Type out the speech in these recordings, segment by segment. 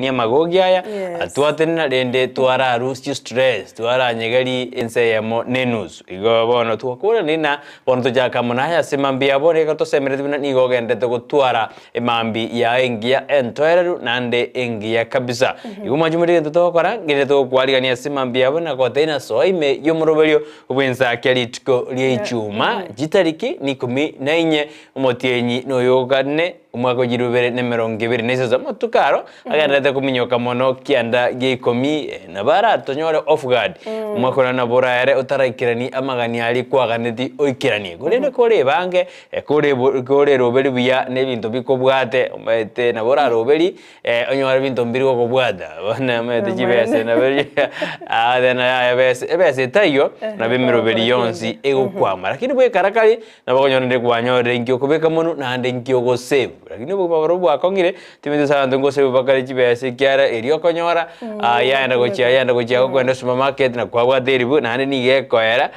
Amagogi aya Yes. atwatenena rende twararusie stress twaranyegeri ense eyemo nenusu igo bono twakorani na bono tochaka amo naye ase mambia ya bono iga tosemereti buna nigo ogenderete gotwara emambi yaye engiya entoereru naende engiya kabisa igo mwanche more egento togokora ngende togokwarigania ase mambia ya bono na gotebia na soa ime y'omoroberio bw'ensakia rituko ria ichuma chitariki na ikomi na inye omotienyi noyogane Omwaka o chirubere na emerongo ebere na isato amatuko aro agendererete kominyoka mono kianda gia ikomi, eh, nabo aratonyore off guard. Omwaka oria nabo oraere otaraikerani amagani aria kwaganeti oikeranie. Korende kore ebange, eh, kore ebo kore eroberi buya na ebinto bikobwate, omanyete nabo oraroberi eh, onyore ebinto mbiri gokobwata, bono omanyete chibesa nabo ah then yaya ebesa ebesa etaiyo, nabo emeroberi yonsi egokwama. Lakini bwekara kare, Nabo okonyora nde kwanyorire inki okobeka monwe naende inki ogosave. Lakini obogima boria bwakong'ire, timanyeti ase abanto ngosave bakare chibesa ekiagera erio okonyora yaenda gochia yaenda gochia gokoenda esupermarket na kwabwate eribu naende nigo ekoera,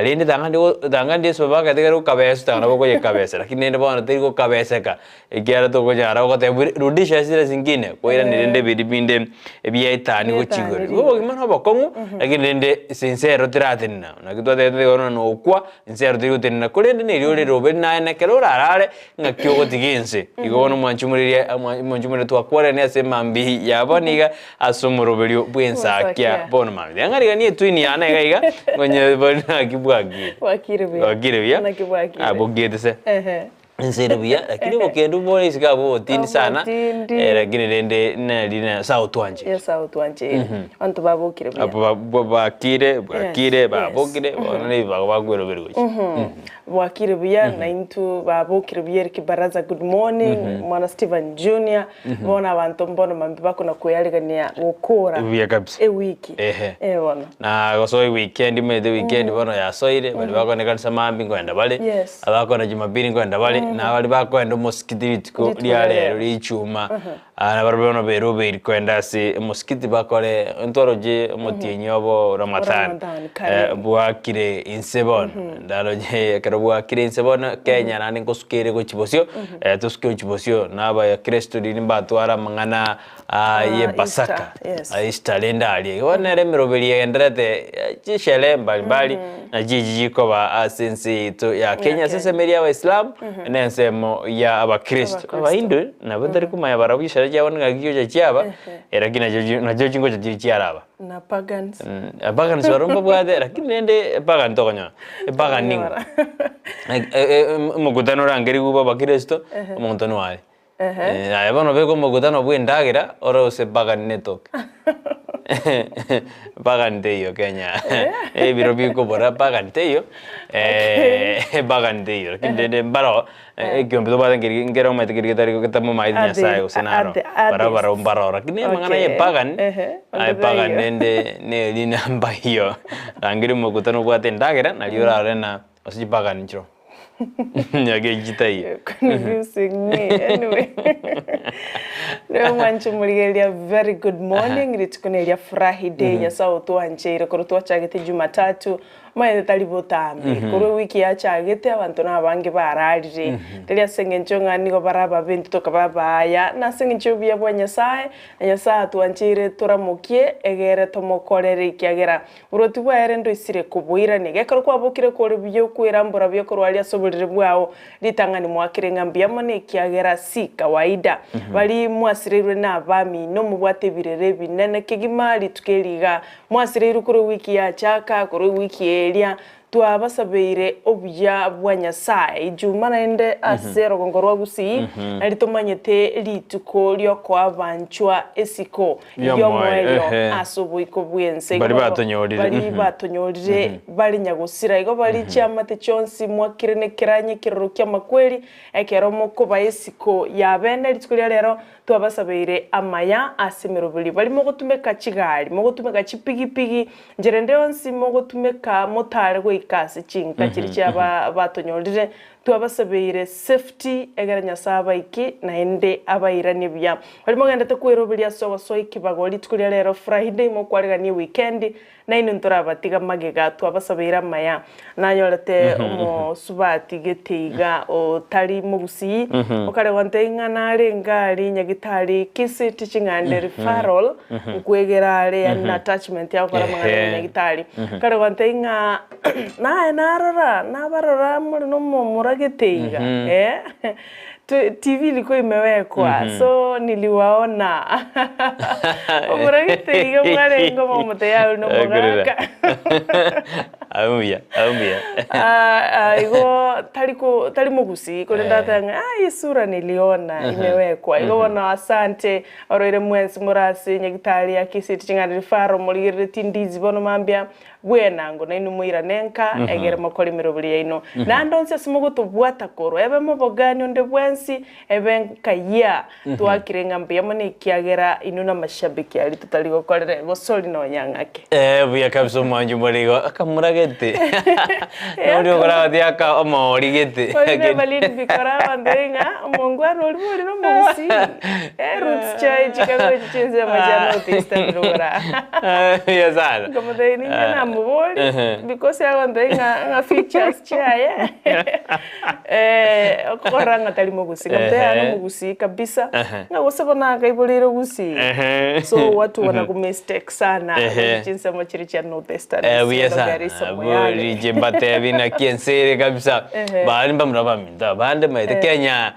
rende tanga ndi go tanga ndi esupermarket ekero okabesa tanga nabo okoyekabesa lakini rende bono teri gokabeseka ekiagera tokonyara ogoteba rudisha zile zingine koirani rende biria binde ebiaetani gochia igoro. Igo obogima na obokong'u lakini rende ase ense ero teratenena naki twatebete igo bono nokwa. Inse ero teri gotenena, korende nerio ore riroba eri naye nekero orarare, ng'aki ogotiga ense. Igo bono mwanche omoreri mwanche omoreri twakwarerania ase emambia ya bono iga ase omoroberio bw'ensakia bono mambia. Tiga ng'ariganie etwini yane iga iga, ngonye bono naki bwakire. Bwakire buya. Bwakire buya? Naki bwakire. Ah, bokiete se. Ehe. Inse ere buya, lakini obokendu bore isiko abwo obotindi sana, Obotindi. eh, lakini rende nari Nyasaye otwanchire. Nyasaye otwancheire. Abanto babokire buya. Abwo ba- ba- bakire, bwakire, Yes, babokire, bono na ebibago bakweroberia gochia. Bwakire buya naintwe babokire buya Eric Baraza good morning mwana Steven Junior bono abanto mbono mambia bakona koyarigania gokora Buya kabisa. ewiki Ehe. eh bono Na gosoa eweekend omanyete eweekend bono yasoire, baria bakoenda ekanisa mambia nkoenda bare, Yes. abakoenda jumapili nkoenda bare, na baria bakoenda omosikiti rituko Rituko ria ria rero rero. ria ichuma, nabarabwo bono berobeiri koenda ase omosikiti bakore ntwaroche omotienyi obo Ramadhan, Ramadhan, karibu. bwakire inse bono, ndaroche ekero bwakire inse bono, Kenya naende nkosuka ere gochia bosio, tosuke gochia bosio, na abakristo riria mbatware amang'ana ye Pasaka, Easter rende aria. Igo nere emeroberi egendererete chisherehe mbali mbali nachio echi chikoba ase ense yaito ya Kenya ase ensemo eria ya abaisilamu na ensemo ya abakristo. Abahindu nabo ntari komanya barabwo chisherehe chiabo ng'aki chigocha chiaba lakini nachio nachio chingocha chiria chiaraba. Na pagans. Pagans barabwo mbabwate lakini rende pagan tokonyora, epagan ning'o? Omokutano orangerigwe bwa abakristo, omonto noare. Ehe. Aye bono beka omokutano bw'endagera ore ase pagan netoke. Pagan teiyo Kenya. Ebiro bikobora pagan teiyo, pagan teiyo. Lakini rende mbaro ekiombe tobwate nkeri nkere omanyete keri getari getamomaeti Nyasaye gose naro. Barabwo barabwo mbaro lakini amang'ana ya epagan, aye pagan rende neri namba iyo. Rangeria omokutano obwate endagera nario orarore ng'a ase chipagan nchiroo. Nyageki taiyo. You're confusing me. Anyway. Rero mwanche morigereria very good morning rituko ne ria Friday Nyasaye otwancheire korwa twachagete Jumatatu omanyete tari botambe korwa ewiki yachagete abanto na abange bararire tari ase eng'encho ng'a nigo bare ababe intwe tokaba abaya na ase eng'encho y'obuya bwa Nyasaye na Nyasaye atwancheire toramokie egere tomokorere ekiagera Oboroti bwaye rende oisire koboirania. Gekero kwabokire kore buya okwerambora buya korwa aria ase oborere bwao, ritang'ani moakere ng'a mbuya mono ekiagera si kawaida. Baria mwasireirwe nabamino mobwate ebirero ebinene kegima rituko eri iga. Mwasireirwe korwa ewiki yachaka, korwa ewiki eria, Twabasabeire obuya bwa Nyasae. Ijuma naende ase rogongo rwa Gusii nari tomanyete rituko riokoa abanchwa esiko Ri'omoerio, riomoerio ehe. ase oboiko bw'ense. Igo Baria barabwo batonyorire, baria mhm. batonyorire bare nyagosira. Igo baria chiamate chionsi mwakire nekeranya ekeroro ki'amakweri, ekero mokobaa esiko ya bene rituko ria rero Twabasabeire amaya ase emeroberi baria mogotumeka chigari, mogotumeka chipigipigi, nchera ende yonsi mogotumeka motare goika. goika ase chinka chiria chia ba batonyorire, twabasabeire safety egere Nyasae abaiki naende abairanie buya. Baria mogendete kweroberia ase ogosoa ekebago rituko ria rero Friday mokwaregania ewikendi, Nainwe ntorabatiga magega, twabasabeire amaya. Nanyorete omosubati gete iga otari mogusii, okare gontebia ng'a narenge aria nyagitari Kisii Teaching and Referral, nkwegera are yaani na attachment ya gokora amang'ana ya nyagitari. Kare gontebia ng'a naye narora, nabarora more na omomura gete iga eh. TV ilikuwa imewekwa so niliwaona omoragete iga mwarenge omomotebia aye ore nomogaka Abuya, abuya. Ah, ah, igo tari ko tari mogusii korende ateba ng'a ah hii sura niliona imewekwa igo bono asante oroire mwensi more ase nyagitari ya Kisii Teaching and Referral morigerere tindizi bono mambia Bwenango nainwe moirane nka, egere mokore emeroberi yaino. Naende onsi ase mogotobwata korwa, ebe mobogani onde bwensi, ebe nkayia, twakire ng'a mbuya mono ekiagera inwe namashabiki aria totari gokorera egosori nonya ng'ake. Eh, buya kabisa omwanchi omorego akamuragete nori okoragoti aka omoori gete Ori nebalini bikora abanto ng'a omongwana oria bori nomogusii eh, roots chiaye chikagochi chinsemo chia North Eastern rogoro aa. Buya sana. Nkamotebia ninche namoboria because agontebia ng'a ng'a features chiaye okorora ng'a tari mogusii. Nkamotebia yaya nomogusii kabisa, ng'a gose bono akaiboreire gusii. So watu wanakumistake sana gochia chinsemo chiria chia North Eastern Eh, buya Isiolo, sana. Garissa, Moyale. Riche mbatebi naki ense ere kabisa. Bari mbamura baminto abande maete Kenya.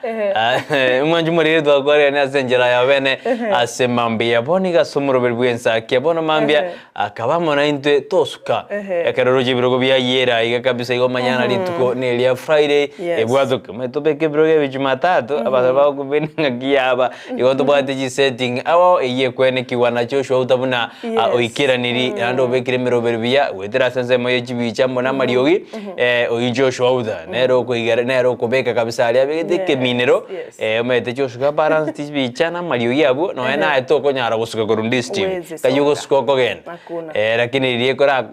Omwanchi morire twakwarerania ase enchera ya bene ase mambia bono iga ase omoroberi bw'ensaki bono mambia akaba amo naintwe tosuka ekero roche ebirogo biayera iga kabisa igo omanyana rituko neria Friday ebwatoke omanyete tobeke ebirogo ebi Jumatatu abanto bagokobena ng'aki yaba igo tobwate chisetting ao eyio ekwenekigwa na Joshua Outa buna oikeraniri naende obekire emeroberi buya goetera ase ensemo ye chibicha amo na amariogi Oyio Joshua Outa nere okoigera nere okobeka kabisa aria abegete ekeminero omanyete Joshua balance chibicha na amariogi abwo nonya naye tokonyara gosuka korwa ndistiri Huwezi taiyo soka. ogosuka okogenda Hakuna. Lakini riria ekora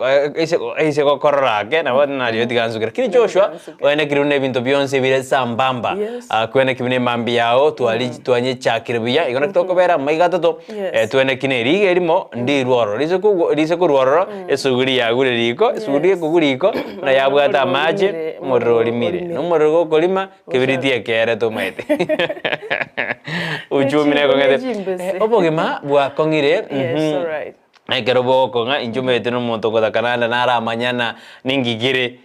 ase ase gokorora ake nabo nario tiga nsuke lakini Joshua nsuke. oenekire buna ebinto bionsi ebire sambamba Yes. kweneki buna emambia yao twari twanyechakire buya igo naki tokobera amaiga atato Yes. tweneki na eriga erimo ndirwe ororo rise kogwa rise korwa ororo esuguri yagure riko esuguri Yes. ekogwa riko buna yabwate Omorero amache orimire, omorero omorero orimire orimire. na omorero gokorima kebiriti ekere tomaete uchumi Nechimbe, nekong'ete nechimbese. Obogima bwakong'ire Yes, mhm. alright. Ekero bogokong'a inche omanyete na omonto ogotakana ande naramanyana ningigire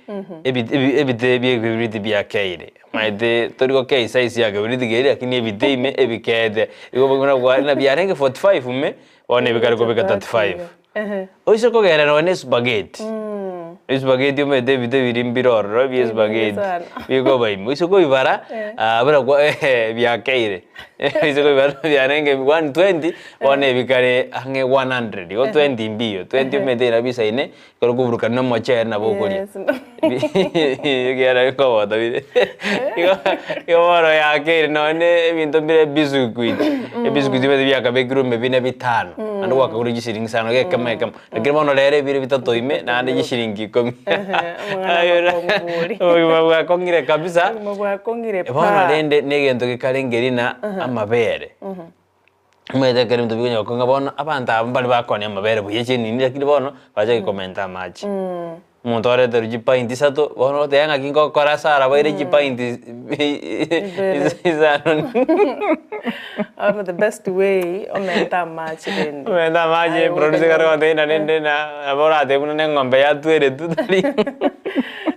ebi ebi ebite bia ekebiriti biakeire. Omanyete tori gokei size ya kebiriti keria lakini ebite ime ebikeete. Igo obogima nabo bware na biarenge 45 ime, bono ebikare kobeka 35. Oise kogenda nonye na esupageti, esupageti omanyete ebite biria mbire ororo bia Ebinge esupageti sana. bikoba ime, oise koibara buna kwa biakeire, oise koibara biarenge 120 bono ebikare ang'e 100, igo 20 mbiyo, 20 omanyete ira bisaine, ekero okoburukania na omochere nabo okoria. Yes. Ekiagera bikobota bire igo igo bono yakeire nonye na ebinto mbire ebisukuit, ebisukuit omanyete biakabekirwe ime bine bitano, naende gwakagure chisiringi isano gekemo ekemo, lakini bono rero ebire bitato ime naende chishiringi ikomi. Amang'ana amakong'u bori. Obogima bwakong'ire kabisa, Obogima bwakong'ire bono pa. rende na egento gekarenge rina amabere. Omanyete ekero ebinto bikonyara gokong'a bono, abanto aba mbare bakonia amabere buya chinini lakini bono bachake komenta amache. Omonto oreterwe chipainti isato, bono ogoteba ng'aki ngokora ase arabaire chipainti Ibere. isano. Bono the best way omente amache rende. Omente amache, Aye producer ekero okonywa. ogotebia naende na nabo oratebe buna na eng'ombe yatweretwe tari.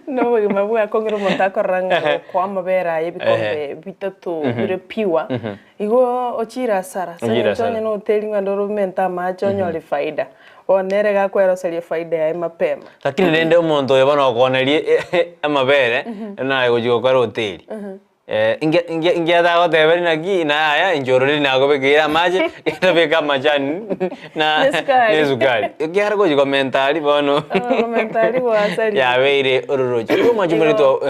Na obogima bwakong'ire omonto akorora ng'a gokoa amabere aye ebikombe bitato bire pure, Igo ochiire asara, ase Ochiire eng'encho asara. onye noteri ng'a ndore omente amache onyore faida, bono nere gakweroseria efaida yaye mapema. Lakini rende omonto oyo bono okonerie amabere, naye gochia gokora hoteli. Inge inge inge atagoteberi naki naya inche ororeri nakobekeire amache, genda obeke amachani na Na esukari. na esukari. Ekiagera gochia komenta aria bono Komenta aria gwasarire. yabeire ororoche. Igo omwanchi Igo omorito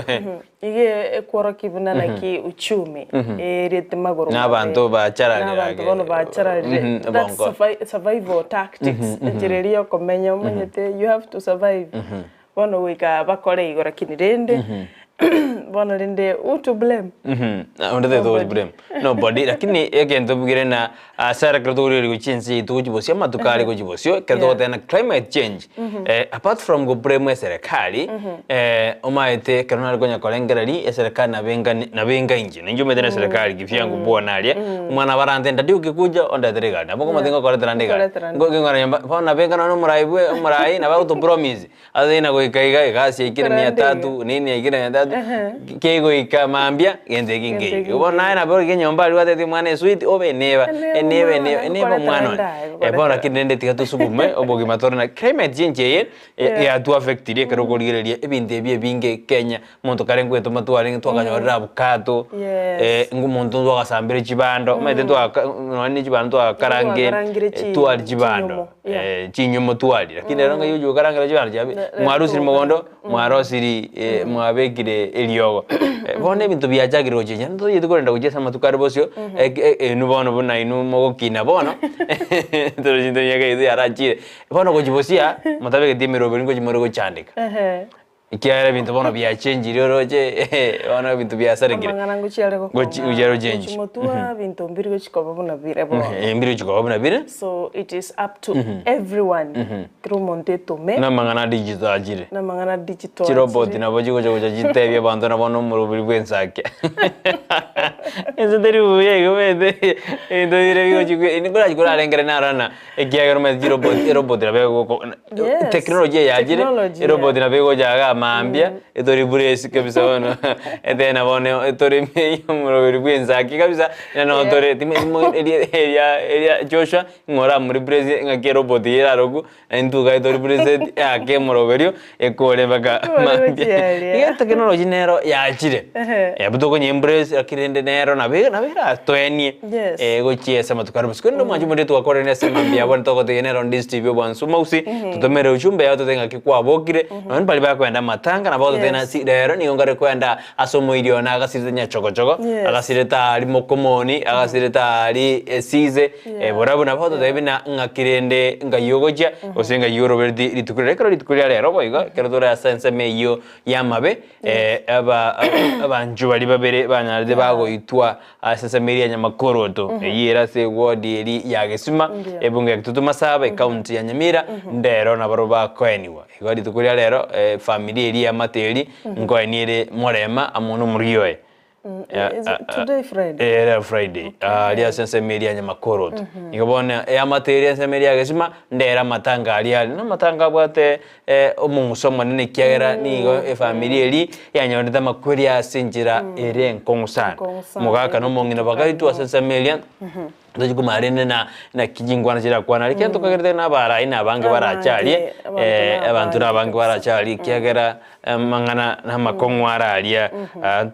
Iga ekworokia buna naki uchumi erete magoro Na abanto mabe. bachararire Na abanto ake. bono bachararire. Mhm, That's obongo. survival tactics. Enchera eria yokomenya omanyete you have to survive. Bono goika bakore igo lakini rende bono rende who to blame? Onde tari togochi blame nobody lakini egento bigere na ase are ekero tokorigereria gochia ense yaito gochia bosio amatuko are gochia bosio ekero togoteba na climate change apart from go blame eserekari omaete ekero nare konya korengereria eserekari nabo enga nabo enga inche na inche omanyete na eserekari kivyangu bwana aria omwana abarante daddy ukikuja ondetere egari nabo okomotebia ngokoretera nde egari ngoki nyomba bono nabo enga nonye omorai bwe omorai nabo agoto promise Ase na goika iga egasi yaikire mia tatu, nini yaikire mia tatu, kegoika mambia gento eke nkeiyo. Bono naye nabo orige nyomba aria gwatebi omwana esweet obe eneba, eneba eneba eneba omwana oye. Bono lakini rende tiga tosukume obogima tore na climate change eye yatu affectire ekero okorigereria ebinto ebi ebinge Kenya, omonto kare nkoetoma twarenge twakanyorire avocado, omonto twagasambire chibando, omanyete twaka nonye ne chibando twagakarangire, twari chibando. Chinyumo twari, lakini rero ng'ai ochi gokarangera chibando chiabe, mwarusiri mogondo, mwarosiri mwabekire eriogo. Bono ebinto biachakire gochenjia, ntoyeti korenda gochia ase amatuko are bosio, inwe bono buna inwe mogokina bono, tore chinto emiaka yaito yarachire, bono gochia bosia, motabegeti emeroberi ngochia more gochandeka. Ekiagera ebinto bono biachenchire oroche, bono ebinto biasarekire. Amang'ana ngochia are Gochi- gokong'a, gochia rochenchi. gochi motwe ebinto mbiri gochi koba buna bire bono. Mbiri gochi koba buna bire. So it is up to everyone, kera omonto etome, Namang'ana a digital achire. namang'ana digital Chirobot achire. nabo chigocha gocha chitebie abanto nabo nomorobori bw'ensake. Ense teri buya igo omanyete ebinto bire bigochi korachi korarengere narora na Ekiagera omanyete chirobot erobot nabo egoko Yes, technology eyachire technology, erobot yeah. nabo egocha igaa mambia etori brace kabisa bono etena bono etore omoroberi bwa ensaki kabisa naende nabo tore timo timo eria eria eria Joshua ng'o oramori brace ng'aki erobot eye erarokwu intwe iga tori brace eake omoroberio ekore mpaka Ekore mambia. gochia aria. Iga etechnology nero yachire Ehe. nabo tokonya embrace lakini rende nero nabo nabo eratoenie Yes. Gochia ase amatuko aria bosio. Korende omwancho omonene twakorire ase mambia abwo togotegia nere on this TV obwansu omausi, totomere ujumbe yao totebe ng'aki kwabokire, nonye baria bakoenda amatanga nabo bagototebia Yes. nasi rero nigo nkare koenda ase omoiri one agasirete nyachogochogo, Yes. agasirete aria mokomoni, agasirete aria esize, Yeah. borabu nabo bagototebia buna ng'aki rende ngai ogochia, gose ngai orobereti rituko riria. Ekero rituko ria rero boigo, ekero tore ase ensemo eyio y'amabe, aba abanchwa baria babere banyarete bagoitwa Ase ensemo eria ya Nyamakoroto, eyio ere ase ewodi eria ya Gesima, ebunge ya Kitutu Masaba, ecounty ya Nyamira, ndero nabarobwo bakoenigwa. Igo rituko ria rero efamiri eria y'amate eria nkoenia ere Morema amo nomorugi oye. Is it today Friday? Eh, rero Friday. Aria ase ensemo eria ya Nyamakoroto. Igo bono eamate eria ensemo eria ya Gesima, ndere amatanga aria are. Na amatanga abwate Omong'uso omonene ekiagera nigo efamiri eria yanyorete amakweri ase enchera ere enkong'u sana. Enkong'u sana, Omogaka na omong'ina bagaitwa ase ensemo eria, tochi komanya rende na naki chinkwana chirakwana aria, ekiagera tokagerete na abarai na abange barache aria, Abange, abanto na abanto na abange abange barache aria ekiagera amang'ana na amakong'u are aria,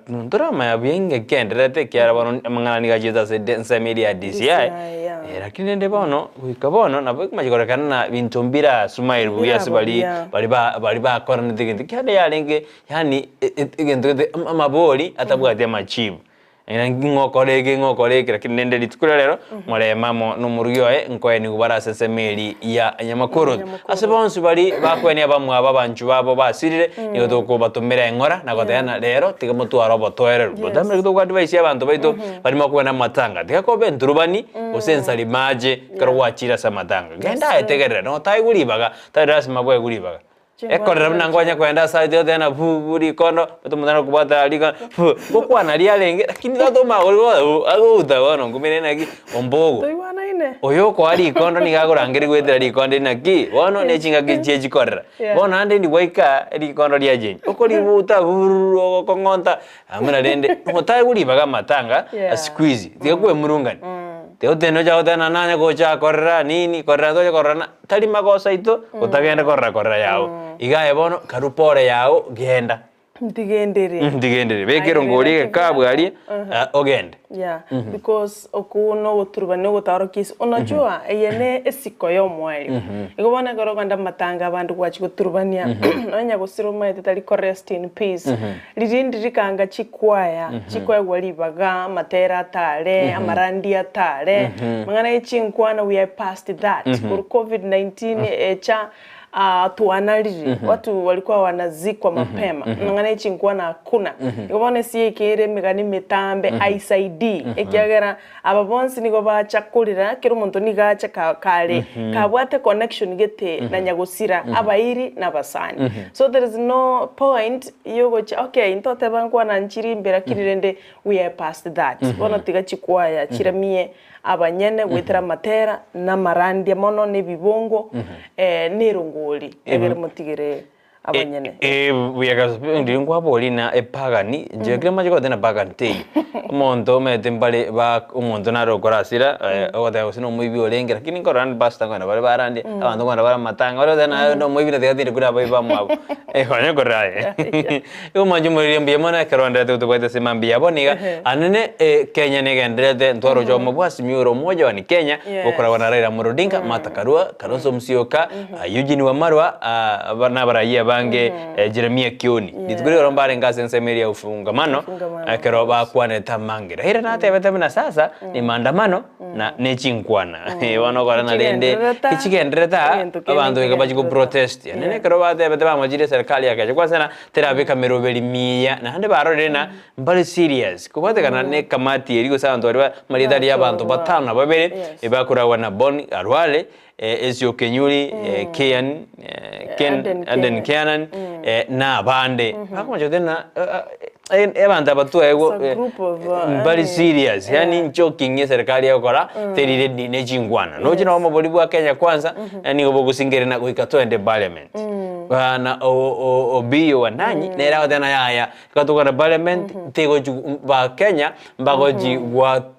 ntoramanya buya inga ekendererete ekiagera bono amang'ana nigo achiete ase ensemo eria ya DCI, DCI, yeah. Lakini rende bono, goika bono nabo ekomanya korekana ng'a binto mbira smile buya ase Mbiraba baria buya. baria ba baria bakoranete egento kiande yarenge yaani egento gete amabori atabwati amachibu. Ng'a okore eke ng'a okore eke lakini rende rituko ria rero, moreme amo na omorugi oye nkoenigwe bare ase ensemo eria ya Nyamakoroto. Ase bonsi baria bakoenia abamwabo abanchwa babo basirire, nigo tokobatomera eng'ora na goteba ng'a rero tiga motware obotoereru. Botambe naki togo advise abanto baito baria bakoenda amatanga, tiga koba enturubani gose ensarimache ekero gwachire ase amatanga. Genda aye tegerera, notaigwe ribaga, tari lasima bwaigwe ribaga. Ekorera buna nkonya koenda ase aye tiga na fu fu rikondo, omonto nakobwata rikondo fu, ngokwana riarenge lakini tata omagoro bono agouta bono nkumire naki ombogo. Toigwanaine. Oyo okoa rikondo nigo akorangeria goetera rikondo eri naki, bono ne chingaki chie chikorera. Yeah. Bono naende ndi gwaika rikondo riachenchwa, okoributa burururu ogokong'onta, buna rende otaegwe ribaga amatanga Yeah. siku hizi, tiga kwemurungania. Tiga otende ocha goteba nanye gocha korera nini, korera toche korora na tari magoso aito, otagende korora korera yago. Iga aye bono karwa pore yago genda. Ntigendere. Ntigendere, beka erongori egekabu aria, ogende. Yeah, because okwo nogoturubania ogotaorokia ase unajua eye ne esiko ya omoerio. Igo bono ekero okogenda amatanga abande gwachia goturubania nonya gosira omaete tari ko rest in peace, riria ndirikanga chikwaya chikoegwa ribaga, amatera atare, amarandia atare, amang'ana ye chinkwana we are past that. Korwa covid 19 echa. Twanarire, watu walikuwa wanazikwa mapema, amang'ana echinkwana hakuna. Igo bono ase ekeire emegano emetambe aisaidii, ekiagera aba bonsi nigo bacha korera, kera omonto nigo acha ka kare kabwate connection gete na nyagosira, abairi na abasani. So there is no point yogocha okay ntoteba nkwana nchiri mbe lakini rende we are past that. Bono tiga chikwaya chiramie Abanyene goetera amatera, na amarandia mono, na ebibongo, na erongori, egere motigere abanyene. Buya nkwaboria na epagani, inche kera mache goteba pagani teiyo. Omonto omanyete mbare ba omonto nare okora asira, ogoteba gose na omoibi orenge, lakini nkorora naende pastor nkogenda bare barandie, abanto nkogenda bare amatanga, bare goteba naye na omoibi na tiga tinde kure abaibi bamwabo. Konya korora aye. Igo mwanche omoriri mbuya mono ekero nderete gotobwate ase mambia yabo niga anene Kenya negendererete ntwaroche omobwasi miura omoja one Kenya Yes. gokoragwa na Raila Amolo Odinga Martha Karua Kalonzo Musyoka Eugene Wamalwa na abarayia abange Jeremiah Kioni rituko riria mbarenge ase ensemo eria ya ufungamano Ufungamano, ekero bakwanete amange Raila natebete buna sasa ni maandamano na ne chinkwana bono okora na rende Kichigendererete kichigendererete aa egento kende abanto iga bachia nkegendererete. goprotest naende Yeah. ekero batebete bamochire eserikali ya Kenya kwanza na terabeka meroberi miya naende barorire ng'a mbare serious kobwatekana ne ekamati eria gose abanto baria amarieta aria abanto Bachorwa. batano na babere Yes. ebakoragwa na Boni Khalwale, Ezio Kenyuri, Kean Ken Aden Aden Kenan. Keanan na abande bakomocha goteba ng'a abanto aba twaegwa It's a group of, mbare yani, serious yaani yeah. njoking eserikali egokora teri ready ne chinkwana. Noche nabo omobori bwa Kenya kwanza nigo bogosingerana goika toende parliament. Bana Obiyo Wandanyi nere agoteba ng'a yaya iga tokogenda parliament tegochi bakenya mbagochi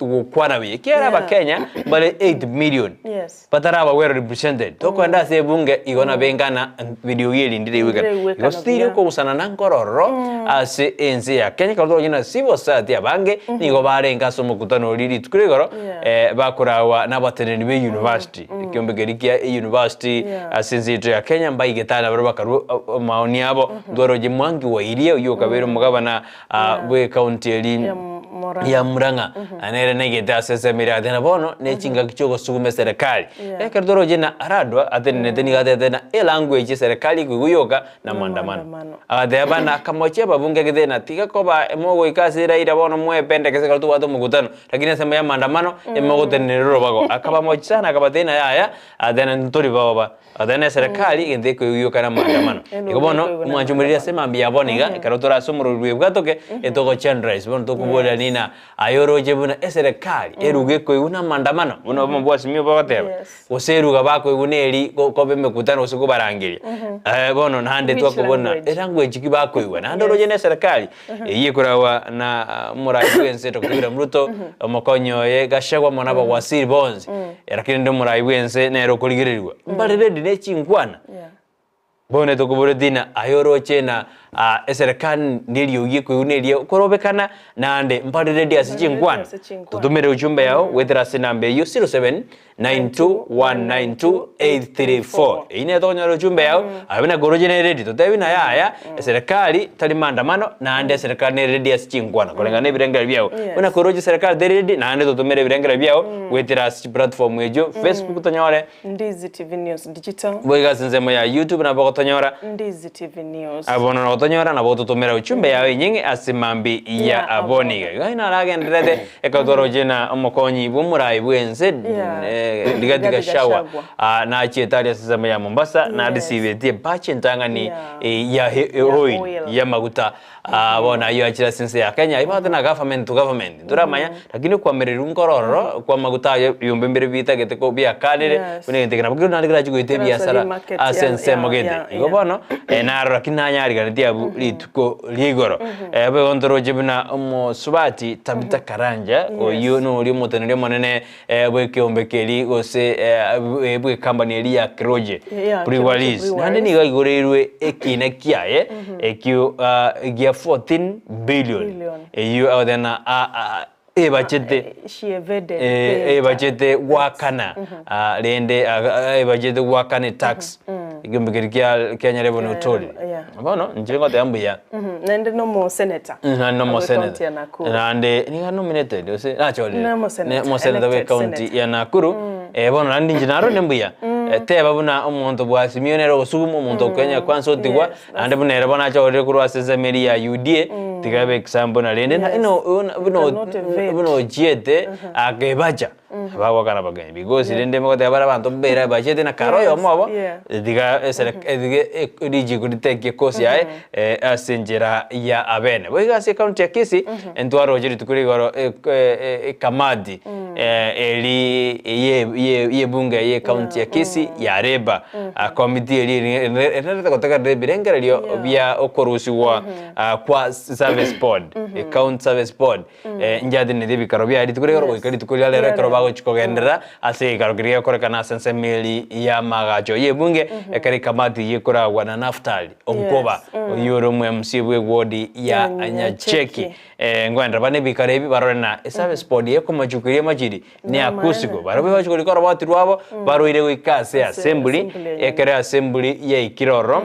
gokwana buya ekiagera Yeah. abakenya mbare 8 million Yes. bataraba well represented tokogenda ase ebunge igo nabo engana eriogi eri ndire igwekana Ndire igo still buya. okogusana na nkorororo ase ense ya Kenya ekero tokonyora na civil society abange nigo barenge ase omokutano oria rituko rigoro Yeah. bakoragwa na abateneneri be university ekiombe keria kia university Yeah. ase ense yaito ya Kenya mbaigete are nabarabwo bakarwa amaoni abo ntwaroche Mwangi wa Iria oyio okabeire omogabana bwe county eri Ya Murang'a. ya Murang'a nere naigete ase ensemo eria agateba bono ne chingaki chia ogosuguma eserekari. Yeah. Ekero toroche na Aradwa atenenete nigo atebete na elanguage eserekari ekoigwa yoka na maandamano. Maandamano. Agateba bana akamochia ababunge gete na tiga koba mogoika ase Raila bono mwependekese ekero tobwate omokutano lakini ensemo ya maandamano emogotenenera orobago. Akabamochia sana akabatebia ng'a yaya agateba ntori boba. Agateba na eserekari egento ekoigwa yoka na maandamano. Eno Igo bono ekoigwa na omwancho omoriri ase mambia ya bono iga ekero tore ase omorori bwa ebwatoke etogochenrise bono tokoboria nina aye oroche buna eserekari eruga ekoigwa na maandamano buna omobwasimi bagoteba Yes. gose eruga bakoigwa neri koba emekutano gose kobarangeria. Bono naende Which twakobona language? elanguage ki bakoigwa naende oroche na eserekari eyio ekoragwa na omorai bwense Doctor William Ruto omokonyi oye Gachagua amo na abawaziri bonsi lakini rende omorai bwense nere okorigererigwa mbare ready ne chinkwana. Yeah. Bono tokoboretie ng'a aye oroche ng'a eserekari neriogi ekoigwa neria okorobekana, naende mbare ready ase Mbare ready chinkwana. ase chinkwana. Totomere ujumbe yao goetera ase enamba eyio 0792192834. Eyio nere tokonyora ujumbe yao, aye buna koroche nere ready totebi ng'a yaya eserekari tari maandamano naende eserekari nere ready ase chinkwana koreng'ana na ebirengererio biao. Yes. Buna koroche eserekari teri ready naende totomere ebirengererio biao goetera ase chiplatform echio Facebook tonyore. Ndizi TV News Digital. Boigo ase ensemo ya YouTube nabo ogotonyora. Ndizi TV News. Aa bono nogotonyora nabo ototomera uchumbe yao enying'e ase mambi ya Ya aboniga. aboniga. Iga naragendererete ekero twaroche na omokonyi bw'omorai bw'ense Yeah. eh, Rigathi Rigathi Gachagua Gachagua. ah, nachiete aria ase ensemo ya Mombasa Yes. narisibetie ebachi entang'ani Yeah. eh, ya he- Ya oil oil. y'amaguta Ah, bono ayio achire ase ense ya Kenya, ibwate na government to government, ntoramanya, lakini okwamererwa nkoro ororo kwa amaguta aye ebiombe mbire bitagete ko biakanire, Yes. buna egento eke nabo kero naende kerachi goeta Kerasoria ebiasara market ase ya- ensemo ya- gete. ya- Igo ya. bono, naro lakini nanyariganetie abwo rituko ria igoro. Boigo ntoroche buna omosubati Tabitha Karanja, oyio noria omoteneneri omonene bw'ekeombe keria gose bw'ecompany eria ya Keroche Yeah, Breweries. Keroche Naende Breweries. nigo aigoreirwe ekiina kiaye ekio gia 14 billion Billion. eyio agoteba ng'a ebachete She evaded paying ebachete goakana rende ebachete goakana etax ekeombe keria kia Kenya Revenue Authority. yeah. Bono inche ngoteba mbuya. Naende nomo senator. Naende nomo Agwo senator. county ya Nakuru. Naende nigo nominated gose nachorire. Nomo senator, Ne- Omosenator bwe elected county senator. ya Nakuru. Bono naende inche naro ne mbuya. Teba buna omonto bwasimio nere ogosuguma omonto okoenya kwansa otigwa, Yes, that's naende buna ere bono achorire korwa ase ensemo eria ya UDA, tiga ebe example na rende na Yes. ino buna buna You cannot evade. buna ochiete akebacha, bagwakana abageni because rende mogoteba bare abanto mbere bachete na kare oyomo obo, Yes, yeah. tiga esere tiga richiko ritekie ekosi yaye ase enchera ya abene. Boigo ase ecounty ya Kisii, ntwaroche rituko ria igoro ekamati eri y'ebunge y'ecounty ya Kisii yareba committee eria erarete gotegerera ebirengererio bia okorusigwa kwa service board, county service board nchiateneneti ebikaro biaye rituko ria igoro goika rituko ria rero ekero bagochia kogenderera ase egekaro keria gekorekana ase ensemo eria y'amagacho y'ebunge ekero ekamati eyio ekoragwa na Naftali Onkoba oyio ore omo-MC bw'ewodi ya Nyacheki. Ngoenderera bare nebikaro ebi barore na eservice board ekomachuko eria emachiri neakusiko. Barabwo bachia korika oroboti rwabo baroire goika ase assembly ekero assembly yaikire ororo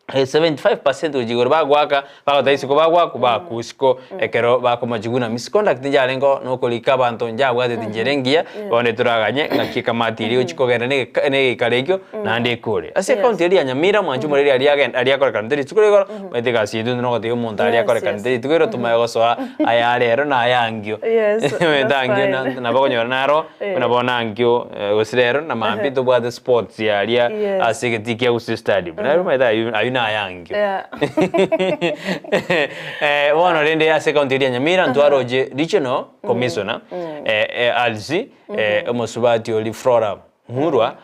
75% gochia igoro bagoaka bagoteba isiko bagoakwa bakwa isiko ekero bakomachigwa na misconduct njarenge na okorika abanto njabwateti nchera engiya bono toraganye ng'aki ekamati eria egochia kogenda na egeka na egekaro ekio naende ekore. Ase ecounty eria ya Nyamira mwanche omoreri aria agenda aria akorekanete rituko ria igoro omanyete egasi yaito intwe nogotebia omonto aria Yes, akorekanete yes. rituko ero tomanye gosoa aya rero na aya ankio Yes, that's omanyete ankio na fine. nabo okonyora naro Eh. buna bono ankio gose rero na mambia tobwate sports aria Yes. ase egetii kia Gusii Stadium. Naro omanyete aywo aywo naye ankio. Yeah. Bono rende ase ecounty eria ya Nyamira ntwaroche regional commissioner RC omosubati oria Flora Murwa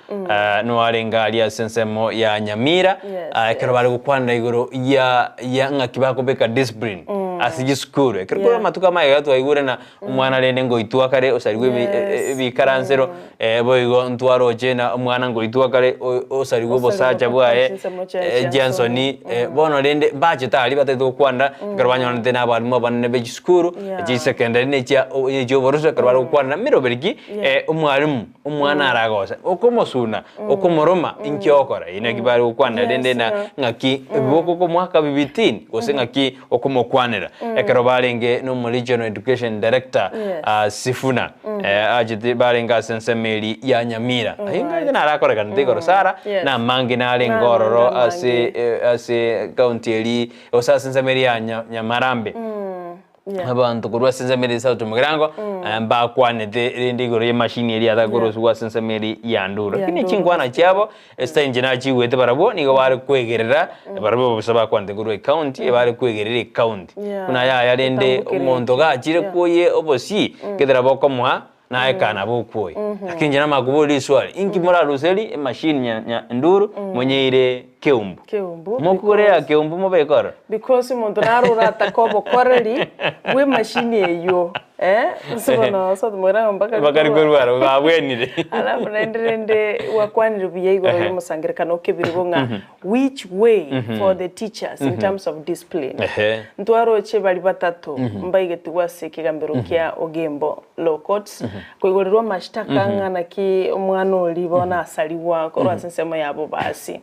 noarenge aria ase ensemo ya Nyamira Yes, ekero bare gokwanera igoro ya ya ng'aki bakobeka discipline ase chisukuru. Ekero kore Yeah. amatuko amaye twaigure na omwana rende ngoitwa kare osarigwe ebi- Yes. ebikaransero boigo ntwaroche na omwana ngoitwa kare osarigwe obosacha bwaye chinsemo chia chiansoni bono rende mbachete aria batagete gokwanera ekero banyoranete na abalimu abanene be chisukuru Yeah. chisecondary na echia echioboroso ekero bare gokwanera meroberi ki omwalimu omwana aragosa okomosuna okomoroma inki ogokora eye naki bare gokwanera rende na ng'aki boko okomoaka bibitini gose ng'aki okomokwanera ekero barenge na omo regional education director Sifuna achete barenge ase ensemo eria ya Nyamira ayio ng'aete narakorekanete igoro Sarah na amange narenge ororo ase ase county eria gose ase ensemo eria ya Nyamarambe. Abanto korwa ase ensemo eria South Mugirango mbakwanete rende igoro y'emashini eria yatakorosiwa ase ensemo eria ya Nduru. Lakini chinkwana chiabo esita inche nachigwete barabwo nigo bare kwegerera barabwo bosa bakwanete korwa ecounty ebare kwegerera ecounty. Buna yaya rende omonto gachire kwoyia obosii ketera bokomoa naye kaa nabo okwoyia. Lakini inche namanya koboria riswali inki moraruserie emashini nya Nduru monyeire Keumbu? Keumbu, Mokogora ya Keumbu mobeke ororo? Because omonto naro oratake obokoreri bw'emashini eywo eh, ase bono sotomorero mpaka Mpaka rikorwa babwenire. Alafu naende rende gwakwanire buya igoro ya omosangererekano o kebirigo ng'a which way for the teachers in terms of discipline. Ehe. Ntwaroche baria batato mbaigetigwe ase ekegambero kia Ogembo Law Courts koigorerwa amashtaka ng'a naki omwana oria bono asarigwa korwa ase ensemo yabo basi.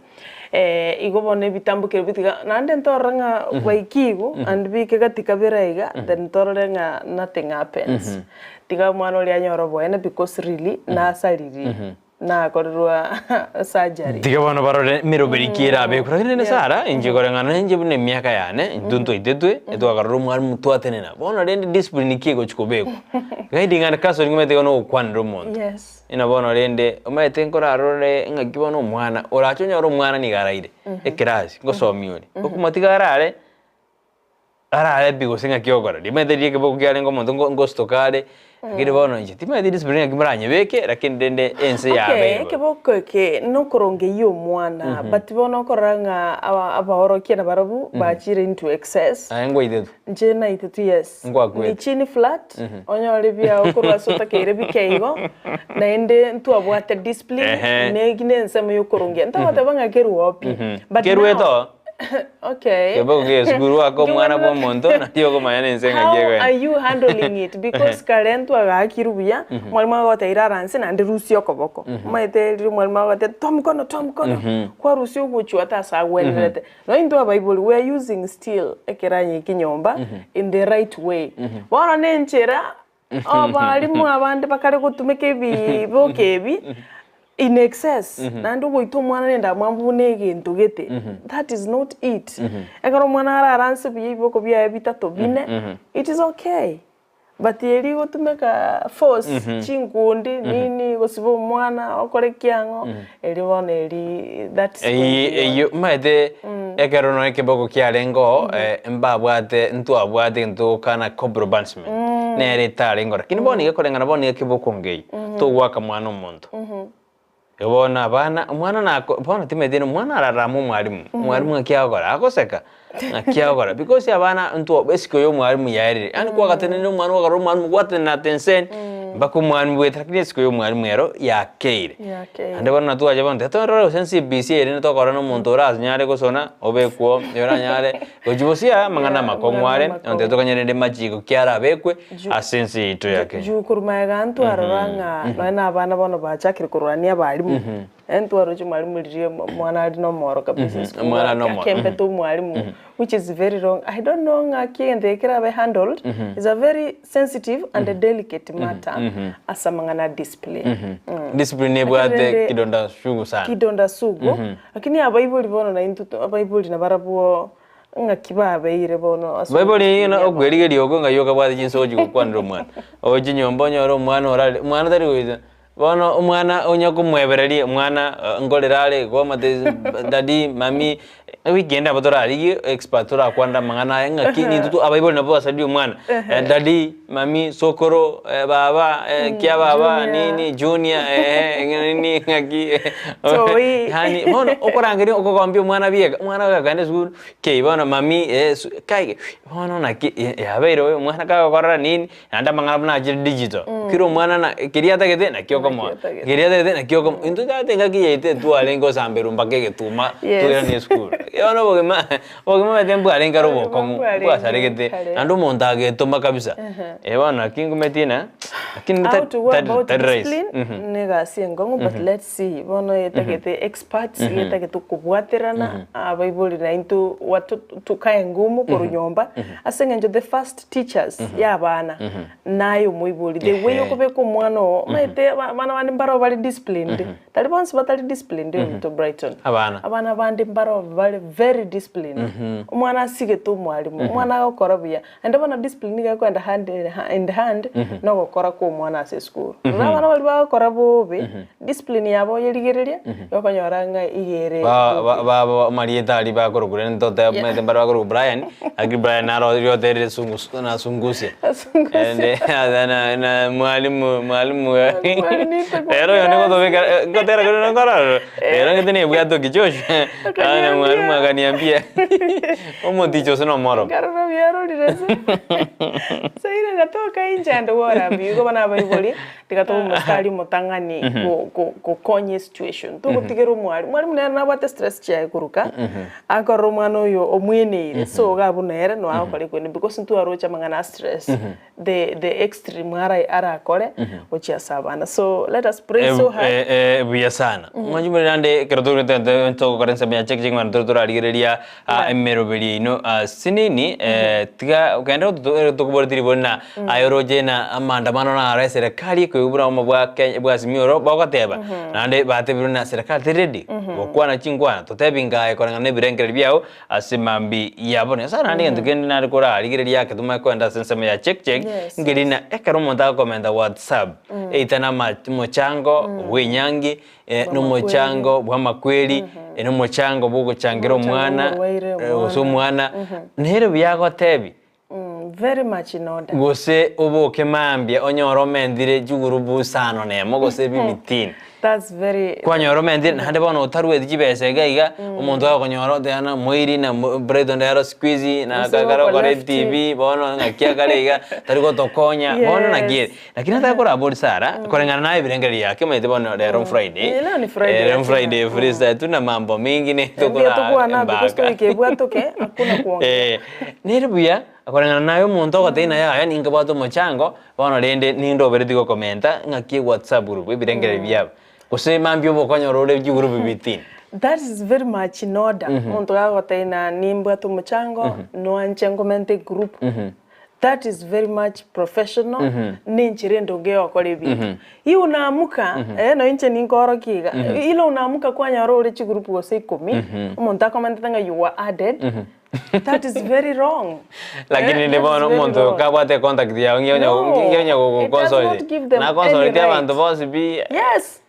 Igo bono ebitambukero bitiga naende ntorore ng'a baikigwe and bike gati kabere iga then torore ng'a nothing happens. Tiga omwana oria anyore oboene because really nasaririe nakorerwa surgery. Tiga bono barore emeroberi ki erabekwe. Lakini rende Sarah, inche koreng'ana na inche buna emiaka yane, intwe ntwaitetwe, etwakarora omwalimu twatenena. Bono rende discipline ki egochi kobekwa? Guiding and counseling omanyete igo nogokwanera omonto. Yes. Inwe bono rende, omanyete nkorarore ng'aki bono omwana, orache onyore omwana nigo araire ekerasi, ngosomia ore, okomotiga arare, arare pi gose ng'aki ogokora, rimanyete riria ekeboko kiarenge omonto ngo ngostoka are, lakini bono inche timanyeti discipline ng'aki moranyebeke, lakini rende ense Okay, yabeire bono. ekeboko eke nokorongeyia omwana, but bono okorora ng'a aba abaorokia nabarabwo bachire into excess. Aye ngwaitetwe. Inche naitete yes. Ngwakwete. Ni chini flat, onyore ebiao korwa ase otakeire bike igo, naende ntwabwate discipline, Ehe. na eki na ensemo ya okorongia. Ntogoteba ng'a kerwe pi, but Kerwete now oo. okay. Keboko kia esukuru aka omwana bwa omonto nario okomanya na ense ng'aki How egoenda. are you handling it? Because kare ntwagaakirwe buya, mwalimu agogotebia irara nse naende rusia okoboko. Omanyete riria omwalimu agogotebia toa mkono toa mkono, kwarusia ogochwata ase agwenerete. Nonya intwe abaibori we are using steel ekeranya eke nyomba in the right way. Bono na enchera abalimu abande bakare gotumeka ebiboka ebi, In excess, naende ogoita omwana nende amwambu buna egento gete, that is not it. Ekero omwana araranse buya ebiboko biaye bitato bine, it is okay. But eri gotumeka force, chinkundi, nini, gosiba omwana, okore kiang'o, erio bono eri that's going Eyio beyond. eyio omanyete ekero nonya ekeboko kiarenge oo mbabwate ntwabwate egento togokana corporal punishment nere etarenge ororo. Lakini bono iga koreng'ana bono iga keboko nkeyio, togoaka mwana omonto. Igo bono abana, omwana nako bono timanyeti omwana ararame omwalimu, omwalimu ng'aki agokora? Agoseka, ng'aki agokora? Because abana ntwo esiko ya omwalimu yaerire, yaani kwagatenenire omwana okarora omwalimu gwatenena atenseni, mpaka omwalimu bwete lakini esiko ya omwalimu ero yakeire. Yakeire. Naende bono natwacha bono tiga torore gose CBC ere tokora na omonto oranyare gosona obekwe oo, oranyare gochia bosia amang'ana Yeah, amakong'u amang'ana are, amakong'u. onte tokanyerende machiko ki arabekwe. Ju- Ase ense yaito ya Kenya. Juu korwa magega ntwarora ng'a nonya na abana bono bachakire korwania abalimu, eh ntwaroche mwalimu riria omwana ari nomoro kabisa esukuru Omwana nomoro, akembete omwalimu which is very wrong. I don't know ng'aki egento eke kerabe handled, is a very sensitive and a delicate matter ase amang'ana a discipline. Discipline Lakini ebwate rende kidonda sugu sana. kidonda sugu, lakini abaibori bono naintwe abaibori nabarabwo Ng'aki babeire bono ase Baibori ogotiiria ng'a aba? okwerigeria okwo ng'ai okabwate chinsochi gokwanera omwana. Ogochia nyomba onyore omwana orarire, omwana tari goeta, bono omwana onya komwebereria omwana nkorera are igo omate daddy, mummy, ewiki ende nabo torarigie expert torakwanere amang'ana aya ng'aki nintwe twa abaibori nabo basaria omwana, daddy, mummy, sokoro, baba, kia baba, Junior. nini, junior, eeh, nini ng'aki Toi. yaani bono okorangeria okogombia omwana bieka, omwana gakogenda esukuru. Kei bono mami eh su kai bono naki yabeire oyo omwana kagokorora nini, naende amang'ana buna achire digital, kera omwana na keria atagete nakio okomoa, Nakio atagete. keria atagete nakio okomoa, intwe tata engaki yaito etwarenge gosamberwa mpaka egetuma Yes. toirane esukuru. Bono obogima obogima omanyete mbwarenge are Obogima obokong'u, mbwarenge mbwasaregete, kare. naende omonto agetoma kabisa, eh bono naki nkumeti ng'a lakini How tari to go tari about tari rahisi. discipline negasi enkong'u but let's see bono etagete experts etagete okobwaterana abaibori naintwe watu tukae ngumu korwa nyomba ase eng'encho the first teachers ya abana naye omoibori the way Ehe. okobeka omwana oo omanyete abana bande mbaro bare disciplined tari bonsi batari disciplined ominto Brighton Abana. abana bande mbaro bare very disciplined omwana asigete omwalimu omwana agokora buya Naende bono discipline nigo ekoenda hand in hand na ogokora kwa omwana ase esukuru. Rora abana baria bagokora bobe, discipline yabo oyerigereria, nigo okonyora ng'a iga ere Ba- ba- ba- amarieta aria bakorokwa rende toteba omanyete mbare bakorokwa Brian, lakini Brian naro riria oterire sungus na sungusia. Sungusia. Ende na na mwalimu mwalimu Mwalimu alinita kwa rero oyo class. nigotobeka ngotera korende nkorora rero ng'ete nebwate okichosho Akaniambia. mwalimu akaniambia omoticha ose nomoro. Nkarora biarorire se. Saire ngatoka inche ande gworambia igo bono abaibori, tiga tobe omostari omotang'ani go- go- gokonya esituation. Togotigera omwalimu, mwalimu nere nabwate stress chiaye koruka, akorora omwana oyo omweneire, so iga abwo nere no agokora ekwende because ntwaroche amang'ana a stress. The the extreme ara arakore gochia ase abana so let us pray so hard. Eh, eh, buya sana mwanchi muri nande ekero togete togokora ensemo ya check check mani tore torarigereria ah, emeroberi yaino ah, sinini eh, tiga kende tokoboretie ribori na aye oroche na amaandamano naro eserekari ekoigwa buna obomo bwa Kenya bwa Azimio oro bagoteba naende batebirwe na serikali teri ready gokwana chinkwana totebi ngaye koreng'ana na ebirengererio biao Ase mambia yabo Nyasae naende egento kende nare korarigereria ake tomanye kogenda ase ensemo ya check check Yes, nkeri na ekero omonto agokomenta whatsapp either na ama omochango bw'enyangi nomochango bw'amakweri nomochango bwogochangera Omochango omwana bw'omorwaire, gose omwana. omwana nere buya agotebi Very much in order. Gose oboke mambia onyore omentire chigurubu isano nemo gose ebimitini. That's very Kwanyora omentire naende bono otarueti chibesa iga iga, omonto agokonyora oteba ng'a moiri na mo Brighton rero siku hizi na Gose kagara goko okore left. etibi bono ng'aki akare iga, tari gotokonya, bono naki ere. Yes. Lakini nataka korabori Sarah, koreng'ana naye ebirengererio yake omanyete bono rero Friday, Eh, leo ni Friday eh, rero lakini. Friday freestyle tuna mambo mingi ne Mbuya tokora tokwana because embaka. toika ebwatoke hakuna kuongea. Eh, nere buya koreng'ana naye omonto ogotebia ng'a yaya ninkabwate omochango, bono rende nindobereti gokomenta ng'aki ewhatsapp group ebirengererio biabo, gose mambia obokonyora ore chigroup bitini. That is very much in order. Omonto gagotebia ng'a nimbwate omochango, noanche nkomente egroup. That is very much professional, ne enchera endonge ya gokora ebinto. Hii unaamuka, eh, nonya inche ninkorokia iga, ila unaamuka kwanyora ore chigroup gose ikomi, omonto akomentete ng'a you were added, that is very wrong. Lakini Eh, rende that is bono very omonto oyo wrong. kabwate econtact yao ng'ia onya No, ng'ia onya it does gogokonsolete. not give them any Nakonsoleti abanto right. bonsi pi. Yes,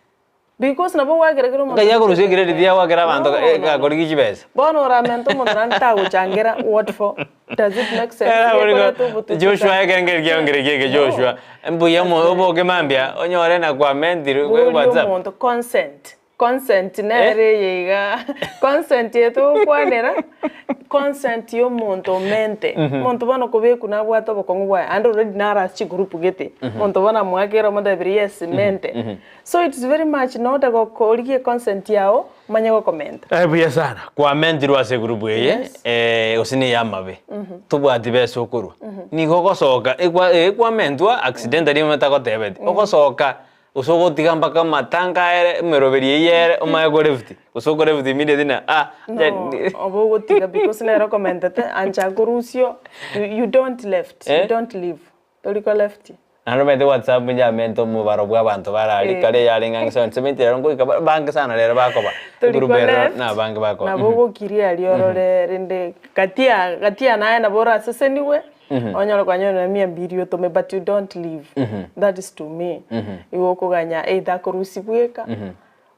because nabo gwakerekire omonto Nkai akorusia ecredit yago akere abanto No, no, no. gakorigia chibesa. Bono oramente omonto naende tagochangera what for? Does it make sense? Era bori Gekoreta obotuko Joshua sana. ekero nkereki nkereki eke No. Joshua mbuya mo oboke mambia onyore na kwamentirwe Boria WhatsApp. omonto consent, consent nere eye iga consent eye togokwanera, consent ya omonto omente. Omonto bono kobekwa nabwate obokong'u bwaye aende already naro ase chigroup gete, omonto bono amoakere omotebirie yes mente. So it's very much in order gokorigia econsent yao omanye gokomenta. Eh, buya sana. Kwamentirwe ase egroup eye, Yes. eh, gose na ey'amabe, tobwati besa okorwa. Nigo ogosoka, ekwa eh kwamentwa accidentally omanyete agotebeti, ogosoka gose ogotiga mpaka amatanga aere, emeroberi eywo ere, omanye korefti, gose okorefti immediately na ah, No, obe ogotiga because nere okomentete ancha akorusio, you you don't left, you Eh? don't leave. Tori ko left. Naende omanyete WhatsApp yamente omobaro bwa abanto bare aria Eh. kare yarenge ang'e sana 70 rero ngoika ba bange sana rero bakoba Tori ko egroup ero left, na abange bakoba. nabo ogokiria aria orore rende gatia gatia naye nabo orasesenigwe, onyore kwanyorire mia mbiri otome but you don't leave. That is to me. Igo okoganya either akorusia bweka,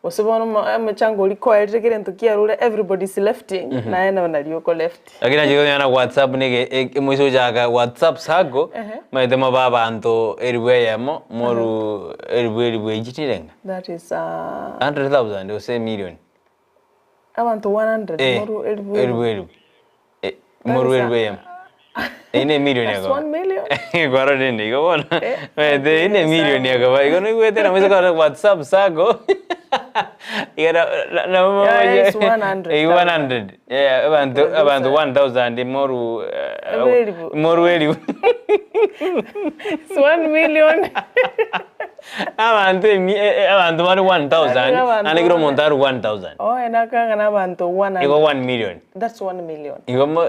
Gose bono omochango oria koerire kera egento kiarure everybody is lefting, naye nabo nario oko left. Lakini nachi konyora na WhatsApp niga emoise gochaka WhatsApp sacco, maete mobe abanto eribu eyemo, moru eribu eribu echi chirenga? That is 100,000 gose emilion? Abanto 100 Eh, moru eribu eribu eribu. Eh, moru eribu eyemo. Eyio ne emilion That's ekoba. one million. Kwarora ende igo bono. Eh, Omanyete eyio ne emilion sawa. ekoba. Igo noigwete nabo ase kore WhatsApp sacco, iga na- na- nabo Yeah, it's 100,000. Eyio 100. Yeah, abanto abanto 1000 moru eh, Ebe elifu. moru elifu. It's one million. Abanto emi e- e- abanto bare 1000, Abanto naende kera omonto arwe 1000. Oh, enakang'a na abanto 100. Igo 1 million. That's one million. Igo mo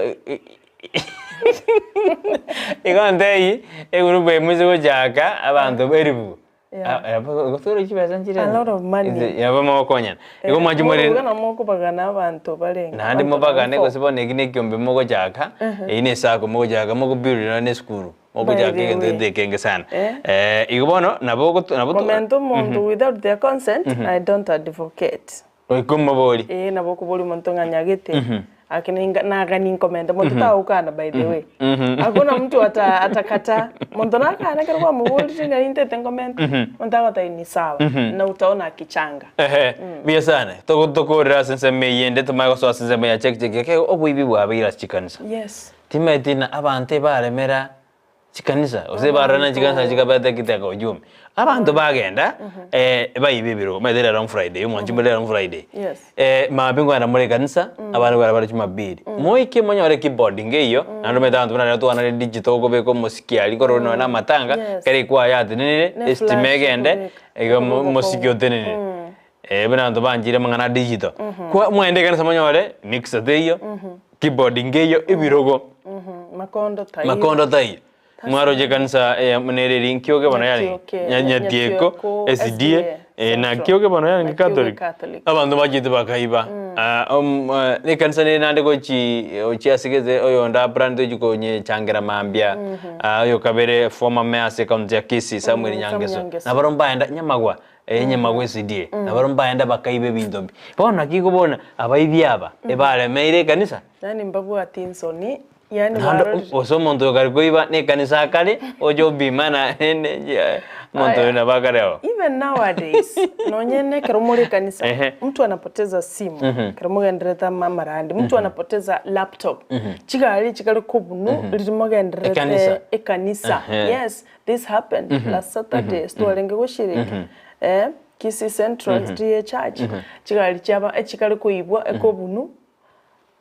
igo ntei egroup eye moise gochaka abanto elifu Yeah. gotwara chibesa nchire A lot of money. Nabo mogokonyana. Igo mwanche more Iga nabo mokobagana abanto barenge. naende Abanto mobagane nabo gose bono eki na ekiombe mogochaka, eyio na esacco mogochaka mogobuild nonya na esukuru, mogochaka By the egento way. gete ekenge sana. Eh. Igo bono nabo ogotu nabo to Komenta omonto without their consent, I don't advocate. Goika omoborie. Ee, nabo okoboria omonto ng'a nyagete, ake ninga nagani nkomenta, monto tagokana by the way. Hakuna mtu ata atakataa, monto nakana ekero kwamoborire ng'a nintete nkomente, monto agotebia ni sawa, na utaona akichanga. Ehe, buya sana. Togo tokorera ase ensemo eyio ende tomanye gosoa ase ensemo ya check check eke oboibi bwabeire ase chikanisa. Yes. Timaeti ng'a abanto ebaremera chikanisa, gose barora na chikanisa chikabeta ekitega ujumbe. Abanto bagenda, baiba ebirogo, omanyete rero Friday, omwanchi mbore rero Friday. Yes. Mambia nkoenda more ekanisa, abande nkoenda bare Jumapili. Moike monyore keyboard nkeiyo, naende omanyete abanto buna rero twanare digital okobeka omosiki aria korwa nonye na amatanga, Yes. kera ekwaya yatenenire, Ne estima flash egende, okobeka. igo omosiki otenenire. Buna abanto banchire amang'ana a digital. Kwa mwende ekanisa monyore, mixer teiyo, keyboard nkeiyo, ebirogo. Makondo taiyo. Makondo taiyo. Mwaroche ekanisa eyemo nere eri nkioge bono yarenge Nyatioke, Nyatieko Nyatieko, SDA SDA, eh, na Central. kioge bono yarenge Na Kioge Catholic. Catholic. Abanto bachete bakaiba. Ah, ekanisa nere naende gochi gochia ase gete oyonde abrante ochi konyechangera mambia ah, oyo kabere former mayor ase ekaunti ya Kisii Samuel Samuel Nyangeso. Nyangeso. Nabarobwo mbaenda Nyamagwa Nyamagwa SDA. Nabarobwo mbaenda bakaiba ebinto mbi. Bono naki ikobona abaibi aba ebaremeire ekanisa. Yaani mbabwati insoni, yaani Naende barorire. gose omonto oyo kare koiba na ekanisa akare, oche obima naende omonto oyo nabo akare oo. Even nowadays, nonye na ekero more ekanisa, Ehe. mtu anapoteza simu, ekero mogendererete ama amarandi, mtu anapoteza laptop, chigari chikare kobunu riria mogendererete Ekanisa. ekanisa. Ehe. Yes, this happened last Saturday, twarenge goshiriki, eh, Kisii Central SDA Church, chigari chiaba chikare koibwa ekobunu,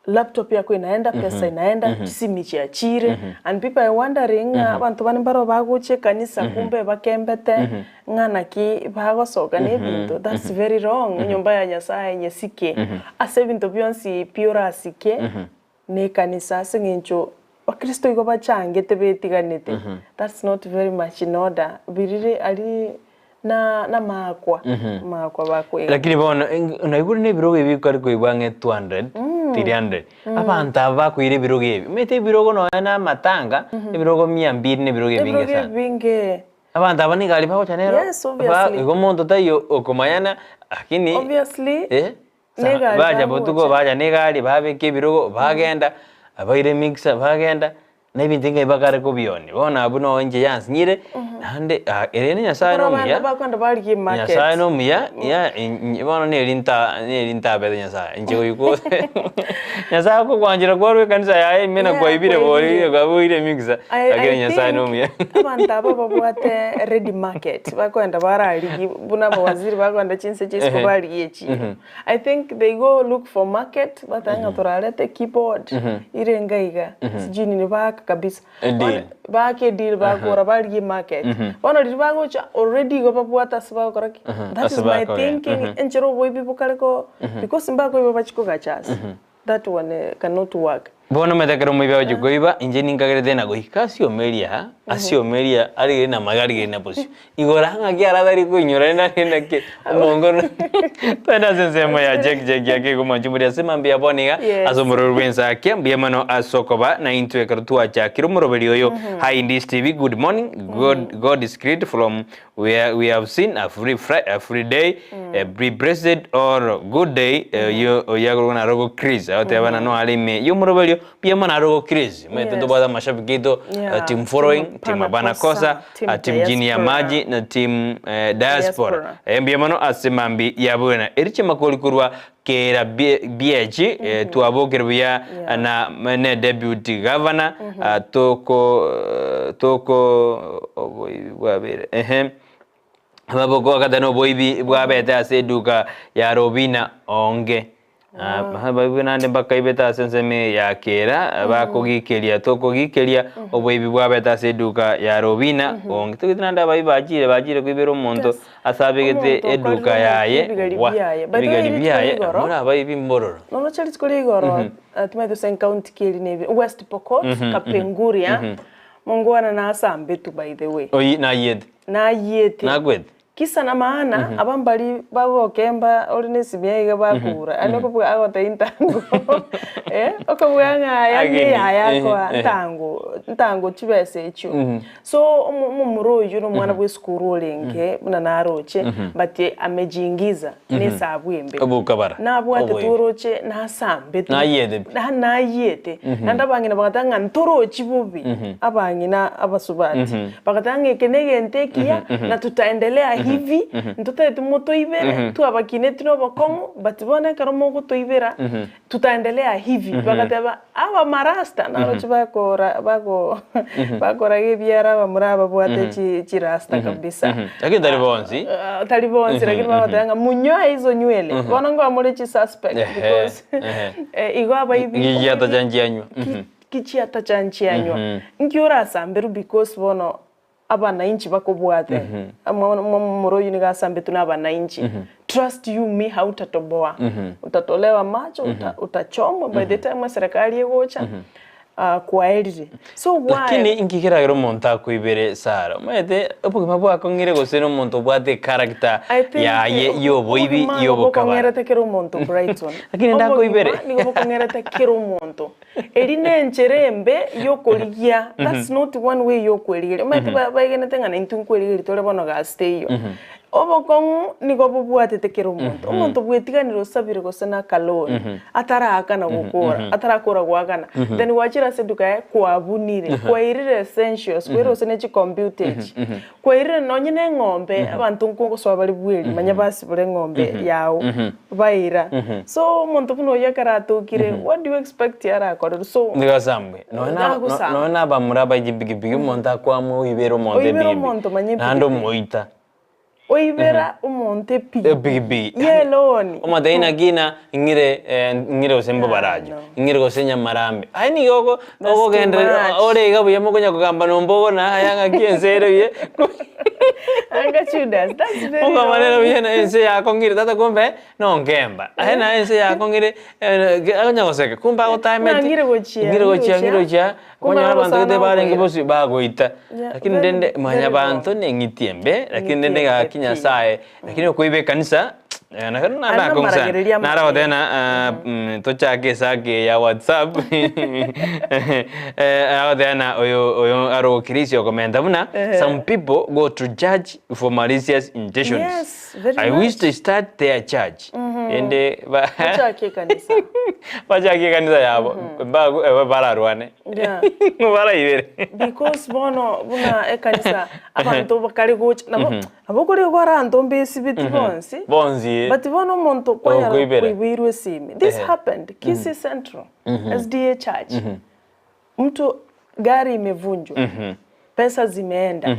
Laptop yako inaenda, pesa inaenda, chisimi chiachire and people are wondering ng'a abanto bande mbaro bagocha ekanisa kumbe bakembete ng'a naki bagosoka na ebinto that's very wrong enyomba ya Nyasaye nyesike ase ebinto bionsi pi orasike na ekanisa ase eng'encho. Bakristo igo bachangete betiganete, that's not very much in order, birire aria na namaakwa, amaakwa bakoigwa. Lakini bono naigure na ebirogo ebi bikare koigwa ang'e 200, 300, abanto aba bakoira ebirogo ebi, omanyete ebirogo nonya na amatanga, ebirogo mia mbiri na ebirogo ebinge Ebirogo sana. ebinge. Abanto aba nigo aria bagocha nero, Yes, obviously. igo omonto taiyo okomanyana, lakini Obviously, eh, Negari Bacha botuko, bagocha. bacha negari, babeka ebirogo, bagenda, abaire mixer, bagenda, na ebinto enga bakare kobionia. Bono abwo noo inche yansinyire, naende ah ere na Nyasaye Ekero abande nomuya, bakoenda barigia emarket. Nyasaye nomuya, ya in bono neri nta neri ntabete Nyasaye, inche goika Nyasaye okogwanchera kwarwa ekanisa yaye ime na Yeah, kwaibire kwaibire. bori kwaboire emixer, I, lakini I Nyasaye think nomuya. abanto aba babwate ready market, bakoenda bararigia buna abawaziri bakoenda chinse chia isiko barigia echiro. I think they go look for market, bateba ng'a torarete keyboard ire enga iga, sijui nini baaka kabisa. A deal. Bono baaka edeal bakora barigia emarket. Bono riria bagocha already igo babwate ase bagokora ki? That Ase is my bakogenda. thinking, enchera oboibi bokare ko because mbakoiba bachie kogacha ase. That one cannot work. Bono omanyete ekero omoibi agochia koiba, inche ninkagerete na goika asiomerie aa, asiomerie aa, arigererie na amage arigererie na bosio. Igoro aa ng'aki aratari koinyora rende arende naki, omongo twende ase ensemo ya check check ake igo mwanche moria ase mambia bono iga, Yes. ase omorweri bwa ense ake, mbuya mono ase okoba naintwe ekero twachakire omoroberi oyo. Hi Indies TV, good morning, God, God is great from Where we have seen a free fri a free day a be blessed or good day oyo oyo akorokwa naro Chris agoteba bana no are ime y'omoroberio mbuya mono aro Chris omanyete Yes. ntobwate amashabiki aito Yeah, team following team team Hapana Hapana Kosa, Kosa team ah, team Jini ya Diaspora. Maji na team eh, Diaspora Diaspora. Eh, mbuya mono ase mambi ya bwena eriche makori korwa kera bie- biechi eh, twabokire buya Yeah. na ne deputy governor ah, toko toko oboibi bwabere ehe amaboko agata na oboibi bwabete ase eduka ya Robina Onge Ah, abaibwi naende mbakaibete ase ensemo eye ya kera bakogikeria tokogikeria oboibi bwabete ase eduka ya Robina Onge togete naende abaibi bachire bachire koibera omonto Yes. Ase abegete Omonto okorire eduka omokia yaye ebigeri gwa biaye. By the way, ebigeri rituko biaye rigoro, buna abaibi mbororo. Noroche rituko ria igoro, timanyeti gose encounty ki eri nebe, West Pokot, Kapenguria, mongwana nasambetu by the way. Oyi nayiete? Nayiete. Nakwete? Kisa na maana, aba mbari bagokemba ore na esimi iga bakura, yaani okobua agotebia ntango eh, okobua ng'a yaani Ageni, yaya akoa ehe, ehe. ntango ntango chibesa echio. So omo omomura oyio na omwana bwa esukuru orenge buna naroche but amejiingiza na esabu embe. Obokabara, Nabwate oboibi. toroche nasambetwe. Nayiete pi. Na nayiete. Naende abang'ina bagateba ng'a ntorochi bobe, abang'ina abasubati. Bagateba ng'a eke negento ekiya na tutaendelea hivi, ntotagete motoibere, twabakineti nobokong'u but bono ekero mogotoibera Tutaendelea hivi bagateba abamarasta naroche bakora bako bakoraga ebiara abamura ababwate chi chirasta kabisa Lakini tari bonsi. Ah, tari bonsi lakini bagoteba ng'a munyoe hizo nywele bono nkoba chi suspect Ehe, because ehe. eh, igo abaibi Gichiata chanchianywa. ki- kichiata chanchianywa nki orasamberwe because bono Abanainchi bakobwate, omomura oyio nigo asambetwe nabanainchi, trust you me hautatoboa, utatolewa macho, utachomwa by the time eserekari egocha kwaerire. So why Lakini inki keragere omonto akoibere Sarah? Omanyete obogima bwakong'ire gose na omonto obwate echaracter I think yaye ya oboibi obogima ya nigo obokabara. bokong'erete kera omonto Brighton. Lakini ndakoibere. Obogima nigo bokong'erete kera omonto. Eri nenchera embe y'okorigia, that's not one way y'okwerigeria. Omanyete ba- baegenete ng'a naintwe nkwerigeria tore bono gasi teiyo. Obokong'u nigo bobwatete kera omonto. Omonto bwetiganire osabire gose na akaloni, ataraakana gokora, atarakora goakana, then gwachire ase eduka yaye kwabunire, kwairire essentials, kwairire gose ne chicomputer echi, kwairire nonye na eng'ombe, abanto nkogosoa bare bweri, manya basibore eng'ombe yao, baira. So omonto buna oyio ekero atokire, what do you expect arakorerwe? So Nigo asambwe. Nonya na- Agosambwa. nonya na abamura aba chipikipiki omonto akwamua oibere omonto Oibere epikipiki. omonto manya Naende epikipiki. omoita. Oibera omonto epigipigi Epigipigi. y'eloni. Omotebi naki na ng'ire eh, ng'ire gose mbobaracho, no. ng'ire gose nyamarambe. Aye nigo ogo That's too ogogenderera much. ore iga buya mokonya kogamba na ombogo na aya ng'aki ense ere buya. Anga Judas, that's very Okomanera wrong. buya na ense yakong'ire tata kumbe nonkemba. Aye naye ense yakong'ire onya goseka kumbe agotameti Ng'ang'ire gochia, ng'ire gochia ng'ire gochia Kumbe okonyora abanto nagosana gete barenge okoira. bosio bagoita. Yeah, Lakini very- rende very mwanyabanto wrong. na eng'iti embe, lakini Eng'iti rende embe gaki pi. Nyasaye, lakini okoiba ekanisa Aria namaragereria amabe. Naragotebia na tochake esake eye ya WhatsApp agotebia na oyo oyo arokire ase okomenta buna some people go to church for malicious intentions. Yes, very I wish much. they start their church. Ende ba Bachake ekanisa. bachake ekanisa yabo mbagu bararwane Yeah. baraibere. Because bono buna ekanisa abanto bakare gocha nabo Nabo okore igo aranto mbesibeti bonsi, Bonsi. but bono omonto kwanyara Okoibera. koiboirwa esimi. This Ehe. happened Kisii Central, SDA Church. Mtu gari imevunjwa, pesa zimeenda,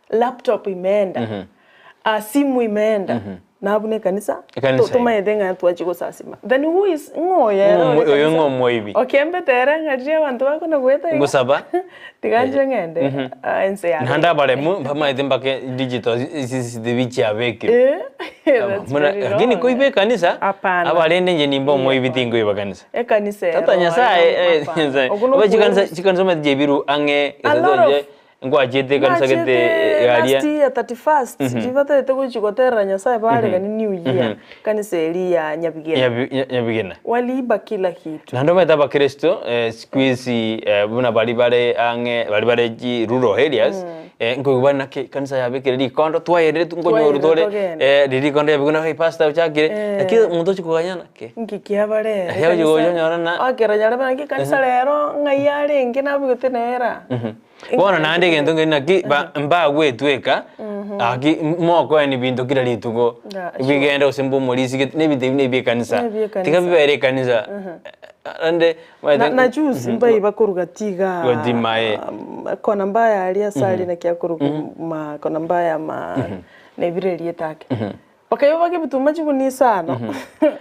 laptop imeenda, ah, simu imeenda. Na buna ekanisa, Ekanisa to- tomaete ng'a twachia gosasima. Then who is ng'o oyo ere Ng'o ore oyo kanisa? ng'o omoibi? Okembete ere ng'a riria abanto bakona goeta iga. Ngosaba. Tiga inche ng'ende ense ya Naende abaremu mbamaete mpaka digital CCTV chiabekirwe. Eh, that's Buna very lakini wrong. koiba ekanisa, Hapana. abarende inche nimbe omoibi tinkoiba kanisa. Ekanisa ero Tata Nyasaye, aye, eh, hapana. Nyasaye. Okwo Oba chikanisa nokoerusia. chikanisa omanyete chiaibirwe ang'e A lot of ngwachete ekanisa gete Nachete garia. last year 31st chibatarete gochi goterera Nyasaye baregani new year kanisa eria ya Nyabigena. Nyabigena. Waliiba kila kitu. Naende omanyete abakristo siku hizi buna baria bare ang'e baria bare chi rural areas nkoigwa bare naki ekanisa yabekire rikondo twaerire nkonyoru Twaerire tore togende. riria rikondo riabekwa naki pastor ochakire lakini omonto ochia koganya naki Nki kiabarere Aye ochi gocha onyore na Okero nyarebe naki ekanisa rero ng'ai arenge nabugete nera. Bono naende egento nkeri naki ba mbagwetweka gaki mokoeni binto kera rituko Yeah, sure. bigende gose mbomorisi gete na ebinto ebi na ebia ekanisa Na ebia ekanisa. tiga bibere ekanisa naende Na, na juzi mbai bakoruga tiga Gotima, eh. kona mbaya aria ase aria naki akoruga ma kona mbaya ma nebire erieta ake. Bakaiba bakebituma chigunia isano.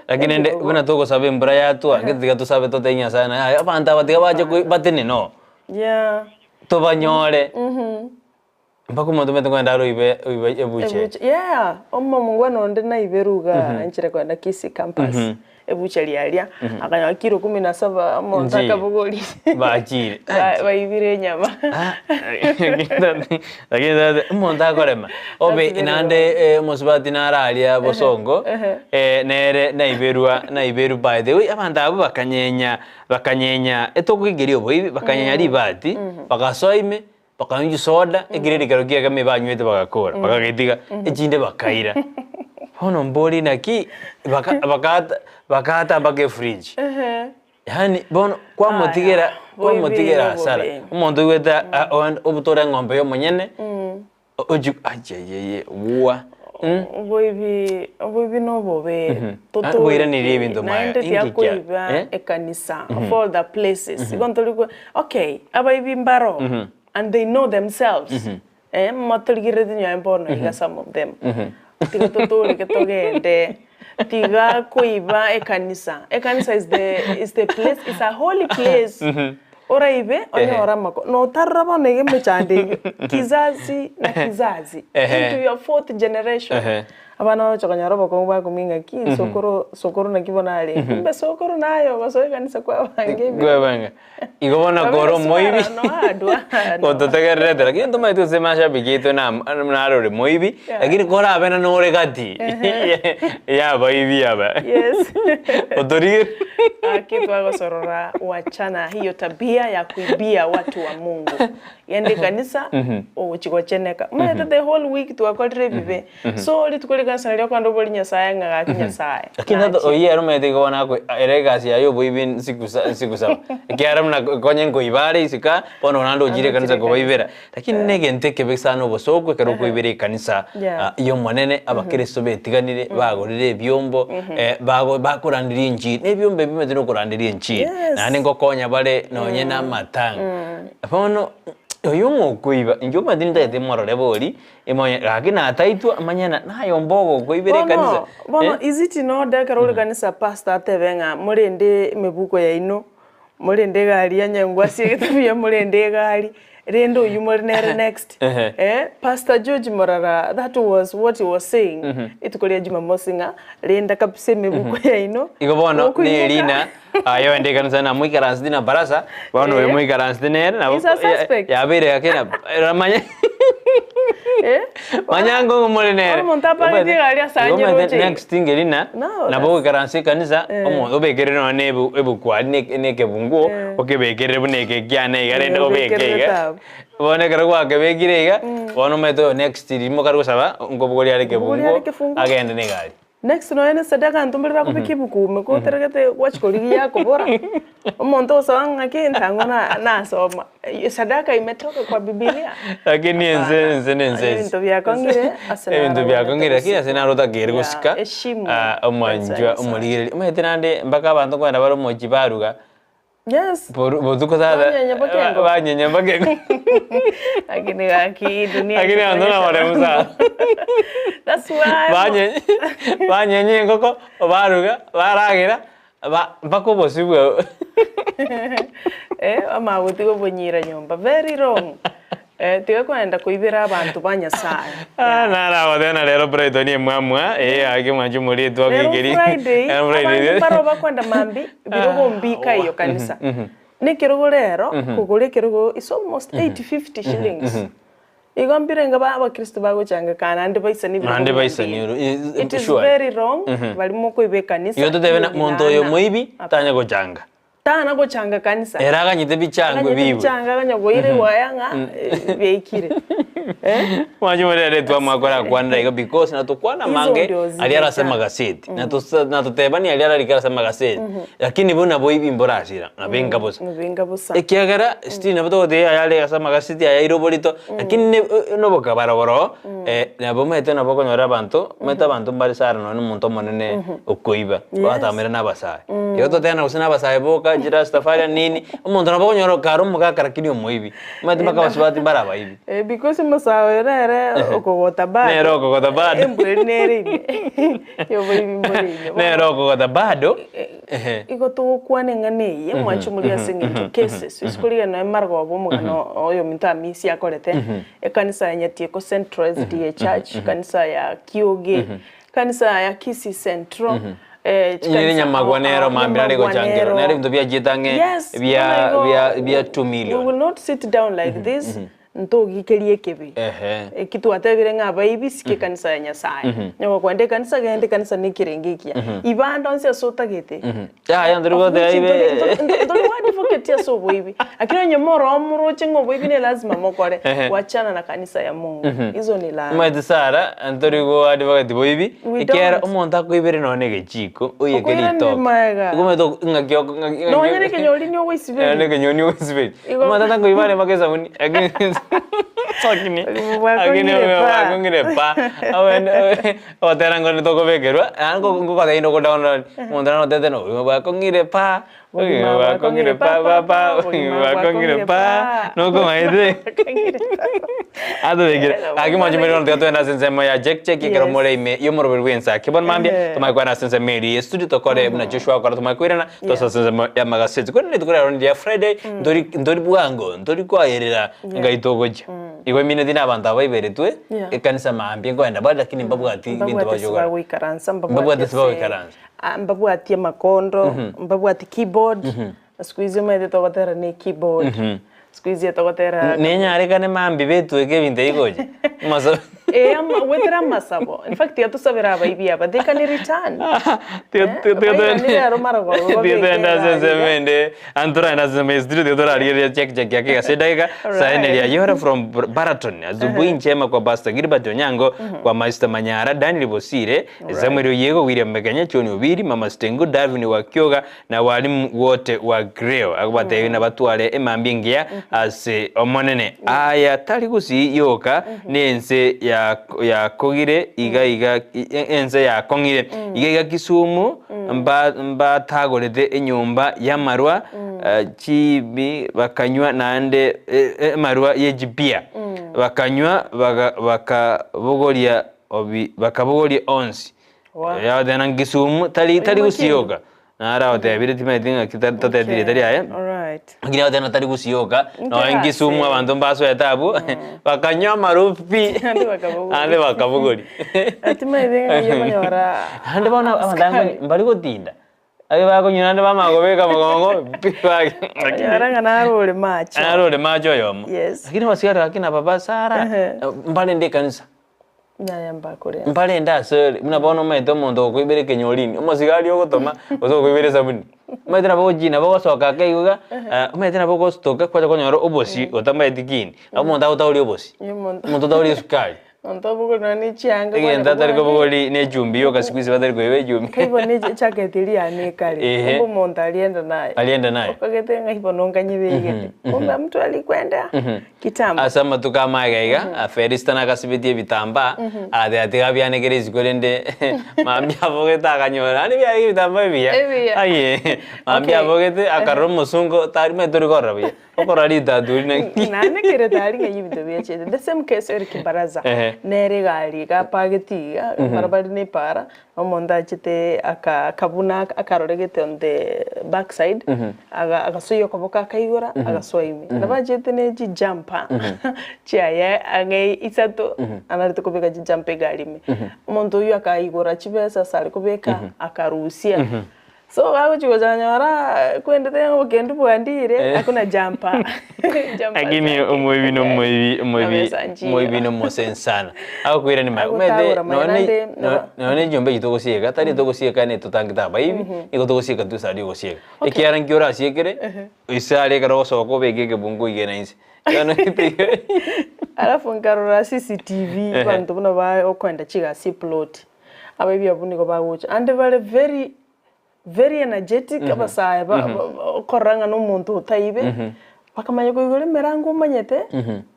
Lakini rende buna togosaba embura yatwa, gete tiga tosabe totebie Nyasaye naye aye abanto aba tiga bache koi batenene oo. Yeah. Tobanyore. Mpaka omonto omanyete kogenda are oibe oibe ebucheri. Ebuche yeah, omomongwana onde naiberwe igaa nchire kogenda Kisii campus, ebucheri aria, akanyora kilo kumi na saba omonto Nji. akabogoria Bachire. Ba- baibire enyama. Lakini tata omonto akorema obe That's very naende eh, omosubati nare aria bosongo eh, nere naiberwa naiberwa by the way abanto abwo bakanyenya bakanyenya etokoigeria oboibi bakanyenya ribati bagasoa ime bakanywa chisoda ekero ekero kiagame banywete bagakora bakagetiga echinde bakaira. Bono mbori naki baka bakata bakata mpaka efridge. Yaani bono kwamotigera Aya, boibi kwamotigera hasara obobe. omonto oigwete a- oende obutore eng'ombe ya omonyene ochi acheyeye wuaa. Oboibi oboibi na obobe Ah, boiranerie ebinto maya. naende Inki kia- tiakoiba eh? ekanisa of all the places igo ntori ko okay abaibi mbaro and they know themselves eh motorigereti nyowe bono iga some of them tiga totoreke togende tiga koiba ekanisa ekanisa is the is the place is a holy place Oraibe onyore amako notarora bono iga emechando eyio kizazi na kizazi into your fourth generation abana bagocha konyora obokong'u bakomia ng'aki sokoro sokoro naki bono arenge kumbe sokoro naye ogosoa ekanisa kwabanga ebinto. Kwabanga. Igo bono kore omoibi ototegererete lakini ntomaete gose mashabiki aito nare ore moibi lakini korabe nore gati ya abaibi aba. Yes. Otorigererie. Aki twagosorora wachana hiyo tabia ya kuibia watu wa Mungu. Genda ekanisa ogochi gocheneka. Omanyete the whole week twakorire ebibe. So rituko ri'ekanisa nario okogenda obori Nyasaye ng'a gaki Nyasaye. Lakini tata oyio ere omanyete igo bono ako ere egasi yaye oboibi siku sa siku saba. Ekiagera buna konye nkoiba are isiko aa, bono naende ochire ekanisa kobaibera. Lakini na egento ekebe sana obosooku ekero okoibera ekanisa Yeah. y'Omonene, abakristo betiganire, bagorire ebiombo, bago bakoranderia enchiri, na ebiombo ebi bimanyete nokoranderia enchiri. Yes. Naende ngokonya bare nonye na amatanga. Bono oyo ng'a okoiba, inche omanyete nintagete morore bori, emonye gaki nataitwa manye na naye ombogo okoibera ekanisa. Bono, bono is it in order ekero ore kanisa pastor atebe ng'a morende emebuko yaino, morende egari ya nyangwasi egete buya morende egari. Rende oyio more nere next. Ehe. Eh, Pastor George Morara, that was what he was saying rituko ria Jumamosi ng'a renda kabisa emebuko yaino. Igo bono mokoimoka. nerina aye oende ekanisa na moikaransete na barasa bono oyo Eh. moikaransete nere nabo He's a suspect. yabeire gake na ramanye Eh? manya ngong'u more nere Bono omonto apangete egari ase Igo omanyete anyeroche iga. next thing erina No, nabo that's- ogoikaransa ekanisa Eh. omonto obekerere nonya na ebu ebukwari na eke na ekebunguo Eh. okebekerere buna eke ekiane iga rende Eh, obeke obekerere iga taabu. Bono ekero gwakebekire iga, bono omanyete oyo next rimo kare gosaba, nkobogoria are Nkobogoria are ekebunguo, ekefunguo. agende na egari. Next nonya ne sadaka ntombere bakobeka ebuku ime koteregete gwachia korigia yakobora, omonto ogosaba ng'aki ntang'u na nasoma, sadaka imetoka kwa bibilia. Lakini ense ense na ense ense. Ebinto biakong'ire ase Ebinto naro biakong'ire lakini ase naro otakeire Yeah, gosika, heshima ah, omwanchwa Nyasaye. omorigereria. Omanyete naende mpaka abanto nkoenda bare omochie baruga, Yes. Boru- botuko sasa Banyenya mpaka engo. banyenya mpaka engo. Lakini gaki dunia Lakini abanto nabaremu sana. That's why Banye- banyenya engoko baruga baragera ba- mpaka obosio bwa eh amagotiga obonyira nyomba very wrong. Eh tiga koenda koibera abanto ba Nyasaye. Ah, naragoteba na rero Brighton emwamwa eh ake mwanche omoretwa Rero akekeri Friday, Rero abanto Friday. mbaro bakwenda mambi birogo mbika iyo kanisa. Nekerogo rero, kogora ekerogo is almost 850 shillings. Igo mbire ba abakristo bagochangeka naende baisani ebirogo Naende mia baisani mbili. oro, eh, It is sure. very wrong, baria mokoiba ekanisa. Igo totebe na monto oyo Hapana. moibi tanya gochanga. Tana gochanga kanisa. Ere aganyete bichangwe Aganyete bibwe. bichanga aganya koira ewaya ng'a eh, biaikire. Eh? Mwanche morere twamwakora kwanera igo because natokwana Hizo mange ndio aria zimecha. arase amagaseti natotebani aria ararike ase amagaseti lakini buna boibi mborasira nabenga bosa Nobenga bosa. ekiagera still nabo togotebia aya are ase amagaseti aya aire oborito lakini ne nobokabaroboro nabo omanyete nabo okonyora abanto omanyete abanto mbare sana nonye na omonto omonene okoiba batamire na abasae. Igo totebana gose na abasae boka Rastafari nini, omonto nabo okonyora kare omogaka lakini omoibi. Omanyete mpaka abasubati mbare abaibi. Eh, because omosae oyo nere okogota bado. Nere okogota bado. Embwa eria nere ime. Yoboibi mbore ime. Nere okogota bado. Ehe. Igo togokwana eng'ana eye, mwanche moria ase eng'encho cases, isiko riria noe marogoba omogano oyominto Amisi akorete, ekanisa ya Nyatieko Central SDA Church, ekanisa ya Kioge, Ekanisa ya Kisii Central, eh, Nyiri chikanisa nyamagwa nero ao, mambia nare nyamagwa gochangerwa nero. nere ebinto biachiete ang'e Yes, bia bono igo, bia bia 2 we million will not sit down like this ntogikerie ekebe. Ehe. Eki twatebire ng'a abaibi sike ekanisa ya Nyasaye. Onye gokwenda ekanisa genda ekanisa na ekerengo ekiya. Ibande onsi ase otagete. Yaya ntori goteba ibe Ntori go advocate ase oboibi. Lakini onye moroo moroche ng'a oboibi ne lazima mokore, Ehe. wachana na kanisa ya Mungu. Hizo ni laana. Omanyete Sarah, ntori go advocate boibi, We ekiagera don't. omonto akoibere nonye na egechiko, oyeke Okoirania ritoke. maega. Omanyete ng'aki oko ng'aki Nonye na ekenyori nigo ogoisiberia. Nonye na ekenyori nigo ogoisiberia. Igo- Omonto atakoiba are mpaka esabuni, lakini lakini Bwakong'ire lakini pa. bwakong'ire pa. Abande Ogotera ngone tokobekerwa, naende ngogotebia inde okodownload, omonto naro otebete ng'a obogima bwakong'ire pa, Obogima obogima bwakong'ire bwakong'ire pa pa, pa pa, pa, pa, obogima obogima bwakong'ire bwakong'ire pa, pa. nokomaete atobekire. Gaki mwanche more bono tiga togende ase ensemo ya check check ekero Yes. more ime y'omoroberi bw'ensa. Bono mambia, Ehe. tomanye kogenda ase ensemo eria y'estudio tokore buna Joshua agokora tomanye koirana, tosoe ase ensemo y'amagaseti. Korende rituko riaroro ndiria Friday, ntori ntori bwango, ntori koayerera ngai togochia. Igo emineti na abanto aba baiberetwe Yeah. ekanisa mambia nkoenda bare lakini mbabwati ebinto Mbabwati bagochia gokora. bagoikaransa Mbabwati ase bagoikaransa. Ah, mbabwati amakondo mbabwati keyboard siku hizi omanyete togotera ne keyboard siku hizi togotera Nenyarekane mambia betweke ebinto ebi gocha Amaso Eh, ama gwetera amasabo in fact tiga tosabere abaibi aba they can return bairanire aro marogoba Tiga babeke toende ase erari ensemo iga. ende Anto toragende ase ensemo ya studio tiga torarigereria check check yake gose edageka Alright. Saene ria Yora from Baraton Asubuhi njema kwa Pastor Gilbert Onyango kwa Master Manyara Daniel Bosire Samuel Oyego William Mekenya John Obiri Mama Stengo Davin wa Kyoga na walimu wote wa Greo agobatebia nabatware emambia engiya ase Omonene aya tari gusii yoka nense yakogire iga iga ense yakong'ire iga iga Kisumu mba mbatagorete enyomba y'amarwa chibi bakanywa naende amarwa y'echibia bakanywa bakabogoria obi bakabogoria onsi. Wow. Yagoteba ng'a Kisumu tari tari Oimokia gusii yoka naro agotebire timanyeti ng'aki totetiri Okay. tari aye. Alright. Right. Lakini abatari natari gusioka, nonya Nkerase. Kisumu abanto mbasoete abwo, bakanywa amaru pi, Ande bakabogoria. ande bakabogoria. Hatimaye ng'a okonyora Naende bono abanto askari. mbari gotinda, aye bakonywa naende bamanya kobeka mogongo pi baki lakini Okonyora ng'a naro ore macho. naro ore macho oyomo. Yes. Lakini abasigari gaki naba basara, Ehe. mbarende ekanisa. Yaya mbakore. Mbarende ase ore, buna bono omanyete omonto okoibera ekenyorini, omosigari ogotoma, gose okoibera esabuni. Omanyete nabo ogochia nabo ogosoka ake igo iga, omanyete nabo ogostoka kwacha konyora obosie otamanyeti kindi, nabo omonto agotaoria obosie, Omonto omonto otaoria esukari. Omonto obogori nonya ne chianga Egento atari kobogori na echumbi yoka siku hizi batari koiba echumbi. Kai bono ejacket eria yane ekare, Ehe. kumbe omonto arienda naye. Arienda naye. Okagete ng'a bono nkanyebegete, kumbe mtu alikwenda kitambo. Ase amatuko amaya iga, Felista nakasibetie ebitambaa, agateba tiga abianekere isiko rende mambia abogete akanyora yaani biarenge ebitambaa ebiya. Ebiya. Aye, mambia Okay. abogete akarora omosungo tari omanyete tori korora buya, okorora ritaturi naki. Naanekere tari ng'a ebinto biachete. The same case Eric Baraza, Ehe. nere egari iga apageti iga, barabare na epara, Omonto achete aka akabuna akaroregete on the back side, aga agasoyia okoboko akaigora, agasoa ime. Nabo achete ne chijumper chiaye ang'e isato, anarete kobeka chijumper egari ime. Omonto oyio akaigora chibesa ase are kobeka, akarusia. So agochi gocha konyora kwendete ng'a obokendu bwandire, hakuna jumper. Jumper Lakini zake. omoibi na omoibi omoibi Amesa nchiyo. omoibi na omosensana agokoirania maega omanyete Agotagora maega nonye naende no- nonye na enyomba eywo togosieka tari togosieka netotangete abaibi nigo togosieka tu ase aria ogosieka ekiagera nki orasiekere ase aria ekero ogosoka obeke ekebungo igena inse bono Alafu nkarora CCTV abanto buna bagokoenda chigasi eplot, abaibi abwo nigo bagocha ande bare very very energetic abasae ba- ba- okorora ng'a na omonto otaibe, bakamanya koigora emerango omanyete,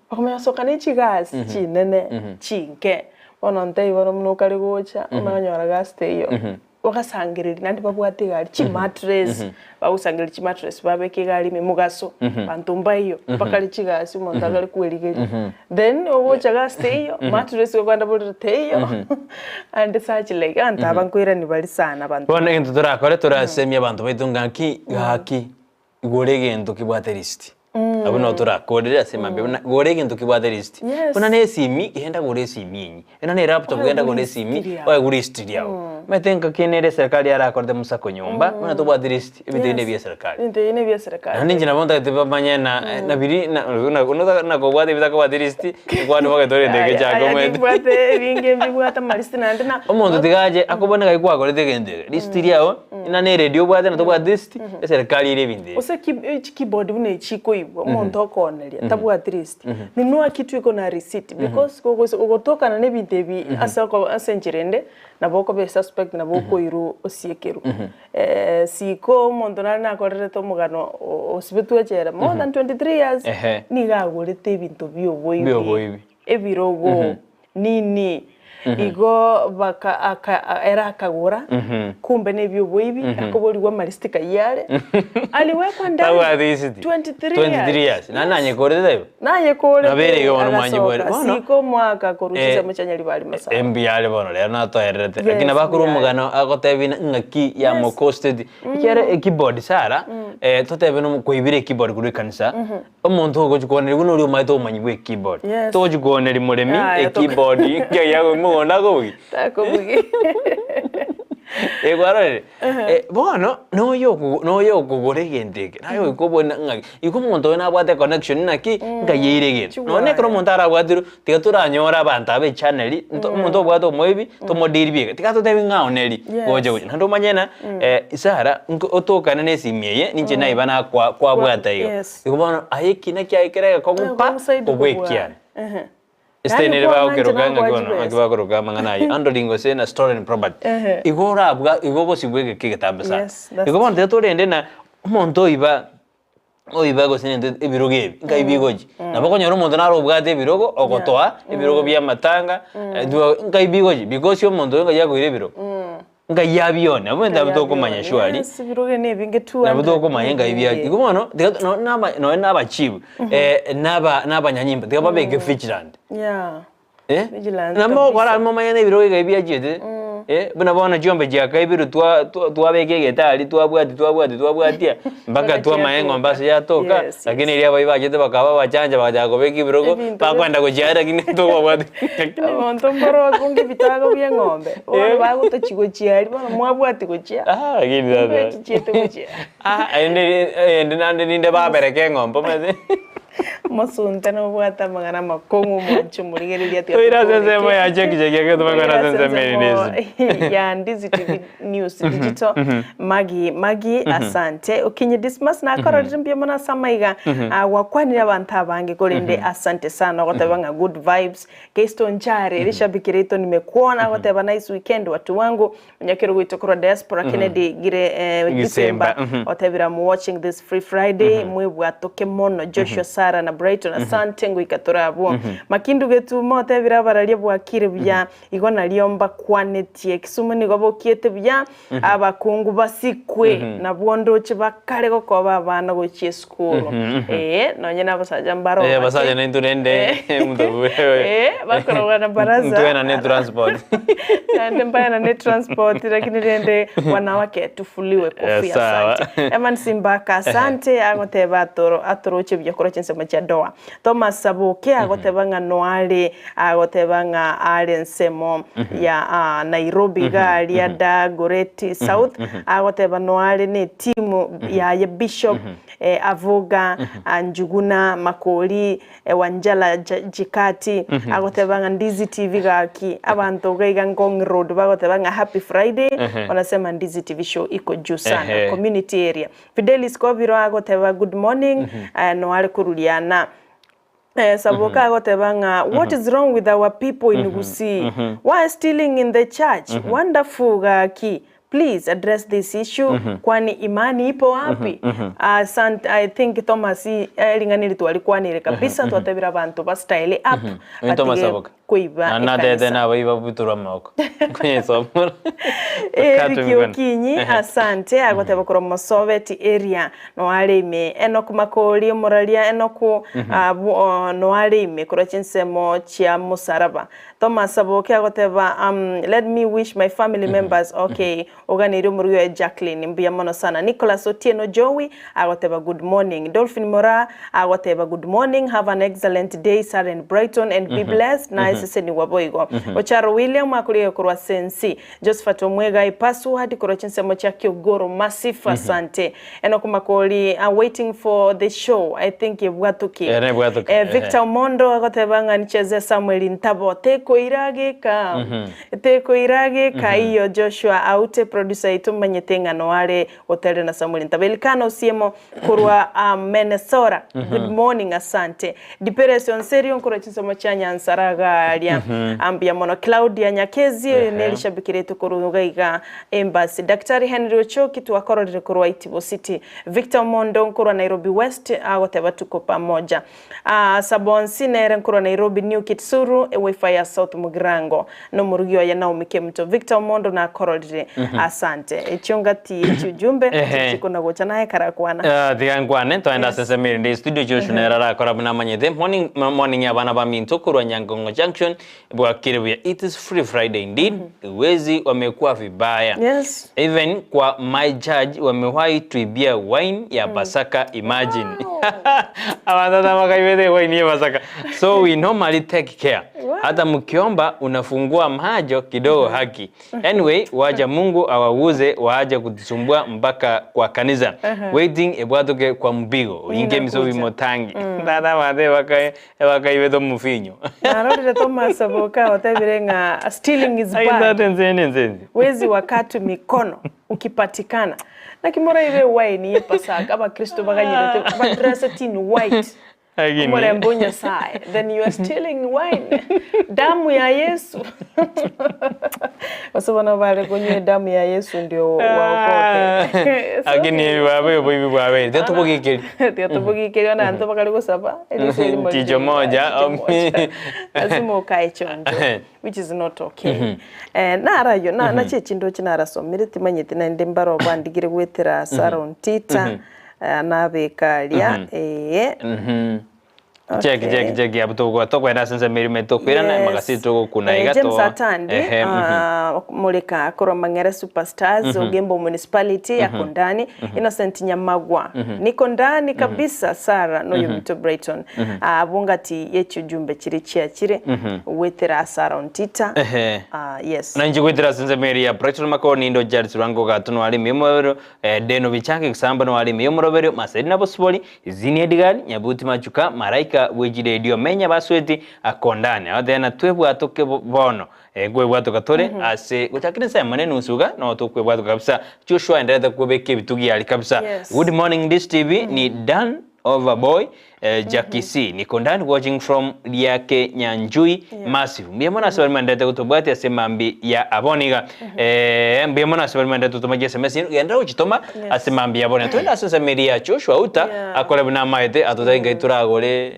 bakamanya gosoka ne chigasi chinene, chinke, bono ntaibo bono buna okare gocha, omanye onyora gasi teiyo, ogasangereria naende babwate egari, chimattress, bagosangereria chimattress babeka egari ime mogaso, banto mbaiyo, bakare chigasi omonto akare kwerigeria, Then ogocha gasi teiyo, mattress okogenda borere teiyo, and such like, abanto aba nkoirani bari sana abanto. Bono egento torakore torasemie abanto baito ng'aki gaki igora egento kebwate risiti. Abwo nabo torakorere ase mambia buna gora egento kebwate risiti. Yes. Buna na esimi, genda gora esimi enyi, buna na elaptop genda gora esimi, Oegwe risiti riao. oegwe risiti riao. Omanyete engaki nere eserikari yarakorete mosako nyomba, buna tobwati risiti, ebinto ebi nebia eserikari. Ebinto ebi nebia eserikari. Naende inche nabo ntagete bamanye na na biri na na na kobwata ebitakobwati risiti, ekwane boke torende Aya, egechake aya omanyete. nimbwate ebinge mbibwate amarisiti naende na Omonto tiga ache akobone ng'ai kwakorete egento eke, risiti riago, na ne eredio obwate na tobwati risiti, eserikari ere ebinto ebi. Gose ki chikeyboard buna echi chikoibwa, omonto okooneria, tabwati risiti. Nunua kitu iko na receipt because gogose gogotokana na ebinto ebi ase oko ase enchera ende, nabo okoba esuspect nabo okoirwa osiekerwe. Siko omonto nare nakorerete omogano osibetwe echela more than 23 years, Ehe. nigo agorete ebinto bia oboibi, Bioboibi. ebirogo, nini, igo baka aka ere akagora, kumbe na ebioboibi, akoborigwa amarisiti kayio are, aliwekwa ndani Tabwati risiti. 23 23 years. Naende nanyekorete taibo? Nayekorete Nabere iga bono mwanyi bwere. agasoka Bono. siko omwaka korwa Eh, chisemo chia Nyaribari Masaba. Mbuya are bono rero natoererete. Yes, Lakini nabo akore mbuya are. omogano agotebi ng'aki ya Yes. mokosted. Ekiagera ekeyboard Sarah, eh, totebe nomo koibera ekeyboard korwa ekanisa, omonto ogochi kooneria buna oria omanyete obomanyi bwa ekeyboard. Yes. Togochi kooneria moremi Yaya, toko- ekeyboard nkiagia akobi mogondo akobugia. Takobugia. Eh, kwarorire? Eh, bono noyo okogo noyo okogora egento eke, naye goika obone ng'aki, igo omonto oyo nabwate econnection naki, nkai eire egento. Nonye ekero omonto arabwatirwe, tiga toranyore abanto aba echannel, nto omonto obwate omoibi, tomodeal bieka, tiga atotebi ng'a oneri, Yes. gocha gocha. Naende omanye ng'a Sarah, nko otokane na esimi eye, ninche naiba nakwa kwabwata iga. Yes. Igo bono aye ekina kiaye kere egekong'u pa, Ogosaidi kobua kobua. ekiane. Ehe. Esiteni Yaani ere kwang'a bagokeroka inche ng'aki bono, nagoa ng'aki chibesa. bakoroka amang'ana ayio, handling gose na stolen property. Ehe. Igo orabwa igo ogosibwa egeka egetambe sana. Yes, that's Igo bono tiga torende na omonto oiba oiba gose nento ebirogo ebi, nkai bigochi. Nabo okonyora omonto naro obwate ebirogo, ogotoa, ebirogo bia amatanga, nkai bigochi because omonto oyo ngai akoira ebirogo. Ngai abione, abwo Ngai nabo tokomanya abione. surely. Yes, ebirogo nebinge 200 Nabo tokomanya ngai bia nebinge. igo bono tiga nonye naba nonye nabachief eh, naba nabanyanyimbo tiga babeke vigilant Yeah. eh, Vigilant nabo okora kabisa. momanye na ebirogo iga biachiete. Eh, buna bono chiombe chiakaibirwe twa twa twabeka egetari twabwatia twabwatia twabwatia mpaka Mpaka twamanya eng'ombe chiatoka. ase yatoka, Yes, yes. lakini eria abaibwi bachete bakaba abachanja bagachaka kobeka ebirogo, Ebinto bakoenda gochiara lakini tokobwati Omonto mboro okunga ebitago bia eng'ombe, bono bagotochi gochia aria bono mwabwati gochia, Ah, lakini kumbe sasa echichiete gochia. Ah, aende ende naende rinde babereke eng'ombe omanyete. Mosunte nobwate amang'ana amakong'u omwanche omorigereria tiga Toire ase ensemo tokoreke. ya cheki cheki ekero Toire tobakora ase ase ensemo ere ensemo nesi. ya Ndizi TV News Digital Maggie Maggie asante Okinyi Dismas nakororire mbuya mono ase amaiga ah, gwakwanire abanto abange korende asante sana ogoteba ng'a good vibes Keisto Nchare rishabiki rito nimekuona agoteba nice weekend watu wangu Onyakero goito korwa diaspora Kennedy gire eh, Gisemba, Gisemba mhm. otebire I'm watching this free Friday mwebwatoke mono Joshua Sarah na Brighton asante ngoika tore abwo Makindu Getumo otebire abararia bwakire buya igo nario mbakwanetie Kisumu nigo bokiete buya abakungu basikwe nabwo ndoche bakare gokoba abana gochia esukuru eh nonye na abasacha mbaro Eh, bake. abasacha naintwe rende omonto Eh, bakorogana baraza Ntwenane transport. Naende mbaenane transport lakini rende wanawake tufuliwe Eh, kofia sawa. asante. Evan Simbaka asante agoteba atoro atoroche buya korwa chinsemo chia Doha. Thomas Saboke agoteba ng'a noare agoteba ng'a are ensemo ya ah, Nairobi iga aria Dagoretti South agoteba noare ne etimu yaye Bishop eh, Avuga ah, Njuguna Makori Wanjala Jikati agoteba ng'a Ndizi TV gaki abanto iga iga Ngong Road bagoteba ng'a happy Friday wanasema Ndizi TV show iko juu sana community area Fidelis Kobiro agoteba good morning noare koruriana Saboka agoteba ng'a what is wrong with our people in Gusii why stealing in the church wonderful gaki Please address this issue kwani imani ipo wapi? Asante I think Thomas ring'ana eri twarikwanire kabisa twatebire abanto ba style up Oyo Thomas batige Aboka. koiba Na natete ekanisa. nabaiba butorwa amaboko. Konyesomora. Eric Bakatwa emikono. Okinyi asante agoteba korwa Mosobeti area noare ime Enock Makori omoraria Enock abwo noare ime korwa chinsemo chia Musaraba Thomas Saboke agoteba um, let me wish my family members okay oganeirie omorugi oye Jacqueline mbuya mono sana Nicholas Otieno Jowi agoteba good morning Dolphin Moraa agoteba good morning have an excellent day Sarah and Brighton and be blessed naye sesenigwa boigo Ocharo William akorigia korwa Sensi Josephat Omwegai password korwa chinsemo chia Kiogoro Massive asante Enock Makori I'm waiting for the show I think ebwatoki Eh, nebwatoki, Eh, Victor Omondo agoteba ng'a nicheze Samuel Ntabo tekoira geka tekoira geka iyo Joshua Aute producer yaito manyete ng'a noare goterera na Samuel Ntabo Elikana Osiemo korwa um, Minnesota good morning asante Diperes Onserio nkorwa chinsemo chia Nyansara garia ambuya mono Claudia Nyakezi oyo nerishabiki rietu korwa iga iga Embassy. Daktari Henry Ochoki twakororire korwa Itibo City. Victor Omondo nkorwa Nairobi West agoteba tuko pamoja. Ah, Sabonsi nere nkorwa Nairobi New Kitsuru ewifi ya South Mugirango nomorugi oye Naomi Kemuto. Victor Omondo nakororire. Asante. Echio ngati echi ujumbe Ehe. chikona gocha naye karakwana. Ah, tiga nkwane twaenda ase Yes. ensemo erinde studio Joshua nere arakora buna amanyete morning morning abana baminto korwa Nyangongo Junction Bwakire buya. It is free Friday indeed. Wezi wamekuwa vibaya. Yes. Even kwa my judge wamewahi tuibia wine ya Pasaka imagine. Wow. Abantu bakaibete wine ya Pasaka. So we normally take care. Wow. Hata mkiomba unafungua macho kidogo haki. Anyway, waja Mungu awauze waaje kutusumbua mpaka kwa kanisa. Waiting ebwatoke kwa mbigo. Inge misobi Inakuja. motangi. Tata bate bakae Ebakaibete omofinyo. Narorire Thomas Aboka otebire ng'a stealing is bad. Aye nse nse. Wezi wakatwe mikono ukipatikana. Naki moraibe wine ye Pasaka abakristo baganyerete badressed in white. Lakini Omorembe o Nyasaye. Then you are stealing wine. Damu ya Yesu. Gose bono bare konywa edamu ya Yesu ndio waokoke. Lakini ebi oboibi bwabeire. Tiga tobogikerie. Tiga tobogikerie ona abanto bakare gosaba eriso erimo Jicho moja, jicho moja. Lazima okae chonjo which is not okay. Eh, narayo na nachie chindoche narasomire timanyeti naende mbaro bandigire goetera Sarah Ontita eh, nabeka aria eh. Cheki cheki cheki abwo togokwa tokoenda ase ensemo erimo tokoirana Yes. emagasi togokuna Eh, iga James to Atandi ehe mhm. ah, Mulika korwa Mang'ere Superstars Ogembo Municipality yako ndani Innocent Nyamagwa niko ndani kabisa Sarah noyo Mito Brighton Ah, abwo ngati yechijumbe chiri chiachire gwetera Sarah Ontita Ehe. Ah, yes Na inche goetera ase ensemo eria ya Brighton Makoni Indo Charles Rwango Gato noare ime eh, Deno Bichanga Egesamba noare ime y'omoroberio Maseri na Bosibori Zini Edgar, Nyabuti Machuka, Maraika bwe chiredio, Menya Basweti, Akondani. Agotebi ng'a twebwatoke bono. Eh, nkwebwatoka tore ase gochakera ensemo ne enusu iga, no tokwebwatoka kabisa. Joshua aenderete kobeka ebitugi aria kabisa. Yes. Good morning Ndizi TV, ni Dan Overboy, eh, Jackie C. Niko ndani watching from Riake Nyanjui Massive. Mbuya mono ase baria maenderete gotobwatia ase mambi ya abwo iga. Eh, mbuya mono ase baria maenderete gotoma chiSMS genda gochitoma Yes. ase mambi ya bono. Twende ase ensemo eria ya Joshua Uta Yeah. akore buna amaete atotebie ngai toragore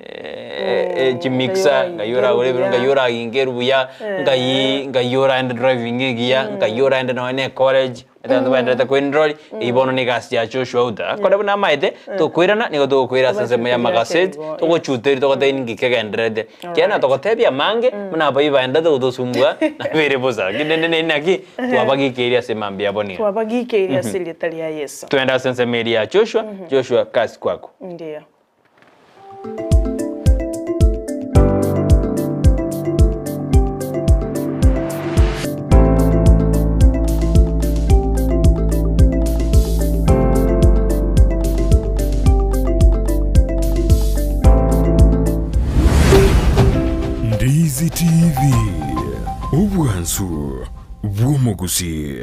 eh, chimixer, Ngai ngai oragore ebiro, buya. ngai oraginge buya, ngai ngai oraende driving egiya, ngai oraende nonya na ecollege. Ekero togendererete koenroll, eyio bono na egasi ya Joshua Uta. Akore buna amaete, tokoirana, nigo togokoira ase ensemo ya amagaseti, togochuteria togotebia ninki kegendererete. Ekiagera natogotebia amange, buna abaibori baenderete gotosumbua, nabere bosa. Lakini rende nere naki, twabagikeirie ase mambia abo nigo. Twabagikeirie ase erieta ria Yeso. Twende ase ensemo eria ya Joshua, Joshua kasi kwako. Ndiyo. Ndizi TV, obwansu bw'omogusii.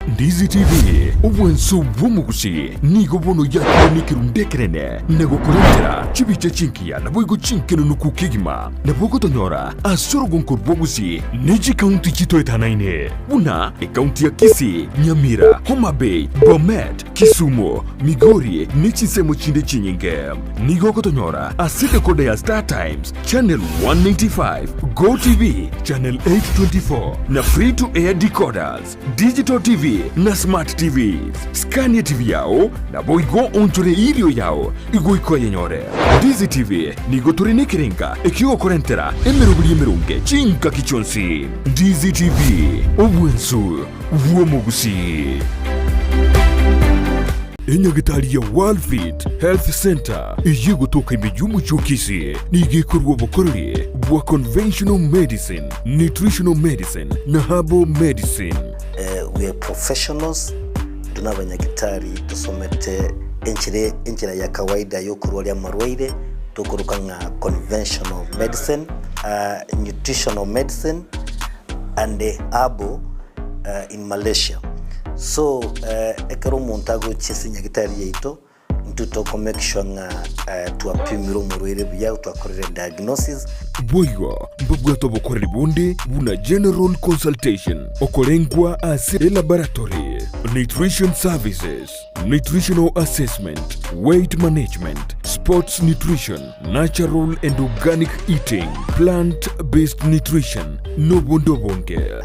Ndizi TV, obwanso bw'omogusi, nigo bono yakire nekerundu ekenene na gokorentera chibicha chingiya naboigo chinkenunuku kegima. Nabo ogotonyora ase orogonko rw'obogusi ne chikaunti chitoetanaine buna ekaunti ya Kisii, Nyamira, Homa Bay, Bomet, Kisumu, Migori ne chinsemo chinde chinyinge. Nigo ogotonyora ase decoder ya Star Times, Channel 195, Go TV, Channel 824 na Free to Air decoders. Digital TV na Smart TVs. Scania TV yao naboigo onchore irio yao igoika oyenyore. Ndizi TV nigo tore nekerenga ekiogokorentera emeroberi emeronge chingaki chionsi. Ndizi TV, obwensu bw'omogusii. Enyagitari ya Worldfit Health Centre eyio egotoka ime y'omochie o Kisii nigo ekorua obokoreri bwa conventional medicine, nutritional medicine na herbal medicine. We are professionals, intwe nabanyagitari tosomete enchera enchera ya kawaida yokorwaria amarwaire tokoroka ng'a conventional medicine, nutritional medicine and herbal in Malaysia. So ekero omonto agochia ase nyagitari yaito, intwe toko make sure ng'a twapimire omorwaire buya, twakorire diagnosis. Boigo mbabwate obokoreri bonde buna general consultation, okorengwa ase elaboratory, nutrition services, nutritional assessment, weight management, sports nutrition, natural and organic eating, plant based nutrition, nobonde obonge.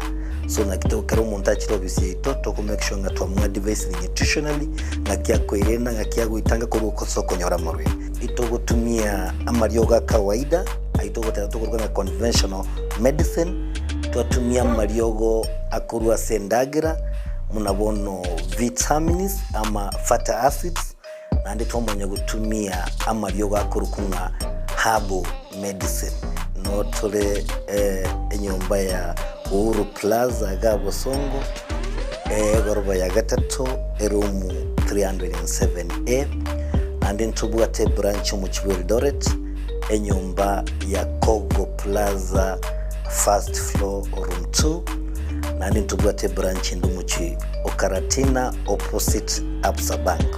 So naki to ekero omonto achire ofisi yaito, toko make sure ng'a twamoadvisire nutritionally, ng'aki akoirena, ng'aki agoitanga korwa ase okonyora amarwaire. Itogotumia amariogo a kawaida, ayio togoteba tokoruga ng'a conventional medicine, twatumia amariogo akorwa ase endagera, buna bono vitamins ama fatty acids, Naende twamanya gotumia amariogo akorokwa ng'a herbal medicine. Noo tore enyomba ya Uhuru Plaza igaa Bosongo, egoroba ya gatato, eroom 307A. Naende ntobwate ebranch omochie bwa Eldoret, enyomba ya Kogo Plaza first floor room 2. Naende ntobwate ebranch ende omochie o Karatina opposite Absa Bank.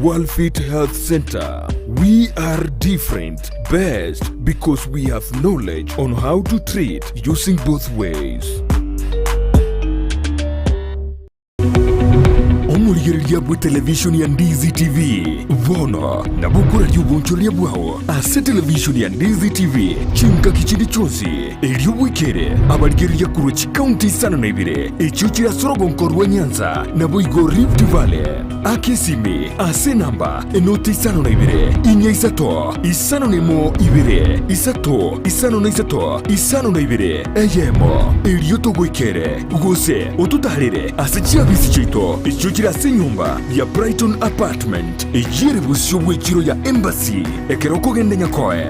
Worldfit Health Center, we are different, best because we have knowledge on how to treat using both ways. Omorigereria bw'etelevishoni ya Ndizi TV, bono nabo okoraria obonchoreria bwao ase televishoni ya Ndizi TV chingaki chinde chionsi, erio bwekere abarigereria korwa chikaunti isano na ibere echio chire ase orogonko rwa Nyanza naboigo Rift Valley. Aka esimi ase enamba enoti isano na ibere, inya isato, isano na emo ibere, isato, isano na isato, isano na ibere, eyemo, erio togoikere, gose ototaarere ase chiabisi chiaito echio chire ase enyomba ya Brighton Apartment, eyio ere bosio bw'echiro ya Embassy, ekero okogenda Nyakoe.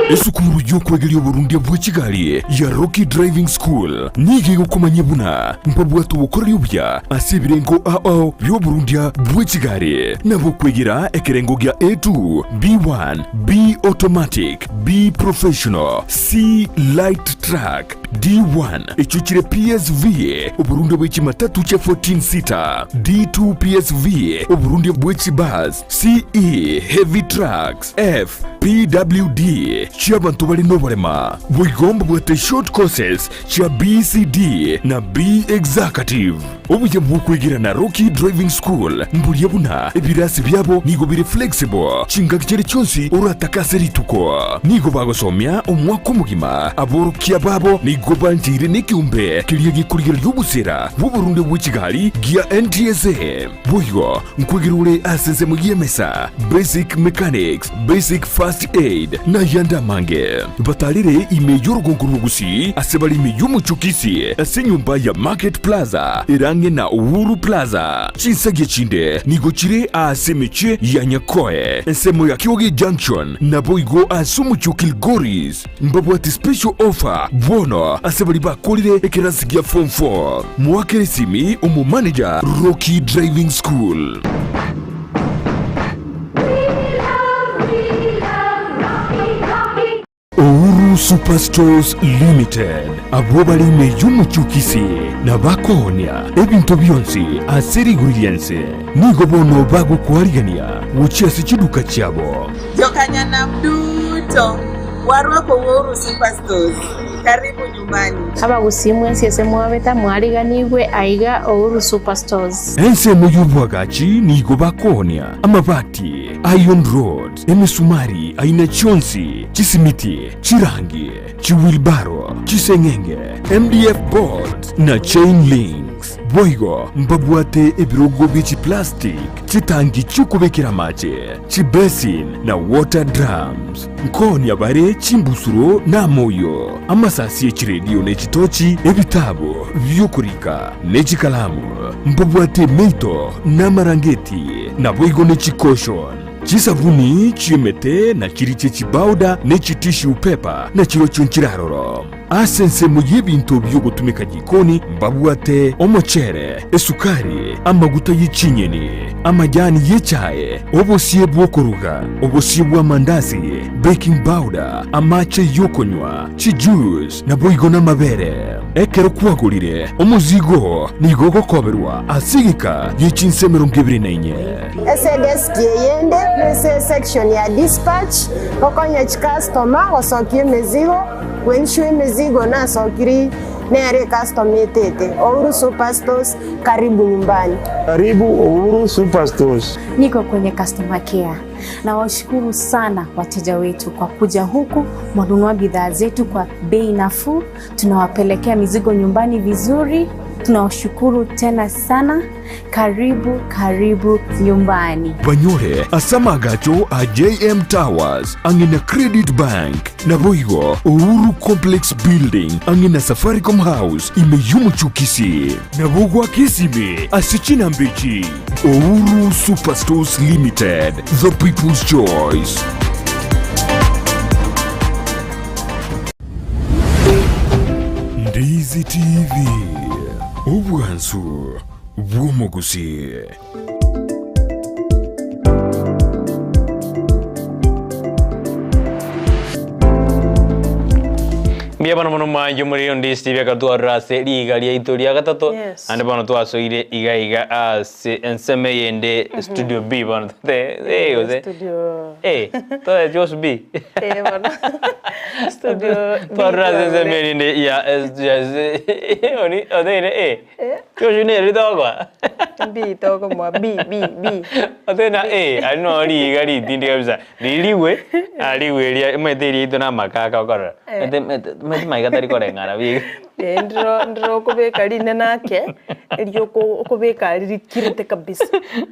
Esukuru y'okwegeria oborundia bwe chigari ya Rocky Driving School nigo egokomanyia buna mbabwate obokoreri obuya ase ebirengo ao bi'oborundia bwe chigari, nabo okwegera ekerengo gia A2, B1, B Automatic, B Professional, C Light Truck, D1 echio chire PSV, oborundia bwe chimatatu chia 14 seater, D2 PSV, oborundia bwe chibus, CE, Heavy Trucks, F, PWD, chi'abanto bare noborema. Boigo mbabwate short courses chia BCD na B Executive. Obuya bw'okwegera na Rocky Driving School mboria buna ebirasi biabo nigo bire flexible chingaki chiria chionsi oratake ase rituko. Nigo bagosomia omwaka omogima. Aborokia babo nigo bancheire nekeombe keria gekorigereria obosera bw'oborunde bwe chigari gia NTSA. Boigo nkwegera ore ase ensemo y'emesa, basic mechanics, basic first aid, na ayande amange. Batarire ime y'orogongo rw'Ogusii ase bare ime y'omochie o Kisii ase enyomba ya Market Plaza ere ang'e na Uhuru Plaza. Chinsagia chinde nigo chire aase emechie ya Nyakoe, ensemo ya Kioge Junction, naboigo ase omochie o Kilgoris. Mbabwate special offer bono ase baria bakorire ekerasi gia form 4. Moakere esimi omomanager Rocky Driving School. Uhuru Superstores Limited, abwo bare ime y'omochie o Kisii na bakoonia ebinto bionsi ase rigori ri'ense, nigo bono bagokwarigania gochia ase chiduka chiabo. Jokanyanam duto, warwako Uhuru Superstores. Karibu nyumbani. Abagusii mwensi ase mwabeta mwariganigwe aiga Uhuru Superstores. Ensemo y'oboagachi nigo bakoonia amabati, iron rods, emesumari aina chionsi, chisimiti, chirangi, chiwheelbarrow, chiseng'enge, MDF boards, na chain links. Boigo mbabwate ebirogo bie chiplastic, chitangi chi'okobekera amache, chibasin, na water drums. Nkoonia bare chimbusuro na amoyio, amasasi e chiredio ne chitochi, ebitabu bi'okorika, ne chikalamu. Mbabwate emeito na amarangeti, naboigo ne chikoshon, chisabuni chi'emete na chiria chie chibauda ne chitissue paper, na chirochio nchiraroro. Ase ensemo y'ebinto bi'ogotumeka jikoni mbabwate omochere, esukari, amaguta ye chinyeni, amajani y'echae, obosie bw'okoruga, obosie bw'amandasi, baking powder, amache y'okonywa, chijuice, naboigo namabere. Ekero kwagorire omozigo oo nigo ogokoberwa ase egeka gie chinsa 24. Ase edeski eyende nese section ya dispatch, gokonya chicustomer gosokia emezigo. Gwenchwa emizigo nasokiri nere ecustom etete. Uhuru Superstores, karibu nyumbani. Karibu Uhuru Superstores. Niko kwenye customer care. Nawashukuru sana wateja wetu kwa kuja huku, mwanunua bidhaa zetu kwa bei nafuu, tunawapelekea mizigo nyumbani vizuri. Tunawashukuru tena sana. Karibu karibu nyumbani. Banyore ase amagacho a JM Towers ang'e na Credit Bank, naboigo Uhuru Complex Building ang'e na Safaricom House ime y'omochie o Kisii. Nabo goaka esimi ase chinamba echi, Uhuru Superstores Limited, the people's choice. Ndizi TV, obwansu bw'omogusii. Mbuya bono mono mwanche omoriri onde ase ebiaka twarora ase riiga riaito ria gatato, Yes. naende bono twasoire iga iga ase ensemo eyende studio B bono tote eh gose Studio. eh tote Jos B Eh, bono. Studio B twarora ase ensemo twarure. erinde ya ya oni oteire eh Josh nere ritogoa B tokomoa B B B. Oteire na eh aria no riiga ritindi kabisa ririgwe arigwe eria omanyete eria yaito na amakaka okorora Eh. omanyete omanyete maiga tari koreng'ana biga. Eh, ndiro ndiro okobeka rinene ake, erio oko okobeka aria rikirete kabisa.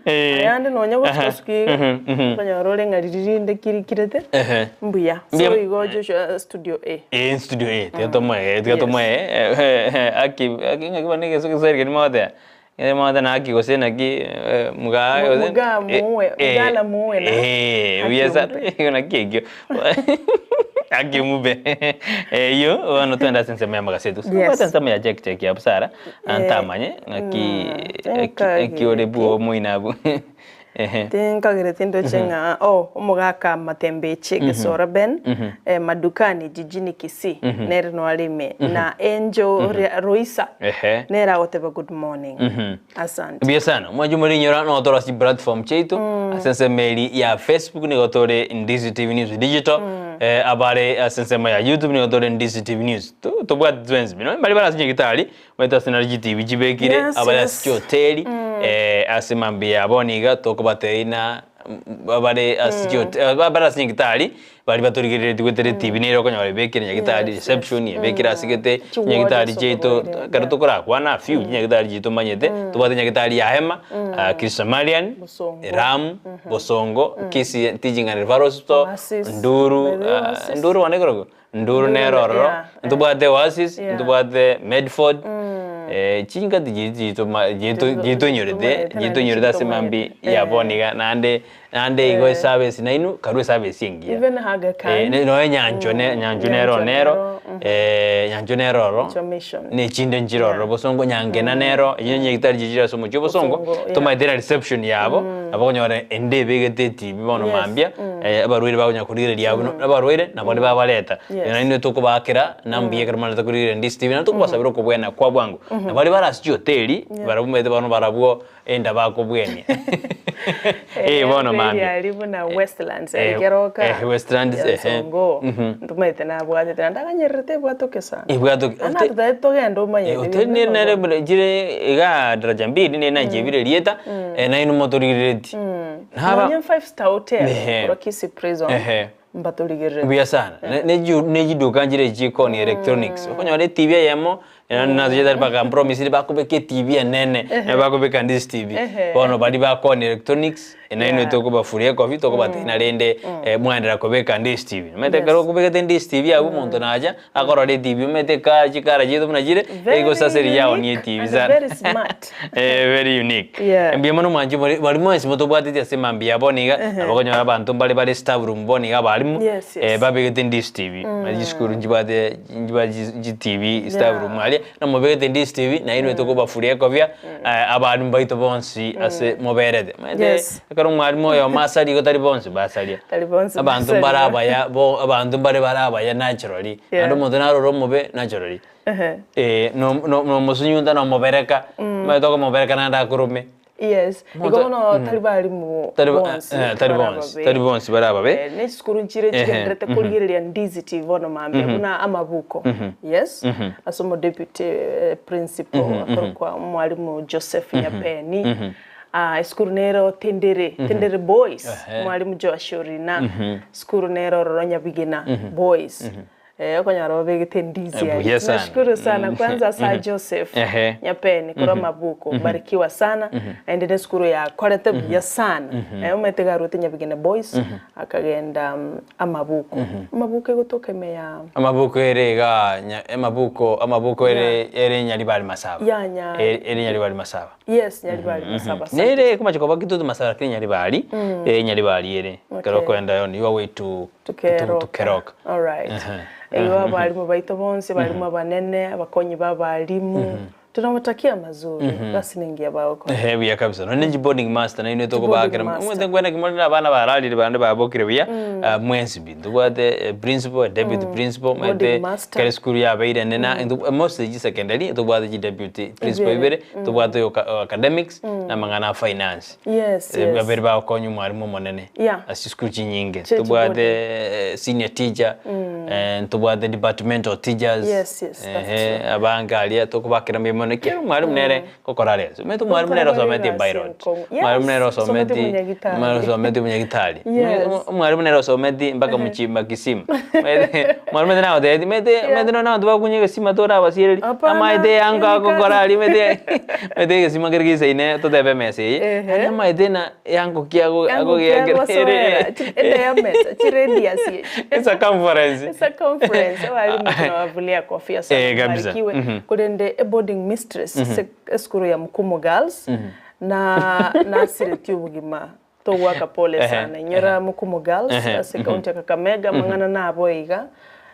Eh. Ayande nonya gosuka suka iga, Mhm, mhm. okonyora ore ng'a riria rinde kirikirete, Ehe. mbuya. So Mbuya- igo Joshua studio A. Eh, studio A, tiga tomoe, tiga tomoe, aki, aki ng'aki bono egesu egeswahili keria mogoteba, ekero mogoteba na aki gose naki mugaa Mu- gose mugaa muwe, mugala muwe na eh, buya aki sana, omube. naki ekio, aki omube, eyio bono twende ase ensemo ya amagaseti, gose Yes. obwate ensemo ya check check ya busara, ntamanye ng'aki ng'aki ng'aki ore bwo omoino abwo. Ehe. Tinkagereti ndoche ng'a oh, omogaka Matembeche Gesora Ben eh, Madukani jijini Kisii nere noare ime na Angel Ria- Roisa Ehe. nere agoteba good morning asante. Mbuya sana. Mwanche morinyora no tore ase platform chiaito ase ensemo eri ya Facebook nigo tore Ndizi TV News Digital eh, abare ase ensemo ya YouTube nigo tore Ndizi TV News. Tu- Tobwate twensi bino mbari bare ase nyagitari baito ase nari chitibi chibekire Yes, abare yes. ase chihoteli eh, ase mambia ya bono iga tokobatebia na bare ase chihoteli bare ase nyagitari baria batorigereretie goetera etibi nere okonyora ebekire nyagitari reception ebekire ase gete Chiward nyagitari ase chiaito oborwaire, ekero yeah. tokorakwana few chinyagitari chiaito omanyete tobwate nyagitari ya Hema, Christ-Samaritan, Bosongo. Ram, Bosongo, Kisii Teaching and Referral Hospital, Oasis. Nduru, By the way, Oasis. Nduru one ekorokwa? Nduru nere ororo, yeah, ntobwate Oasis, Yeah. ntobwate Medford, chingati chiria chiaito ma chiaito Chiaito- chiatonyorete, chiaito naende chiatonyorete ase mambi chiatomanyete. ya bono iga naende naende igo eservice nainwe karue eservice engiya. Even Aga Khan. Nonya Nyanchwa ne Nyanchwa nero Nyanchwa nero, nero, Nyanchwa nero oro, Nyanchwa Mission. na echinde nchire ororo Bosongo, Nyangena nero, echinde nyagitari chichire ase omochie o Bosongo, Bosongo, yeah. tomaete na reception yabo, nabo okonyora ende ebegete etibi bono Yes, mambia, abarwaire bakonya korigereria abwo, abarwaire nabo baria babareta. Yes. Naende intwe tokobaakera na mbuya ekero marete korigereria Ndizi TV, naende tokobasabera okobwena kwa bwango. Na baria bare ase chihoteli, barabwo omanyete bono barabwo enda bakobwenia. Eh, bono mambia. Ari buna Westlands Eh, ekeroka. eh, Westlands, ya ehe. Songo. Ntomaete nabwatete naende aganyererete ebwatoke sana. Ebwatoke- Ana totari togenda omanyete. Hoteli nere nere buna chire igaa daraja mbili nere nachebire erieta, nainwe motorigerereti. Naba Nonye five star hotel Ehe. korwa Kisii prison Ehe. mbatorigererete. Mbuya sana. Ne chiduka nchire chikoni electronics. Okonyora etibi eyemo naye bakampromisire bakobeka etibi enene, bakobeka Ndizi TV. Ehe. Bono baria bakoonia electronics, nainwe Yeah. tokobafuria ekofi, tokobatebia rende mwaenderera kobeka Ndizi TV. Omanyete Yes. ekero okobegete Ndizi TV abwo omonto nacha, akorora etibi omanyete eka chikara chiaito buna chire, Very egosaseri yaonia unique etibi and sana. very smart. Very unique. Yeah. Mbuya mono mwanche more baria mwensi motobwateti ase mambia bono iga, nabo okonyora abanto mbare bare staff room bono iga abarimu, Yes, yes. babegete Ndizi TV. Chisukuru nchibwate nchibwate chitibi staff Yeah. room aria, namobegete Ndizi TV, nainwe tokobafuria ekobia, abarimu baito bonsi ase moberete. Omanyete Yes. ekero omwarimu oyomo asaria igo tari bonsi basaria. Tari bonsi Abanto basaria. mbare abaya bo abanto mbare bare abaya naturally, Yeah. naende omonto narore omobe naturally. Ehe. No no nomosunyunta nomobereka, omanyete okomobereka naende akorome. Yes. Igo Omonto- bono tari barimu Tari bo- bonsi. eh, tari bare bonsi, ababe. tari bonsi bare ababe. Ne chisukuru nchire Ehe, chigenderete korigereria Ndizi TV bono mambia buna amabuko. Yes. Ase omo deputy principal akorokwa mwalimu Joseph Nyapeni. Ah, esukuru nero Tendere, Tendere Boys, mwalimu Joshua Orina. Sukuru nero ororo Nyabigina Boys. Okonyora babegete Ndizi Eh, aria. buya sana. Nashukuru sana kwanza Sir Joseph Ehe. Nyapeni korwa Mabuko barikiwa sana naende ne esukuru yakorete buya sana omanyete iga arwete Nyabigina Boys akagenda Amabuko. Amabuko egotoka ime ya Amabuko ere iga nya- amabuko amabuko ere ere Nyaribari Masaba. Ya, nya- Ere ere Nyaribari Masaba. Yes, Nyaribari Masaba. asante. Nere komache koba Kitutu Masaba lakini Nyaribari, ere Nyaribari ere. Ekero Okay. okoenda on your way to To Keroka. to Keroka. Alright. Igo abarimu baito bonsi, abarimu abanene, abakonyi ba abarimu. Tunawatakia mazuri gasi nengiya bagokora. Ehe buya kabisa nonye ne chiboarding master nainwe Chiboarding tokobakera master. omanyete nkwene ki more na abana bararire bande babokire buya ah, mwensi pi ntobwate eh, principal deputy principal Boarding omanyete master. kere esukuru yabeire ende na intwe mostly chisecondary ntobwate chideputy principal Ibere. ibere ntobwate oyo o academics na amang'ana a finance. Yes, Eh, yes. babere bagokonya omwarimu omonene Yeah. ase chisukuru chinyinge Church ntobwate eh, senior teacher eh, ntobwate departmental teachers Yes, yes, that's ehe, true. abange aria tokobakera mbuya mono ekiagera omwarimu nere ngokora are ase omanyete omwarimu nere Gokora osometi egasi epilot enkong'u. Yes, omwarimu nere osometi osometi omunyagitari. omwarimu osometi omunyagitari Yes. omwarimu nere osometi mpaka muchimba kisima omanyete omwarimu omanyete nagotebeti omanyete omanyete nonye abanto bakunywa egesima torabasiereri Hapana, amaete yango hiyo ni agokora kazi. aria omanyete omanyete egesima kere gesaine totebe emesa eye Ehe. yaani amaete na yango ki ago Yango ki agogiakera agosoera, ediameter, chiradius echi. Ecircumference. Circumference, abalimu tunawavulia kofia sana Eh, kabisa. mbarikiwe. Mhm. Korende e boarding mistress ase esukuru ya Mukumu Girls na nasiretie obogima togoaka pole Ehe, sana inyora Mukumu Girls Ehe, ase county ya Kakamega amang'ana nabo iga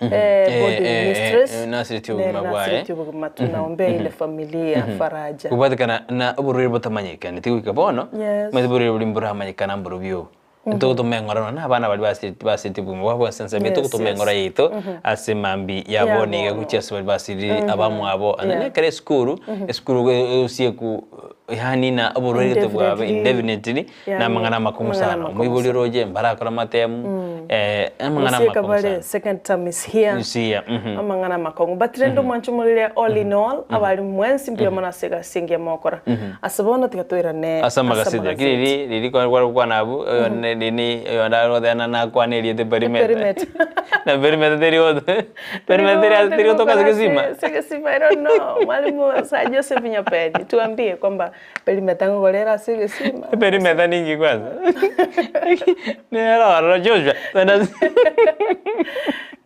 eh, Eh, boarding eh, mistress eh, nasiretie nere obogima bwaye. nasiretie obogima tunaombea ile familia faraja Kobwatekana na oborwaire botamanyekani goika bono, Yes. omanyete oborwaire boria mboramanyekana mborobio obo. Ntogotoma eng'ora nonya na abana baria basireti basireti obogima bwabo ase ensemo Yes, togotoma yes. eng'ora yaito ase mambia ya Ya bono iga bono. gochia ase baria basirire abamwabo. Naende Yeah. ekero esukuru, esukuru egosieku yaani na oborwaire gete bwabe Indefinitely. indefinitely Yaani, na amang'ana amakong'u amang'ana sana. amakong'u Omoibori sana. oroche mbarakore amatemu, amang'ana Gose amakong'u ekabare sana. second term is here. You see, yeah, mhm. Amang'ana amakong'u but rende omwancho omorere all in all abalimu mwensi mbuya mono ase egasi engiya mogokora. Ase bono tiga toirane Ase amagaseti, lakini riri riri kware kware gokwana abwo, oyo ne nini oyo nare goteba nakwane erieta perimeter. Perimeter. Na perimeter teri goto perimeter teri teri gotoka ase egesima. Ase egesima, I don't know. Mwalimu Sir Joseph Nyapedi, tuambie kwamba perimeter ngogora ere ase egesima. Perimeter ninki kwanza? Nere ororo Joshua, twende ase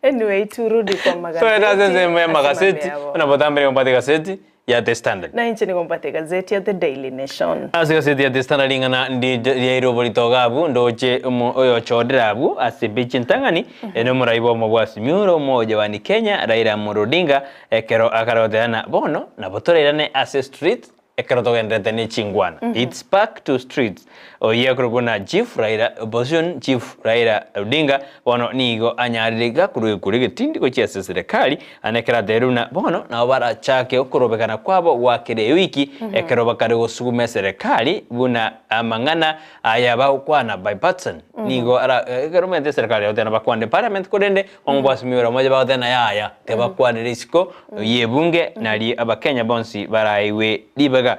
Anyway, turudi kwa magazeti. twende ase ensemo ya Ase magaseti, mambia abo. buna botambe nigo mbwate egaseti ya The Standard. Na inche nigo mbwate egazeti ya The Daily Nation. Ase egaseti ya The Standard ring'ana ndi riaire oborito iga abwo, ndoche omo oyochorire abwo ase ebicha entang'ani, ere omorai bw'omo bwa Azimio la Umoja One Kenya, Raila Amolo Odinga, ekero akare goteba ng'a bono nabo torairane ase street ekero togendererete ne chingwana. It's back to streets. Oyio akorokwa buna Chief Raila, Opposition Chief Raila Odinga, bono nigo anyarire iga korwa ekura egetindi gochia ase eserekari, Naende ekero atebirie buna bono nabo barachake okorobekana kwabo gwa kera ewiki, ekero bakare gosuguma eserekari buna amang'ana aya bagokwana bipartisan nigo ara ekero omanyete eserekari egoteba bakwane parliament korende omobwasimi ore omoja bagoteba yaya tebakwanere isiko y'ebunge nari abakenya bonsi baraigwe ribaga.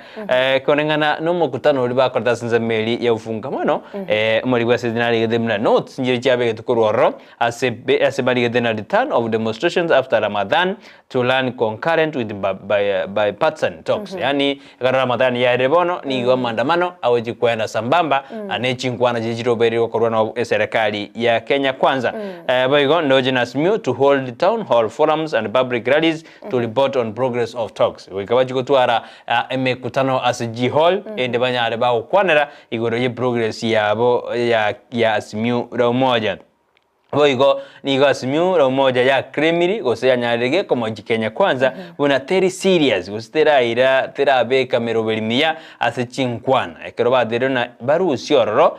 Koreng'ana nomokutano oria bakorete ase ensemo eria ya ufungamano omoriki bwa esegi narigete buna notes nchiria chiabegetwe korwa ororo Ase ase barigete na return of demonstrations after Ramadhan to run concurrent with bipartisan talks. Yaani ekero Ramadhan yaerire bono nigo amaandamano agochia koenda sambamba ne chinkwana chiria chirobeire gokorwa na eserekari ya Kenya Kwanza. Boigo ndoche na Azimio to hold town hall forums and public rallies to report on progress of talks. Goika bachie gotwara emekutano ase chihall erinde banyare bagokwanera igoro ye progress yabo ya Azimio la Umoja. Boigo nigo Azimio la Umoja yakremiri gose yanyarire komochia Kenya Kwanza buna teri serious gose teraira terabeka meroberi miya ase chinkwana ekero bateire buna barusie ororo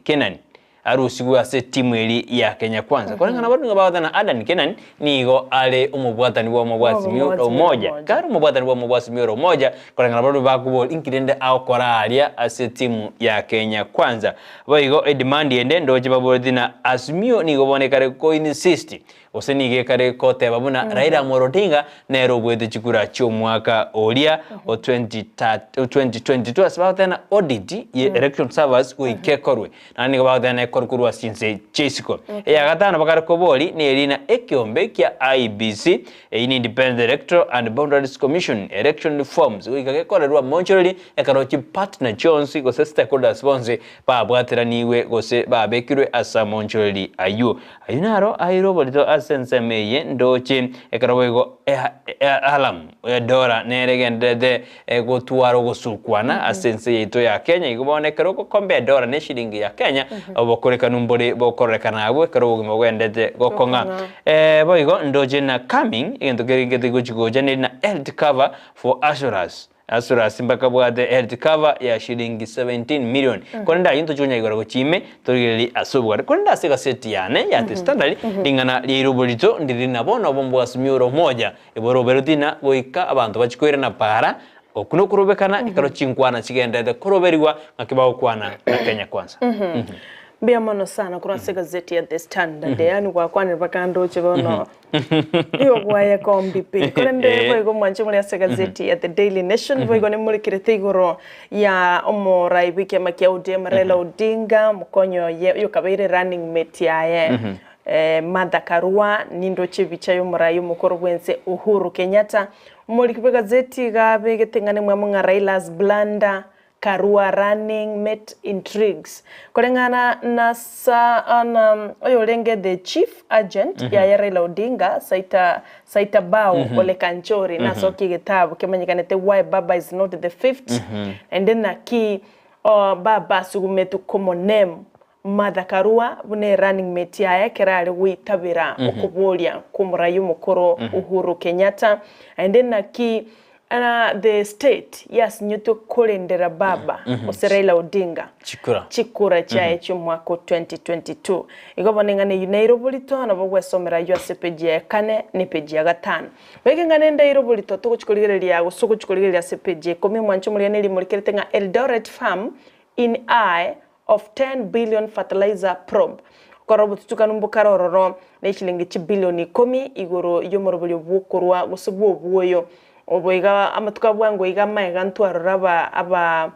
Kenani arusigwe ase etimu eria ya Kenya Kwanza. Koreng'ana barabwo nigo bagoteba ng'a Adan Kenani nigo are omobwatani bw'omo bwa Azimio la Umoja. Kare omobwatani bw'omo bwa Azimio la Umoja koreng'ana barabwo bakoboria inki rende agokora aria ase etimu ya Kenya Kwanza. Boigo edemand ende ndoche baboretie na Azimio nigo bono ekare ko insist gose nigo ekare koteba buna Raila Amolo Odinga nere obuete chikura chi'omwaka oria o 2022 ase bagoteba na audit ye election servers goika ekorwe naende nigo bagoteba na ekorwe korwa ase chinse chia isiko. Eya gatano bakare kobori neri na ekeombe kia IEBC eyio ni Independent Electoral and Boundaries Commission election reforms goika gekorerwe amonchoreri Ekero chipartner chionsi gose stakeholders bonsi babwateranigwe gose babekirwe ase amonchoreri ayio. Ayio naro aire oborito ase ensemo eye ndoche ekero boigo alarm ya dola nere egendererete gotwara ogosukwana ase ense yaito ya Kenya. Igo bono ekero ogokombea edola ne eshilingi ya Kenya. Obokorekanu mbore bokororekana agwo ekero obogima bwendete gokong'a. Eh, boigo ndoche na coming, egento kere gete gochi gocha neri na health cover for assurance. Assurance mbakabwate health cover ya shilingi 17 million. Korende ayio ntochi igoro gochia ime torigererie ase obogare. Korende ase egaseti yane ya The Standard ring'ana riaire oborito ndiri na bono obo mbwasimiore omoja eboro tina goika abanto bachie koirana para Okwo nokorobekana ekero chinkwana chigendererete koroberigwa ng'aki bagokwana na Kenya Kwanza. Mbuya mono sana korwa ase egazeti ya The Standard. Yaani gwakwanire mpaka ndoche bono igo gwayekombi pi. Korende boigo mwanche more ase egazeti ya The Daily Nation boigo nemorekerete igoro ya omorai bw'ekiama kia ODM Raila Odinga omokonyi oye oyokabeire running mate yaye Martha Karua nindoche ebicha y'omorai omokoro bwense Uhuru Kenyatta Omoriki bw'egazeti iga abegete ng'a nemwamo ng'a Raila's blunder, Karua running mate intrigues. Koreng'ana na sa na oyorenge the chief agent yaye Raila Odinga, Saita Saita Bao Ole Kanchori nasokia egetabu kemanyekanete Why Baba is not the fifth naende naki Baba asugumetwe komoname Martha Karua buna erunning mate yaye ekero are goitabera okoboria kw'omorai omokoro Uhuru Kenyatta. Naende naki the state yasinyetwe korendera baba gose Raila Odinga Chikura. chikura chiaye chi'omwaka o 2022. Igo bono eng'ana eyio neire oborito nabo ogwesomera ayio ase epeji ya kane na epeji ya gatano. Boigo eng'ana ende eire oborito togochi korigereria gose ogochi korigereria ase epeji ya ikomi omwancho omoria nerimorikerete ng'a Eldoret Farm in eye of 10 billion fertilizer probe. Korora obotutukanu mbokare ororo ne chilingi chibilioni ikomi igoro y'omoroberio bw'okorwa gose bw'obwoyo. Obo iga amatuko a bwango iga amaega ntwarora aba aba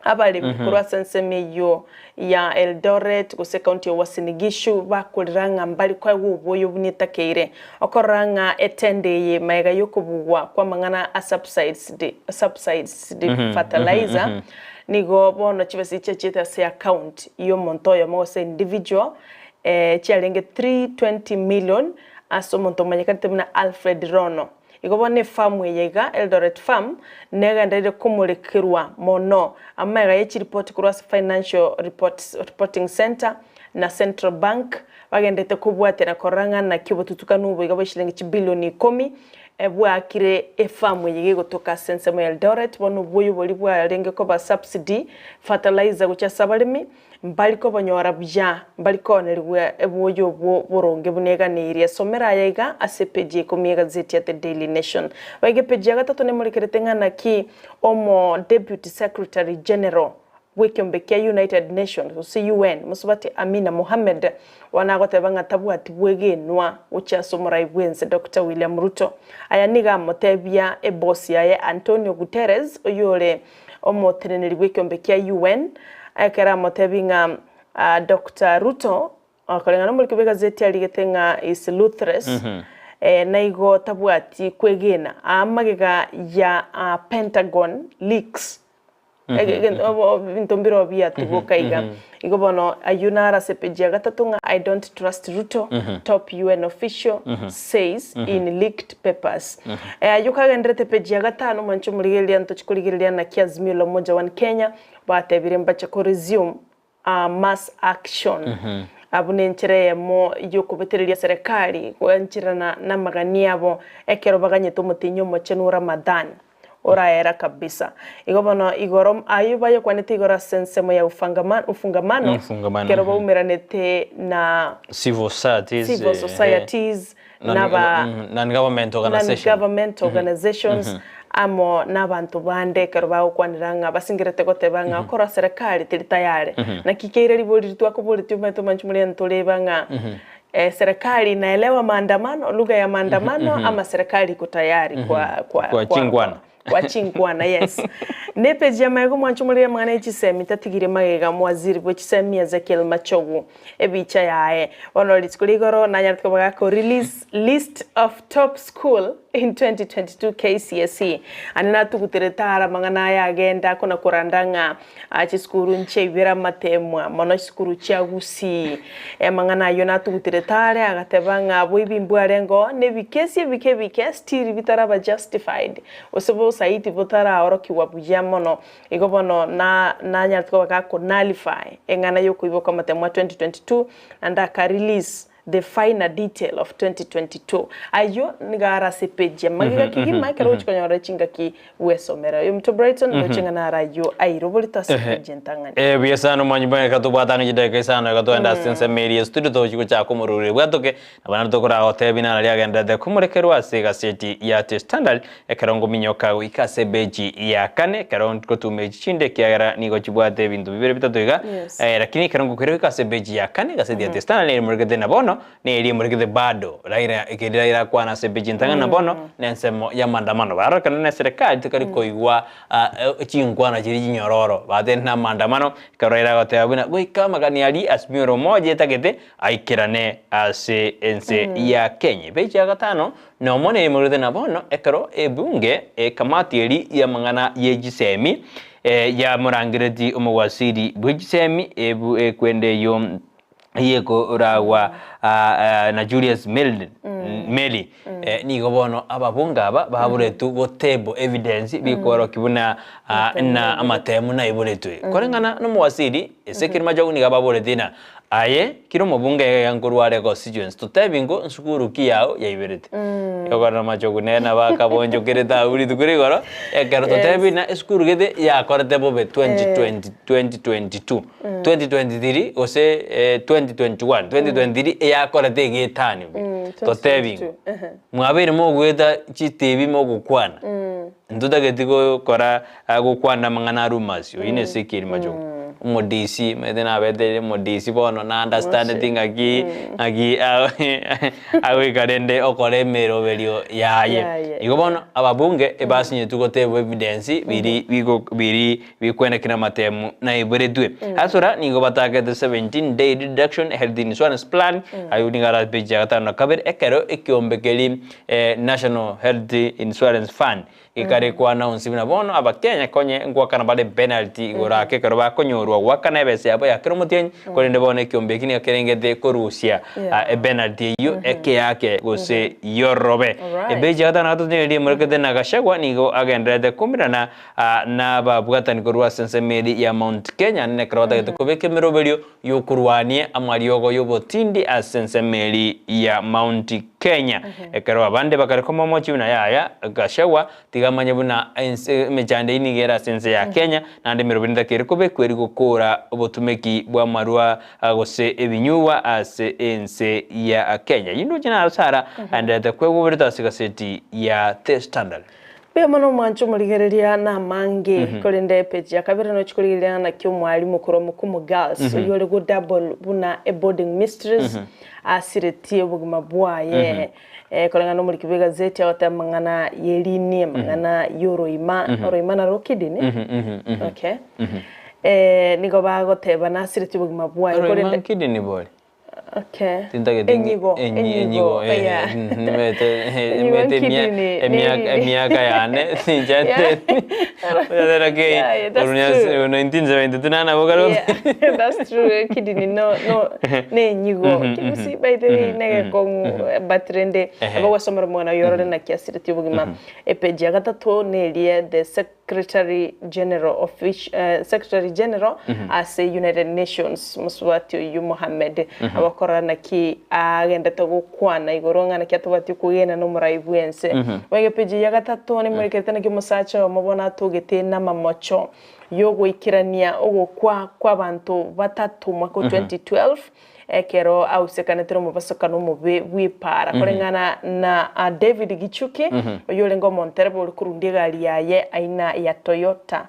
abaremi korwa ase ensemo eyio ya Eldoret gose ekaunti ya Uasin Gishu bakorera ng'a mbari koegwa obwoyo buna etakeire. Okorora ng'a etende eye maega y'okobugwa kw'amang'ana a subsidised subsidised fertilizer Nigo bono chibesa chiachiete ase account y'omonto oyomo gose individual chiarenge 320 million ase omonto omanyekanete buna Alfred Rono. Igo bono efarm eye iga, Eldoret Farm, negenderire komorekerwa mono amaiga ye chiripoti korwa ase Financial Reports Reporting Centre na Central Bank bagenderete kobwatia na korora ng'a naki obotutukanu obo iga bwa chilingi chibilioni ikomi Bwakire efamu eye gegotoka ase ensemo ya Eldoret, bono oboyo boria bwarenge koba subsidy fertilizer gochia ase abaremi, mbari kobonyora buya, mbari koonerigwa oboyo obwo boronge buna eganeirie. Somera aya iga ase epeji ya ikomi y'egazeti ya The Daily Nation. Baiga epeji ya gatato nemorekerete ng'a naki omo Deputy Secretary General bw'ekeombe kia United Nations gose UN, mosubati Amina Mohammed, bono agoteba ng'a tabwati bwegenwa gochia ase omorai bw'ense Doctor William Ruto. Aya nigo amotebia ebosi yaye Antonio Guterres oyore omoteneneri bw'ekeombe kia UN ekero amotebi ng'a Doctor Ruto koreng'ana nomoriki bw'egazeti arigete ng'a is ruthless naigo tabwati kwegena aa magega ya Pentagon leaks. Ebinto mbireo biatuboka iga. Igo bono ayio naro ase epeji ya gatato ng'a I don't trust Ruto, top UN official says in leaked papers. Ayio kagenderete epeji ya gatano mwanche omorigereria ntochi korigereria naki Azimio la Umoja One Kenya batebire mbache ko resume mass action abwo nenchera eyemo yokobetereria serikali gwancherana namagani abo ekero baganyete omotenyi omochenu o Ramadhan oraera kabisa. Igo bono igoro ayio bayokwanete igoro ase ensemo ya ufungamano Ufungamano, ekero mhm. baumeranete na Civil societies, civil societies naba non-government organization. non-government organizations amo nabanto bande ekero bagokwanera ng'a basingerete goteba ng'a okora serikali teri tayari. Naki keire ribori ritwakoboretie omanyete omanche more ntoreba ng'a serikali inaelewa maandamano lugha ya maandamano ama serikali iko tayari kwa kwa Kwa chingwana. Kwa chinkwana yes. Ne page ya magega omwancho omorere amang'ana ye chisemi tatigire magega omowaziri bwe chisemi Ezekiel Machogu ebicha yaye. Bono rituko ria igoro nanyarete koba gako release list of top school. in 2022 KCSE. Ande natuguterete are amang'ana aya agenda kona koranda ng'a chisukuru nchiaibere amatemwa, mono chisukuru chia Gusii. Amang'ana ayio natuguterete are agateba ng'a boibi mbwarengeo na ebikesi ebike ebike still bitaraba justified, gose bosaiti botaraorokigwa buya mono. Igo bono na nanyarete koba gako nullify eng'ana yokoiba kw'amatemwa 2022 naende aka release the finer detail of 2022. Ayio nigo are ase epage ya magega kegima ekero ogochia konyora chingaki bwesomera. Oyo omonto Brighton ndoche ng'a naro ayio airoborete ase epage entang'ani. Eh, buya sana omwanyi bwange reka tobwatane chidakika isano iga togende ase ensemo eria estudio togochia gochaka omororeri bwatoke nabo naende tokoragotebi naro riagenderete komorekerwa ase egaseti ya The Standard ekero ngominyoka goika ase ebeji ya kane ekero ngotuma echi chinde ekiagera nigo chibwate ebinto bibere bitato iga Yes. eh, lakini ekero ngokoira goika ase ebeji ya kane egaseti ya The Standard neri emorekete na bono neri emorekete bado Raila ekeri Raila akwana ase ebeji entang'ani na bono na ensemo y'amandamano barorokana na eserekari tikari koigwa ah, eh, chinkwana chiria chinyororo batende na amandamano ekero Raila agoteba buna goika amagani aria Azimio la Umoja etagete aikerane ase ense ya Kenya. Ebeji ya gatano Nomo neimorete na bono ekero ebunge ekamati eri y'amang'ana ye chisemi yamorangereti omowasiri bwe chisemi ebu ekwende eyio yekoragwa na Julius Melly Meli nigo bono ababunge aba baboretwe go table evidence bikorokia buna na amatemu naiboretwe. Koreng'ana nomowasiri Ezekiel Machogu nigo ababoretie ng'a Aye kera omobunge iga nkorwa are constituency totebi ngo nsukuru ki yao yaiberete. Okorora machogu nere nabo akabonchokerete abwo rituko rigoro ekero totebi na esukuru gete yakorete bobe 2020 2022 2023 gose 2021 2023 eyakorete egetani buya totebi ngo mwabeire mogoeta chitibi mogokwana ntotageti gokora gokwana amang'ana a rumors oyio ne Ezekiel Machogu omodisi omanyete nabete omodisi bono na understandeti ng'aki ng'aki agoika rende okora emeroberio yaye. Yaye. Igo bono ababunge ebasinyetwe gotebwa evidence biri bigo biri bikwenekera amatemu naiboretwe. Ase ora nigo batagete 17 day reduction health insurance plan aywo nigo ara page ya gatano na kabere ekero ekiombe keria National Health Insurance Fund Gekare koannounce buna bono abakenya konye ngoakana bare penalty igoro ake ekero bakonyorwa goakana ebesa yabo ya kera omotienyi korende bono ekiombe eki nigo kerengete korusia epenalty eyio ekeake gose yorobe. Ebeji ya gatano na gatato nigo riemorekete na Gachagua nigo agendererete koumerana nababwatani korwa ase ensemo eria ya Mount Kenya nene ekero batagete kobeka emeroberio yokorwania amariogo y'obotindi ase ensemo eria ya Mount Kenya. Ekero abande bakare komomochia buna yaya, Gachagua tiga amanye buna ense emechando eyio nigo ere ase ense ya Kenya, naende emeroberi ntakeri kobekwa eri gokora obotumeki bw'amarwa gose ebinyugwa ase ense ya Kenya. Eyio ndoche naro Sarah aenderete kwegwa oborito ase egaseti ya The Standard. Mbuya mono omwanche omorigereria namange, korende epage ya kabere nochi korigereria ng'a naki omwalimu korwa Mukumu Girls oyio ore go double buna a boarding mistress asiretie obogima bwaye koreng'ana na omoriki bw'egazeti agoteba amang'ana y'erini amang'ana y'oroima oroima naro kidney okay nigo bagoteba nasiretie obogima bwaye Oroima korende nkidney bori? Okay. Tintageti Enyigo, enyi- enyigo, enyigo, eh, yeah. nimete Enyigo nimete emia- nkidini, emiaka neriri. emiaka yane Yeah. Oyatera Yeah, yeah, that's true. 1972 nana nabo kare Yeah, that's true. Kidney no no nenyigo. Kibusi by the way negekong'u but rende Ehe. abagwesomera omwana oyo orore naki asiretie obogima. Epeji ya gatato nerie the Secretary General Offic Secretary General ase United Nations mosubati oyio Mohammed agokorora naki agendete gokwana igoro ng'a naki atobwati okwegena nomorai bwense. Boigo epeji ya gatato nemorekerete naki omosacha oyomo bono atogete namamocho yogoikerania ogokwa kwabanto batato mwaka o 2012 Ekero ausekanete nomobasokano omobe bw'epaara, koreng'ana na David Gichuki, oyio orenge omontereba ore korundia egari yaye aina ya Toyota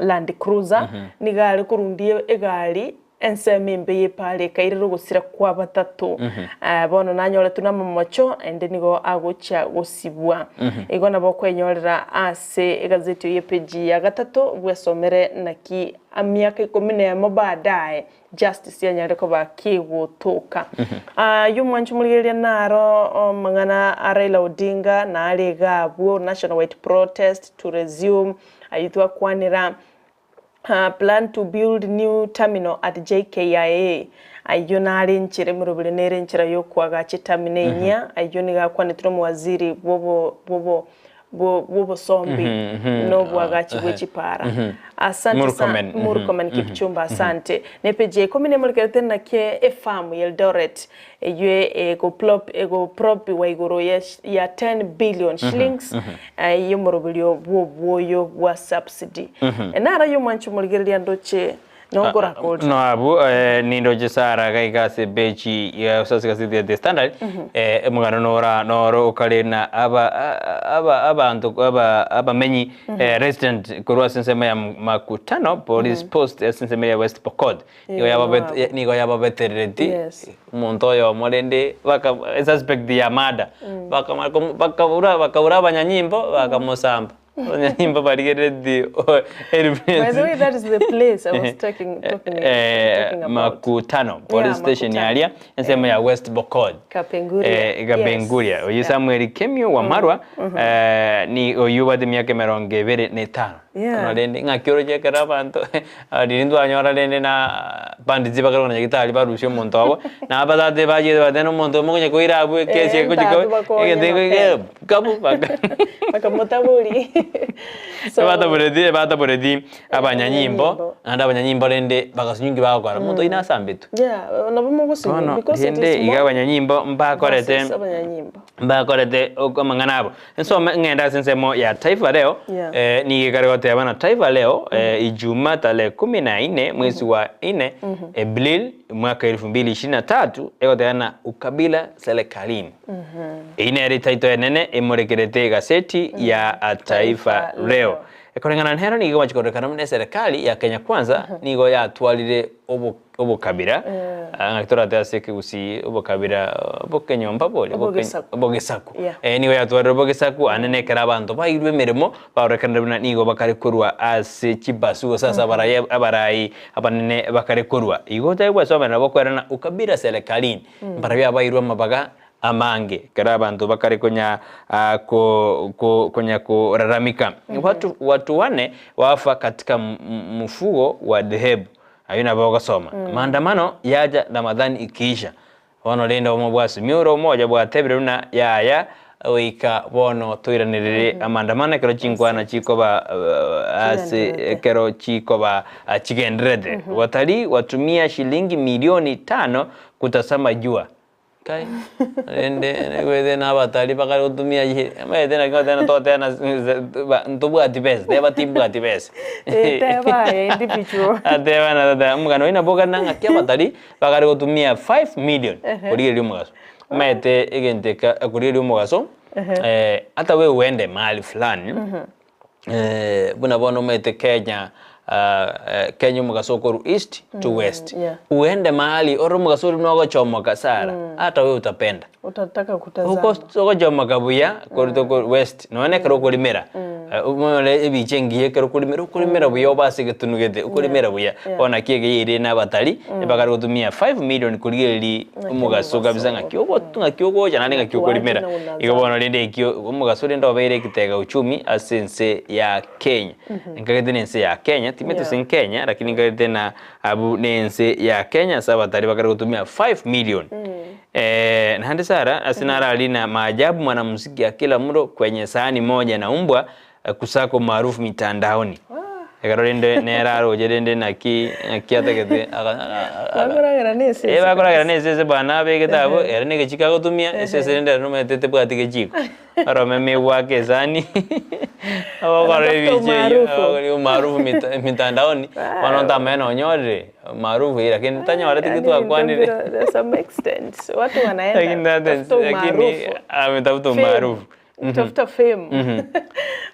Land Cruiser, nigo are korundia egari. Ensemo embe y'epaara ekairera ogosira kwa batato. Bono nanyoretwe namamocho, naende nigo agochia gosibwa. Igo nabo okwenyorera ase egazeti eye epeji ya gatato, bwesomere naki emiaka ikomi nemo baadaye justice yanyarire koba kegotoka. Ayio mwanche morigereria naro amang'ana a Raila Odinga nare iga abwo, National White Protest to resume, ayio twakwanera. Plan to build new terminal at JKIA, Ayio nare enchera emeroberi nere enchera y'okoagacha eterminal enyia, ayio nigo akwanetwe nomowaziri bw'obo bw'obo bwo bw'obosombi na oboagachi bwe chipara. Asante sa Murkomen. Murkomen Kipchumba asante. Ne page ya ikomi nemorekerete naki efarm ya Eldoret Eyio egoplop egopropiwa igoro ya ya 10 billion shillings y'omoroberio bw'obwoyo bwa subsidy. Naro y'omwancho omorigereria ndoche nonkorakorire. No abwo nindoche Sarah gaika ase epeji ya ase egaseti ya The Standard omogano nora noro okare na aba aba abanto aba abamenyi resident korwa ase ensemo ya Makutano police post ase ensemo ya West Pokot. Nigo yababet nigo yababeterereti Yes. omonto oyomo rende baka esuspect ya murder bakamara komo bakaura bakaura abanyanyimbo bakamosamba. Abanyanyimbo barigerereti By the way, that is the place I was talking, talking, talking about. Makutano police Yeah, station Makutano. yaria ensemo ya West Pokot. Kapenguria. Eh, Kapenguria. Yes. Oyo Yeah. Samuel Kemio wa Marwa eh, ni oyio obwate emiaka emerongo ebere na etano. Yeah. Bono rende ng'aki oroche ekero abanto riria ntwanyora rende na bandits bakarwa na nyagetari barusia omonto obo, na abatate bachete bateba omonto omo okonya koira abwo ekesi Eh, egochi ntatu koba bakonye egento mapema. kabu baka Bakamotabori. So, ebataboreti ebataboreti abanyanyimbo, Abanyanyimbo. naende abanyanyimbo rende bagasunyunki bagokora, omonto oyio nasambetwe. yeah, nabo mogosinywa Bono because it rende is iga more abanyanyimbo mbakorete versus abanyanyimbo. Mbakorete amang'ana abo. Nsome ng'ende ase ensemo ya Taifa Leo, Yeah. eh, nigo ekare goteba na Taifa Leo, eh, Ijumaa tarehe kumi na nne mwezi wa nne April mwaka elfu mbili ishirini na tatu egoteba na ukabila serikalini. Eyio nere etitle enene emorekerete egaseti ya Taifa Taifa Leo. Leo. Koreng'ana nero nigo egochia kororekana buna eserekari ya Kenya Kwanza nigo yatwarire obo obokabira ng'aki toratebe ase ekegusii obokabira bokenyomba bori Obogesaku. obogesaku Yeah. Eh, nigo yatwarire obogesaku ande na ekero abanto bairwe emeremo barorekanire buna nigo bakare korwa ase chibasu gose ase abarai abarai abanene bakare korwa. Igo otari gwesomera nabo okwerana ukabila serikalini mbarabio abairwe amabaga amange ekero abanto bakare konya ko ko konya koraramika. Watu watu wane wafa katika mfuo wa dhehebu Ayio nabo ogosoma. Maandamano yacha Ramadhani ikiisha. Bono rende obomo bwa Simiyu ore omoja bwatebire buna yaya goika bono toiranerere amaandamano ekero chinkwana chikoba ase ekero chikoba chigendererete. Watalii watumia shilingi milioni tano kutazama jua. Kai, rende naigwete na abatari bakare gotumia chi omanyete naki goteba togoteba na ntobwati besa, teba timbwati besa. Eh, teba aye individual. Ateba na tata, omogano oyio nabo okare ng'aki abatari bakare gotumia 5 million korigereria omogaso. Omanyete egento eke korigereria omogaso, ata we uende mahali fulani, buna bono omanyete Kenya Kenya omogaso okorwa east to west. Uende mahali ore omogaso oria buna ogochomoka sana, ata wewe utapenda. Utataka kutazama. Oko- Ogochomoka buya korwa toko west, nonya na ekero okorimera, omanyore ebicha engiya ekero okorimera, okorimera buya obe ase egetunu gete, okorimera buya. Bono naki eke ere na abatari, ebakare gotumia 5 million korigereria omogaso kabisa ng'aki ogotu ng'aki ogocha naende ng'aki okorimera. Igo bono rende ekio omogaso rende obeire ekitega uchumi ase ense ya Kenya. Nkagete na ense ya Kenya, timanyeti gose Kenya, lakini nkagete na abwo na ense ya Kenya ase abatari bakare gotumia 5 million. Naende Sarah ase narari na maajabu mwanamuziki akila mlo kwenye sahani moja na umbwa kusaka umaarufu mitandaoni. Ekero rende nere aroche rende naki naki atagete Bakoragera na esese Eh bakoragera na esese bana abegete abwo ere na egechiko agotumia esese rende ere nomanyete tebwati gechiko. Oromeme egwake esani ogokora Anatafuta ebicha eyio umaarufu. ogokora umaarufu mita mitandaoni bono ntamanye nonyorire umaarufu eye lakini tanyoreti Yaani twakwanire. to some extent watu wanaenda Lakini kutafuta lakini umaarufu. ametafuta Fame. umaarufu. Kutafuta fame.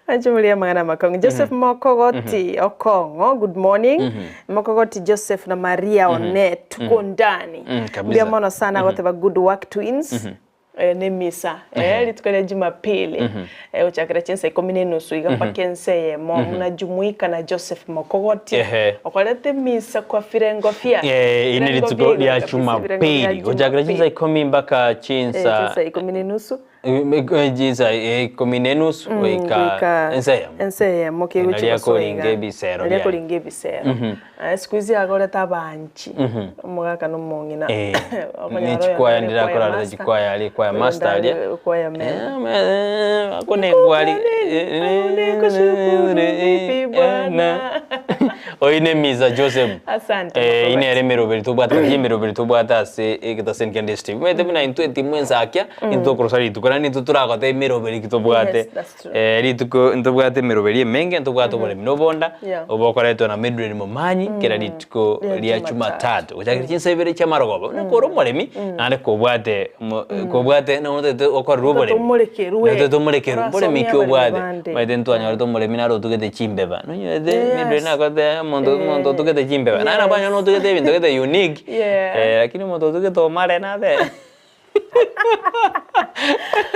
Anche muri amang'ana amakong'u. Joseph Mokogoti Okong'o, good morning. Mokogoti Joseph na Maria one tuko ndani. Kabisa. Mbuya mono sana goteba good work twins. Eh, ne misa eh, rituko ria Jumapili eh, gochakera chinsa ikomi na enusu iga mpaka ense eyemo mnajumuika na Joseph Mokogoti Ehe. okorete misa kwa firengo fya Eh, ine Firengo rituko vya rya igoro kabisa, virengo vya Jumapili gochakera chinsa Jumapili. ikomi mpaka Eh, chinsa chinsa ikomi na enusu chinsa ikomi na enusu goika goika ense eyemo ense eyemo Naria akoringa ebisero naria biaye. akoringa ebisero Eh, siku hizi agorete abanchi omogaka na omong'ina Eh, Okonyora ne oyo chikwaya nare ndira choir akorarete master, chikwaya ari choir oyo master aria ndare choir man. Eh, ako nengwari Nikushukuru vipi Bwana. oyo ne misa Joseph Asante, Eh, Mokogoti. ine ere emeroberi tobwate ki emeroberi tobwate ase egetaseni kia district omanyete buna intwe etimu ensakia intwe tokorosa rituko naende intwe toragote emeroberi ki tobwate Yes, that's true. Eh, rituko ntobwate emeroberi emenge ntobwate oboremi na obonda Yeah. obokoretwa na Mildred Momanyi kera rituko Ria ria Jumatatu. Jumatatu gochakera chinsa ibere chia amarogoba buna kore omoremi naende kobwate mo- kobwate notete okorera oboremi Tomorekerwe. Notete omorekerwe mboremi Orasomia ki obwate abaremi bande. omanyete ntwanyorete omoremi naro otugete chimbeba nonyorete Yes. Mildred nakote omonto omonto otugete chimbeba naende nabo anyone otugete ebinto gete unique Yeah. eh, lakini omonto otugete omare nabe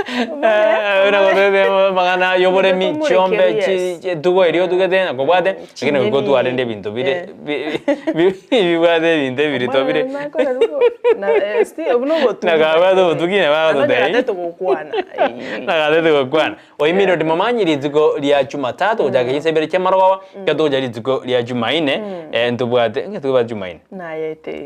Eh, buna gotete amang'ana ya oboremi Omorekerwe, chiombe chi yes. etugo eria otugete nakobwate lakini Chinyeni. gotwarende ebinto bire Eh. bi- bi- bibwate ebinto ebirito bire Nakabwate obotugi na bagototebia. Nagatete gokwana oyo Mildred Momanyi rituko ria Jumatatu gochaka chinsa ibere chia amarogoba gatocha rituko ria Jumanne eh, ntobwate ng'aki tobwate Jumanne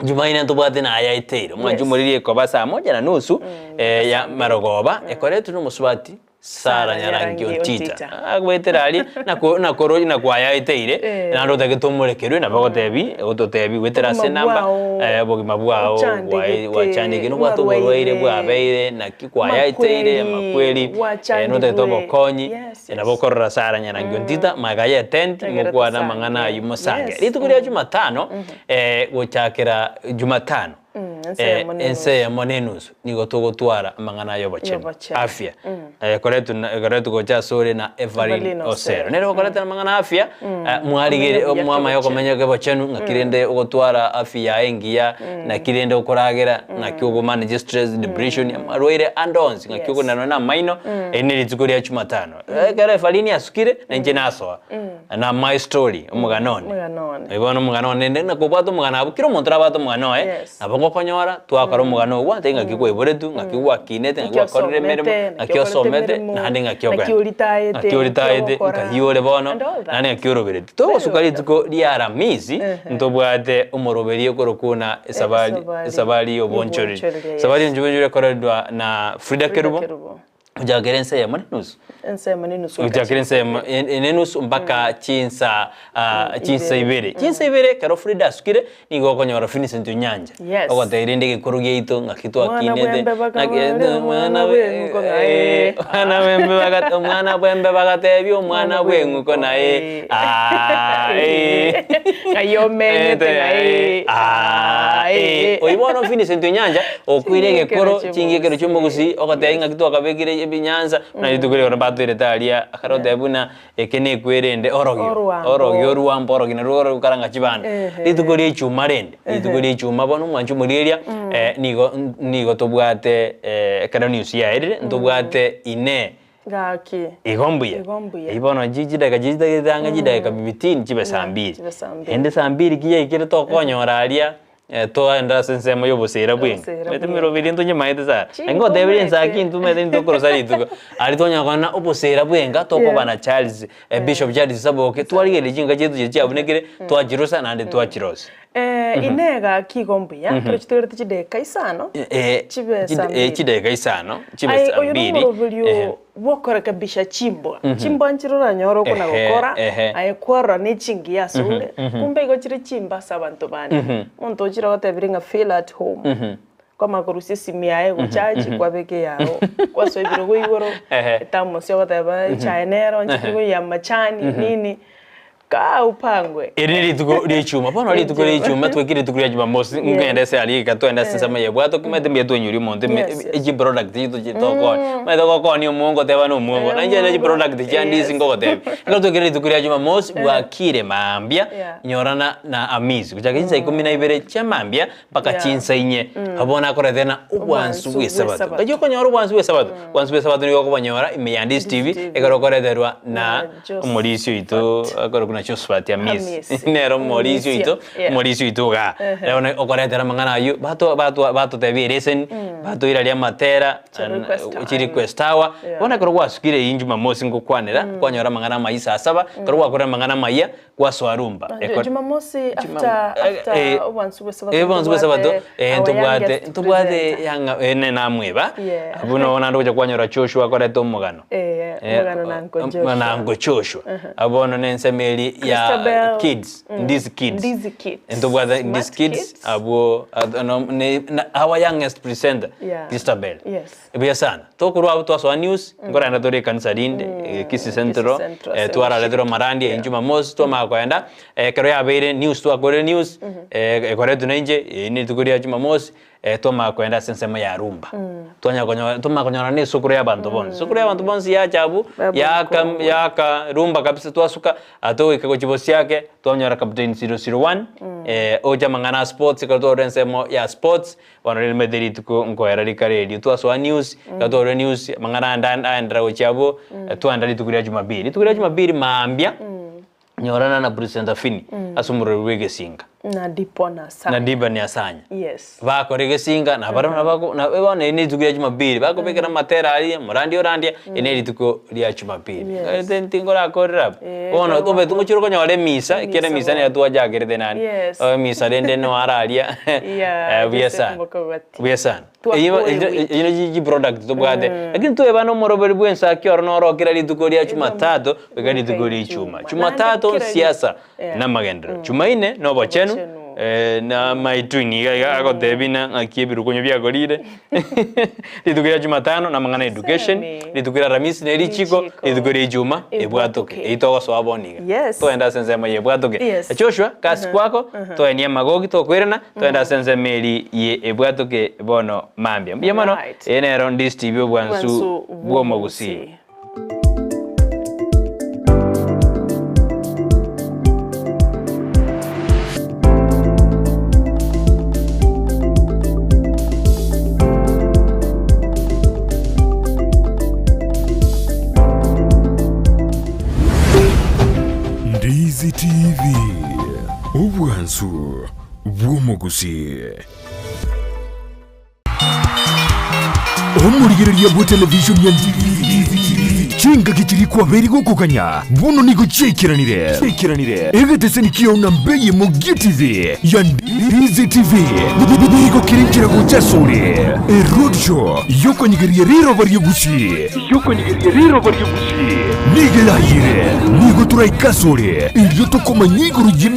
Jumanne ntobwate naye aiteire omwanchi Yes. omoriri ekoba saa moja na nusu eh, ya marogoba ekoretwe na omosubati Sarah Sarah Nyarangi Nyarangi Ontita Ontita. agwetera aria nako nakoro nakwaya aiteire Eh. naende otagete omorekerwe nabo agotebi ogototebi gwetera ase Obogima enamba bwao, eh, obogima bwao ochandegete, gwachandegete nobwate oborwaire amarwaire, bwabeire naki kwaya aiteire amakweri, amakweri eh, gwachandirwe. notagete obokonyi Yes, yes. nabo okorora Sarah Nyarangi Ontita magega ya etent Egere mokwana tosange. amang'ana aywo mosange Yes. rituko ria Jumatano eh, gochakera Jumatano Ense eh, eyemo na ense eyemo na enusu nigo togotwara amang'ana ya obochenu Y'obochenu. afya Eh, koretwe na- koretwe gocha ase ore na Evelyn Evelyn Osero Osero. nere okoretera amang'ana afya eh, mwarigere Omenye buya mwamanya kebochenu. okomenya kebochenu ng'aki rende ogotwara afya yaye engiya naki rende okoragera ng'aki ogomanage stress depression amarwaire ande onsi ng'aki Yes. okonanwa na amaino eri ne rituko ria Jumatano ekero Evelyn asukire na inche nasoa na my story omogano one Omogano one. Oyo bono omogano one nende nakobwata omogano abwo kera omonto orabwate omogano oye Yes. nabo ngokonyora twakora omogano ogwo ante ng'aki kwaiboretwe ng'aki gwakinete ng'aki Ng'aki gwakorire emeremo osomete, ng'aki osomete okorete emeremo, naende ng'aki ng'aki okogenda oritaete, ng'aki ng'aki oritaete ogokora, ng'aki ore bono and all that. naende ng'aki orobereti togosuka Very rituko ria Aramisi ntobwate omoroberi okorokwa na esabari Esabari esabari ya obonchoreri y'obonchoreria, yes. esabari ya obonchoreri ekoredwa na Frida Frida Kerubo Kerubo. gochakera ense eyemo na enusu Ensemo na enusu gochakera ensemo ene enusu mpaka chinsa ah, chinsa ibere chinsa ibere ekero Frida asukire nigo okonyora Vincent Onyancha Yes. ogotebia rende egekoro giaito ng'aki Mwana twakinete bwembe ng'aki bakabare, mwana mwana bwe- bw'eng'uko naye. eh, mwana bwembe baga- omwana bwembe bagatebia omwana Mwana bw'eng'uko bw'eng'uko, naye eh. ah, eh. Ng'ai omenyete, ng'ai, Ah, ah, eh. eh. Oyo bono Vincent Onyancha okoira Ching'ekero egekoro ching'ekero chi'omogusi. chi'omogusi ogotebia ng'aki twakabekire ebinyansa buna rituko riria batoirete aria akare oteba buna eke nekwerende orogio Orwambo. orogio orwambo orogio naruo rogokaranga chibando Ehe. rituko ria echuma rende rituko ria echuma bono omwanchi omorigereria nigo nigo tobwate ekero news yaerire ntobwate ine Gaki. Igo mbuya. Igo mbuya. Eyio bono chi chidakika chitagete ang'e chidakika bibitini chibe saa mbiri. Chibe saa mbiri. Ende saa mbiri ki yaikire tokonyora aria twaenda ase ensemo ya obosera bwenge. Obosera Omanyete bwenge. emeroberi ntonyemaete sana. Chi, Naki ngotebirie ntomanyete. ensaki ntomanyete ntokorosa rituko. Aria twanyora korora na obosera bwenga tokoba na Charles, Bishop Charles Saboke, twarigereria chinka chiaito chiria chiabunekire, twachirosa naende twachirosia. Eh, Inee gaki igo mbuya, tore chitoirete chidakika isano, chibe saa mbiri. Chidakika isano, chibe Aye, saa oyo mbiri. nomoroberio Ehe. bwokorekebisha chimbwa. Chimbwa nchire oranyore okona Ehe, gokora, ehe. aye kwarora ne chingiya ase ore, kumbe igo chire chimba ase abanto bande. Omonto ochire agotebire ng'a feel at home. Kwamanya korusia esimi yaye gochachi, kwabeka eyao, kwasoa ebirogo igoro, Ehe. etamosi ogoteba echae nero, nchire koiyia amachani, nini. Kaa upangwe. Eri ne rituko ria echuma. Bono rituko ria echuma twekire rituko ria jumamosi ngende ase aria iga twende ase ensemo eye bwato kimanyete mbuya twenyoria omonto ime Yes, yes. echi product chiaito chi tokonya. Omanyete gokonia omongo oteba na omongo. Na inche ne chiproduct chia ndisi ngogotebia. Ekero twekire rituko ria jumamosi bwakire mambia Yeah. nyorana na Amisi gochaka chinsa ikomi na ibere chia mambia mpaka Yeah. chinsa inye. Abwo bono akoretera na obwansu Obwansu bwa esabato. bw'esabato. Ngachia okonyora obwansu bwa esabato, obwansu bwa esabato nigo okobonyora ime ya Ndisi TV, TV. ekero okoreterwa na Na Josephat. omorisia oito akorokwa na Josephat Amisi. Amisi. Nere omorisia oito, Omorisia, yeah. omorisia oito igaa. Ehe. Bono okoretera amang'ana aywo, bato bato batotebia ereseni, batoiraria amatera, Chi request chi request hour. Yeah. Bono ekero gwasukire eywo Jumamosi ngokwanera, kwanyora amang'ana amaya saa saba, ekero gwakorire amang'ana amaya, gwasoa rumba. Eko- Jumamosi Juma- after eh, after eh, obwansu bw'esabato eh, obwansu bw'esabato ntobwate eh, our ntobwate youngest ntobwate presenter. yanga eh, ne namweba Yeah. abwo nabo naende ogocha kwanyora Joshua akorete omogano Eh, Eh, omogano na Uncle Joshua. na Uncle Joshua abwo bono na ensemo eri ya Christabel. kids Ndizi Kids Ndizi Kids. ntobwate Smart Ndizi Kids Kids. abwo ad- no, ne- na- our youngest presenter Yeah. Christabel Yes. Buya sana. Tokorwa abwo twasoa news, nkorenda tore ekanisa rinde, eh, Kisii Central, Central, eh, twarareterwa amarandia yeah. Jumamosi, twamanya koenda, eh, ekero yabeire news twakorire news, eh, ekoretwe na inche, eh, rituko ria Jumamosi, eh, twamanya koenda ase ensemo ya Rumba. Twanya konyora twamanya konyora na esukuru ya abanto bonsi. Esukuru ya abanto bonsi yacha abwo, Babu yaka Mkongwe. yaka rumba kabisa twasuka, atogoika gochia bosiake, twanyora Captain 001, eh, ocha amang'ana a sports, ekero twarure ensemo ya sports, Bono rimete rituko nkoera rikare erio twasoa news, ekero twarure news amang'ana ande ande aendera gochia abwo, twaenda rituko ria jumapili. Rituko ria jumapili maambia, nyorana na presenter Phinny ase omorero bwa egesinga. Na Dipo na Na Sanya. Dipa ni Asanya. Yes. Bakora egesinga, na barabwo nabako na bono eri ne rituko ria jumapili, bakobekera amatera aria, morandi orandia, eri ne rituko ria jumapili. Yes. Nkaete ntingorakorera abwo. Eh, Bono ekero obete ngochire okonyora emisa, ekiagera Emisa emisa bono. nero twachakerete nani. Yes. Emisa rende no araria Yeah, buya Joseph sana. Mokogoti. Buya sana. Twakore Eyio wiki. eyio ne chiproduct tobwate. Lakini tweba na omoroberi bwa ensaki oro noro kera rituko ria Jumatatu goika rituko ria Ijumaa. Jumatatu Naende kera siasa Yeah. na amagenderero. Jumaine na obochenu Obochenu. eh, na amaitwini iga iga agotebia ng'a ng'aki ebirukonyo biakorire. Rituko ria Jumatano na amang'ana ya education, Semi. rituko ria Aramisi na erichiko, Richiko. rituko ria Ijumaa ebwatoke. Ebwatoke. Eyio togosoa bono iga. Yes. Togende ase ensemo ya ebwatoke. Yes. Joshua, kasi kwako, toenie amagogi tokoirana, togende ase ensemo eri ye ebwatoke bono mambia. Mbuya mono, Right. eye nero Ndisi TV obwansu Obwansu bw'omogusii. bw'omogusii. Ndizi TV, obwansu bw'omogusii. Omorigereria bwe television ya Ndizi chingaki chiria kwabeire gokoganya bono nigo chiaikeranire egeteseni kiao namba eyemo gie TV ya Ndizi TV nigo kere nchera gocha asore eroadshow yokonyegeria riroba ri'egusii nigo erayire nigo toraike asore erio tokomanya igoro y'eme.